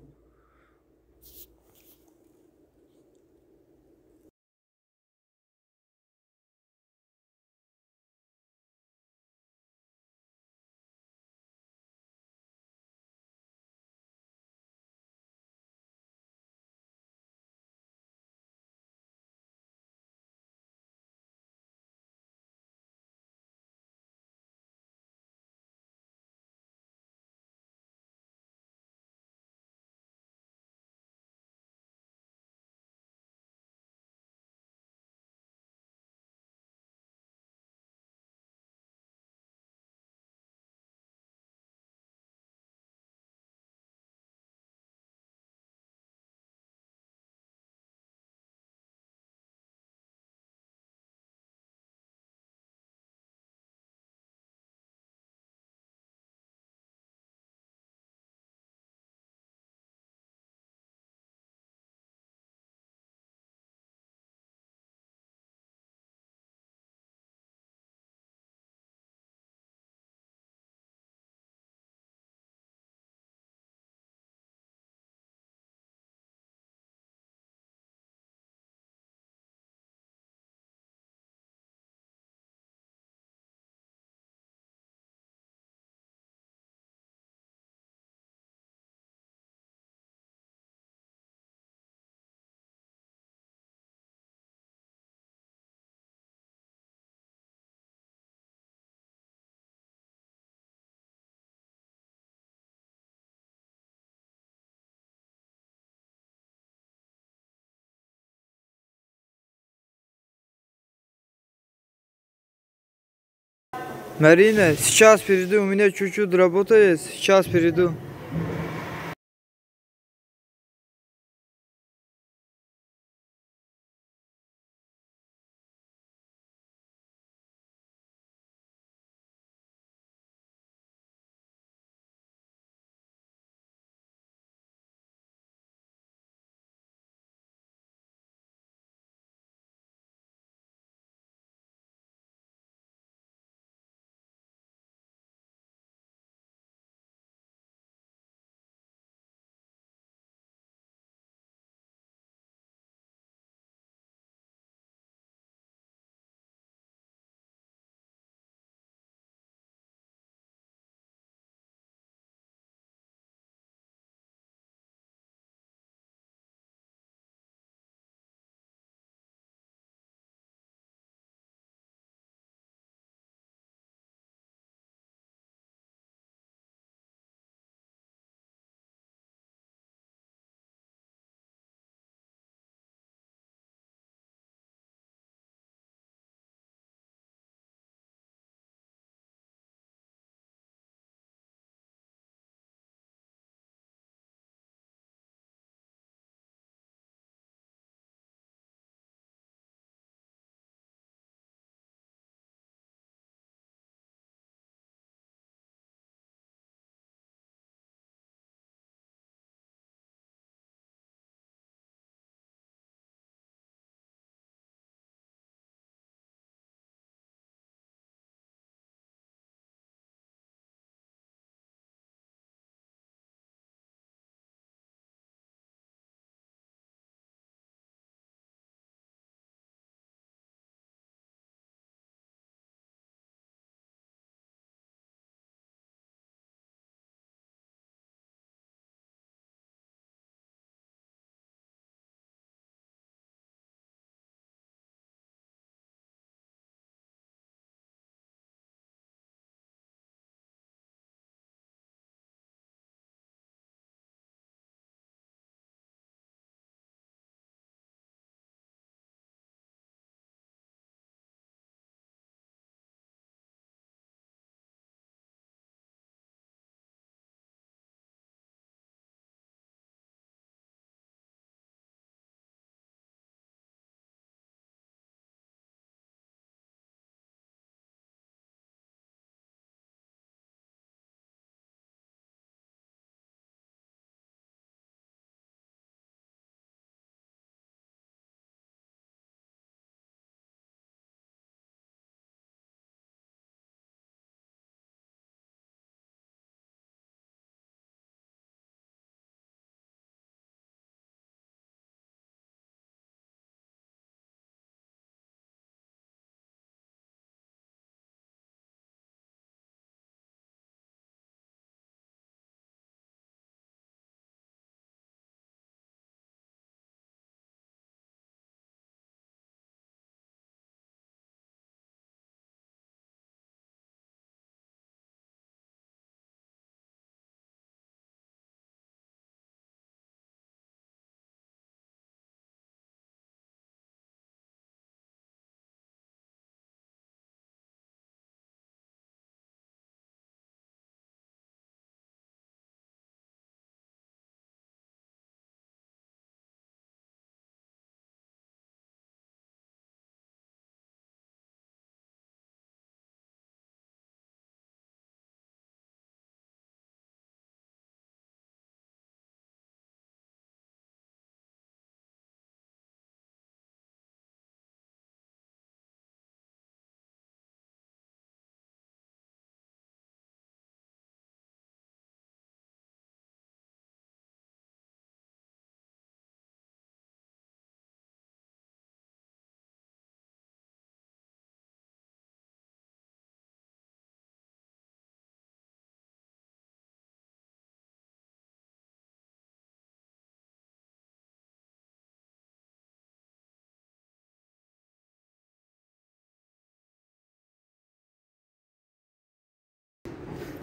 Марина, сейчас перейду, у меня чуть-чуть работа есть, сейчас перейду.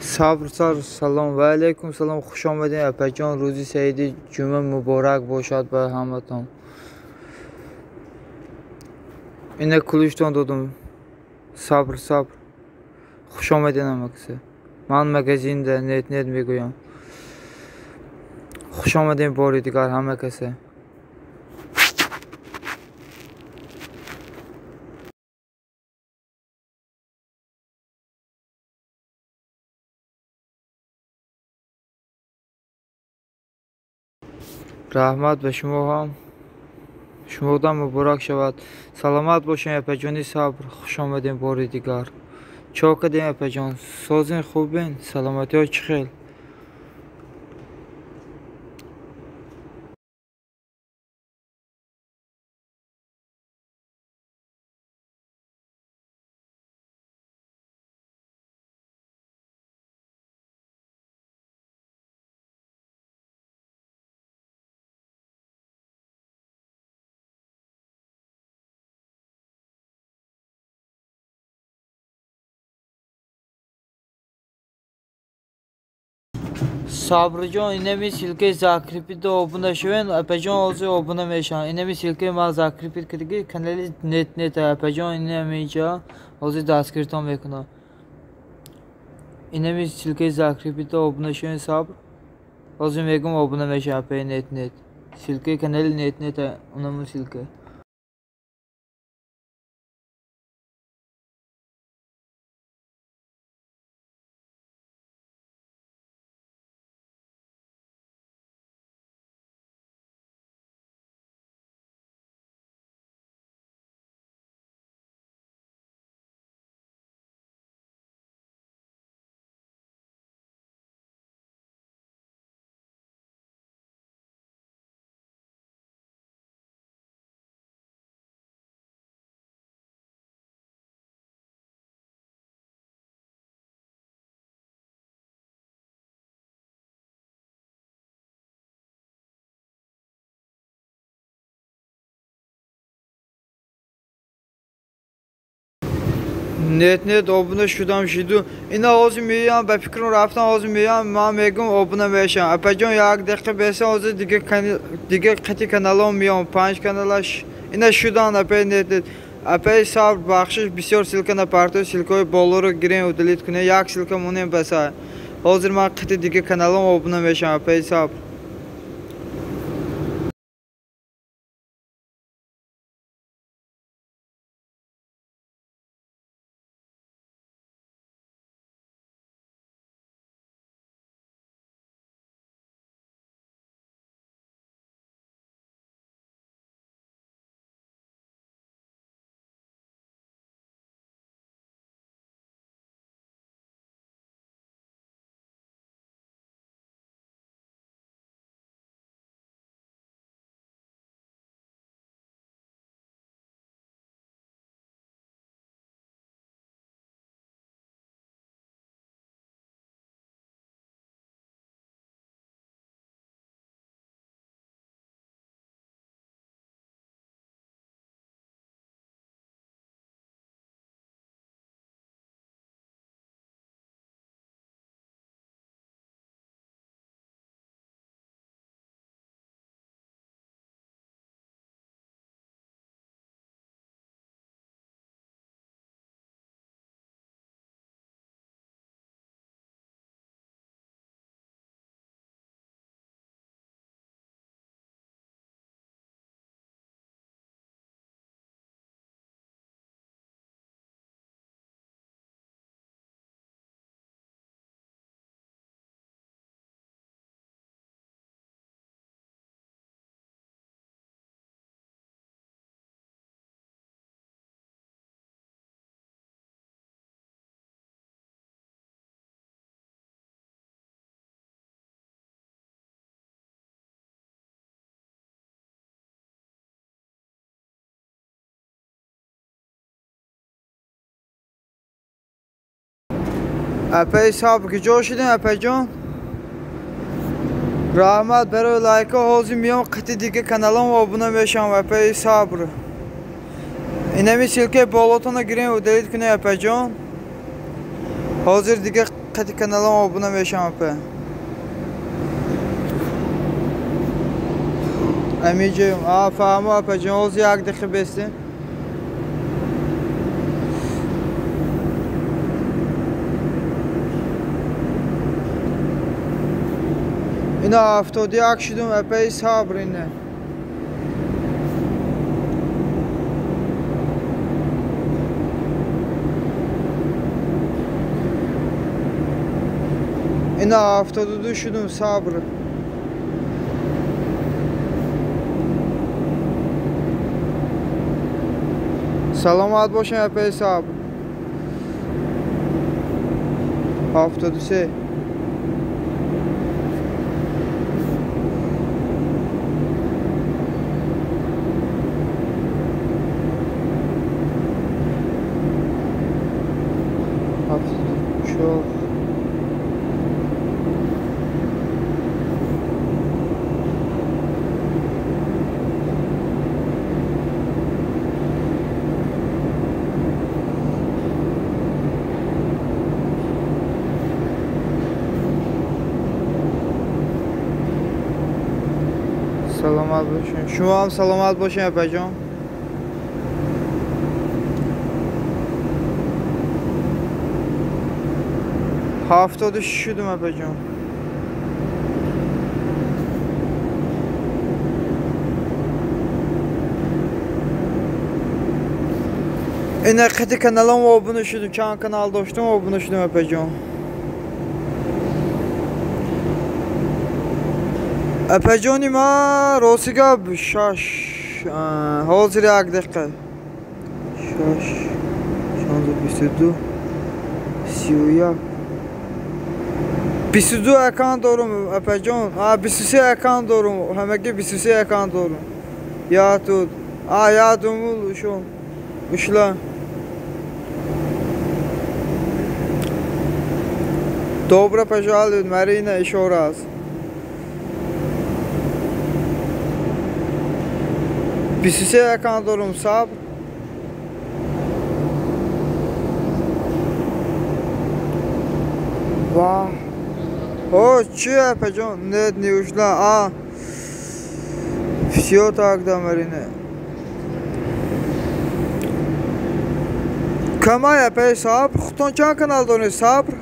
Сабр сар салом ва алайкум салом, хуш омадед апаҷон. Рӯзи саиди ҷумъа муборак бошад ба ҳаматон. Ина кулиштон додум. Сабр сабр. Хуш омадед ҳамакаса. Ман магазинда нет нет мегӯям. Хуш омадед бори дигар ҳама каса. Раҳмат ба шумо ҳам. Шумодам муборак шавад. Саломат бошед апаҷони Сабр. Хуш омадем бори дигар. Чо кардем апаҷон? Созин хубен? Саломатиҳо чӣ хел? Сабрҷон, инами ссылкаи закрепить обуна шавен. Апаҷон ҳозир обуна мешаванд. Инами ссылкаи ман закрепить кардагӣ канали нет нет апаҷон инамиҷа ҳозир дастгиртон мекунам. Инами ссылкаи закрепить обуна шавен Сабр. Ҳозир мегӯм обуна мешавам апаи нет нет. Ссылкаи канали нет нет унаму ссылка. Нет нет обуна шудам шиду. Ина ҳозир меоям ба фикрам рафтам ҳозир меоям ман мегӯм обуна мешавам. Апаҷон як дақиқа беса ҳозир дига қати каналом меоям. 5 каналаш ина шудан апаи нет нет. Апаи Сабр бахшиш бисёр ссылка напартои ссылкаҳои болоро гирем удалить кунем. Як ссылка монем баса. Ҳозир ман қати дига каналом обуна мешавам апаи Сабр. Апаи Сабр куҷо шудем апаҷон? Раҳмат барои лайка. Ҳозир меоям қити дига каналом обуна мешавам апаи Сабр. Инами ссылкаи болотонро гирем удалить кунем апаҷон. Ҳозир дига қати каналам обуна мешам апа. Амиҷем, а фаҳмо апаҷон, ҳозир як дақиқа бестем. Ина 71 шудум апаи сабр ина. Ина 72 шудум сабр. Саломат бошем апаи сабр. 73. Саломат бошем. Шумо ҳам саломат бошем апаҷон. 76 шудум апаҷон. Ина қати каналам обуна шудум. Чанд канал доштум, обуна шудум апаҷон. Апаҷони ма рости гап шаш, ҳозир як дақиқа. 6 16 22 31 22 аккаунт дорум апаҷон. 23 аккаунт дорум. Ҳамагӣ 23 аккаунт дорум. Я тут. Я думал, шо ушла. Добро пожаловать, Марина, еще раз. 23 аккаунт дорум сабр. Ва. О, че, апаҷон? Нет, не ушла. А. Всё тогда, Марина. Камай, апай сабр. Худтон чанд канал доред сабр?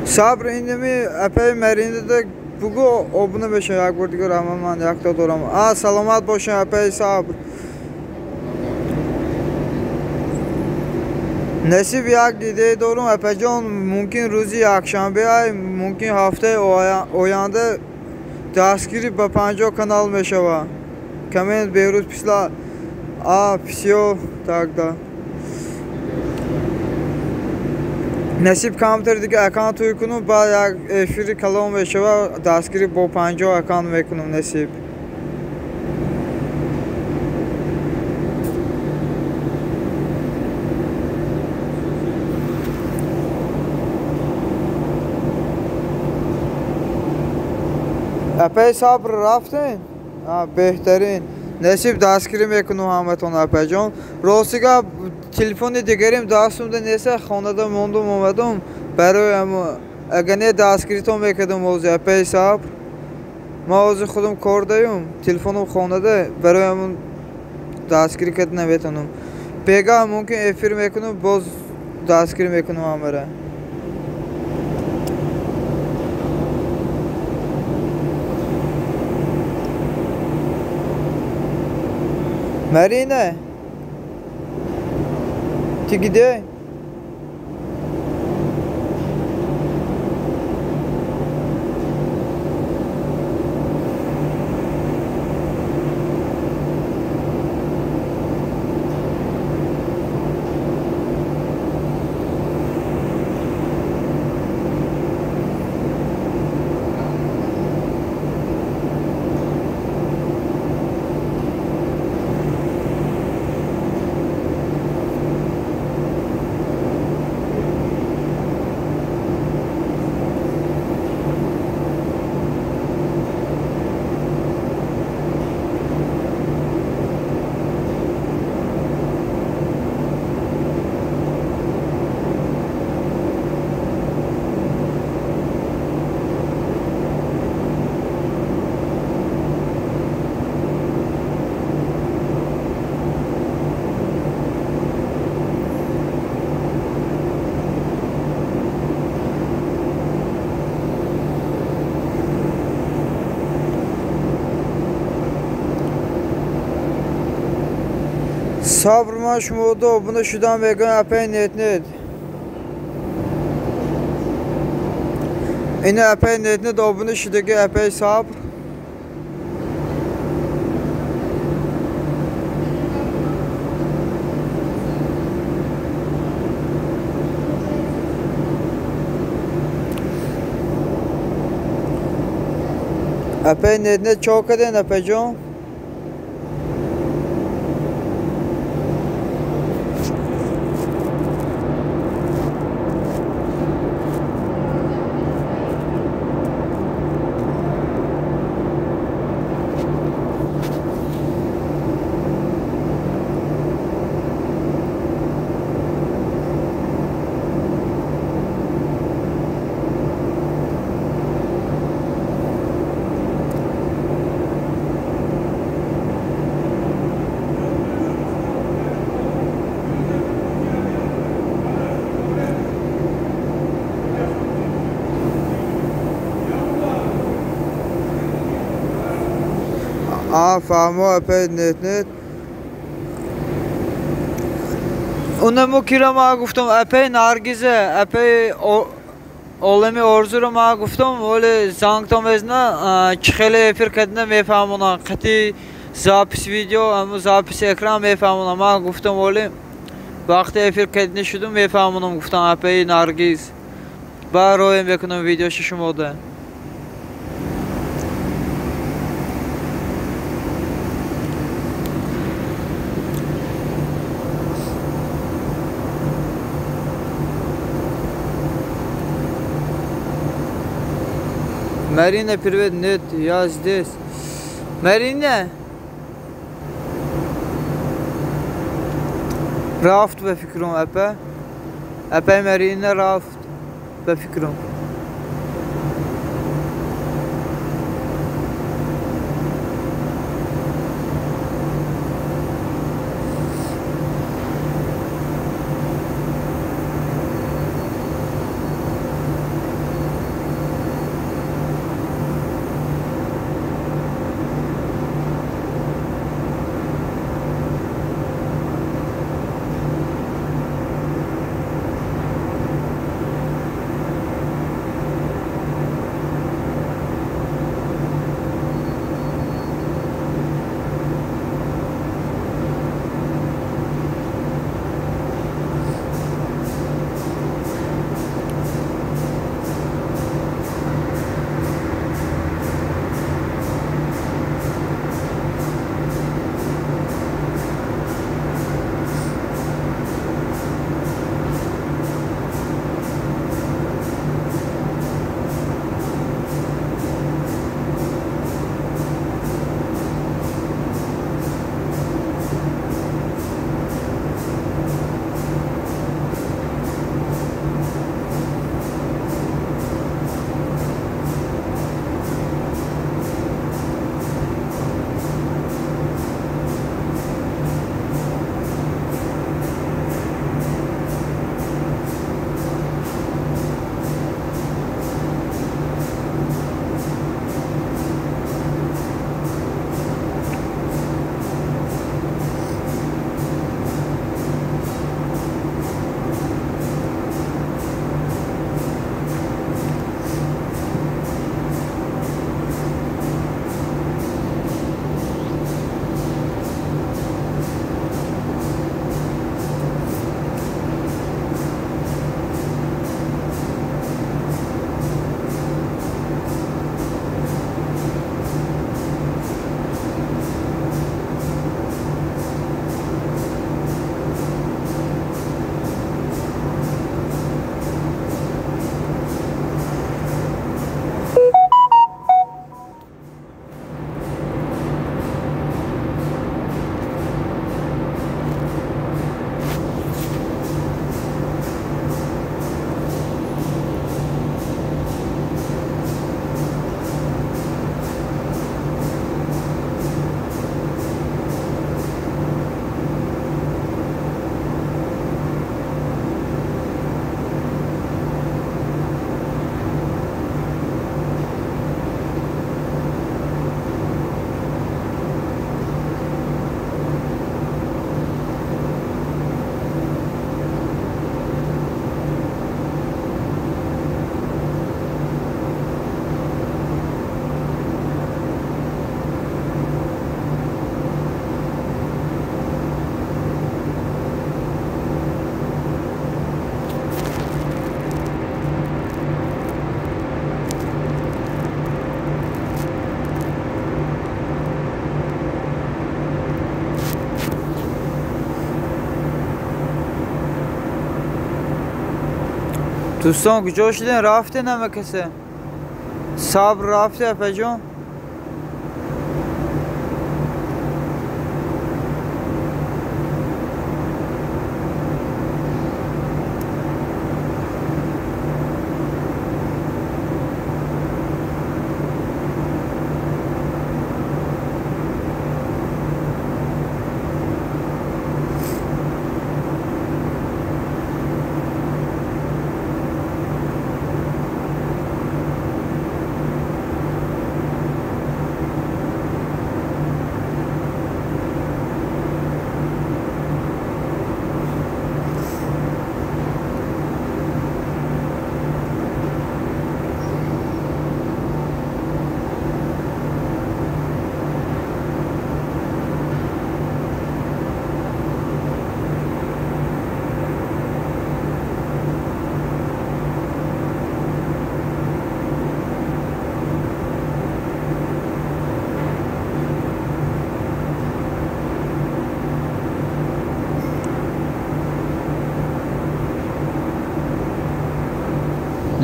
Сабр инами апай Маринада бугу обуна бешам як бор дигар ҳама ман якта дорам. А саломат бошем апай сабр. Насиб як идея дорум апаҷон, мумкин рӯзи якшанбе ай, мумкин ҳафтаи оянда дастгирӣ ба 50 канал мешава. Коммент берӯз писла. А всё тогда. Насиб камтар дига аккаунт ҳуй кунум, баъд як эфири калон мешава, дастгирӣ бо 50 аккаунт мекунум насиб. Апаи сабр рафтен? Беҳтарин. Насиб дастгирӣ мекунум ҳаматон апаҷон. Рости гап телефони дигарим дастумда нест, хонада мондум омадум. Барои агар не дастгиритон мекардум ҳозир апаи сабр. Ман ҳозир худам кор даюм, телефонам хонада, барои ҳамон дастгирӣ карда наметавонам. Бегаҳ мумкин эфир мекунам, боз дастгирӣ мекунам ҳамаро. Марина, ты где? Сабр ман шумода обуна шудам мегӯям апай нет-нет. Ина апай нет-нет обуна шудаги апай сабр. Апай нет-нет чо карден апайҷон? Фаҳмо апай нет-нет. Унамо кира ма гуфтам апай Наргиза, апай олами орзуро ма гуфтам, оле зангтон мезна, чӣ хеле эфир кардина мефаҳмонам, қати запись видео, аммо запись экран мефаҳмонам. Ма гуфтам оле вақте эфир кардина шудум мефаҳмонам, гуфтам апай Наргиз. Ба роем мекунам видеоши шумода. Марина, привет, нет, я здесь. Марина! Рафт ба фикрум, апа. Апа Марина рафт ба фикрум. Дӯстон, куҷо шудем? Рафтем ҳама касе? Сабр рафте, апаҷон?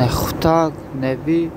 Не хутак, не би.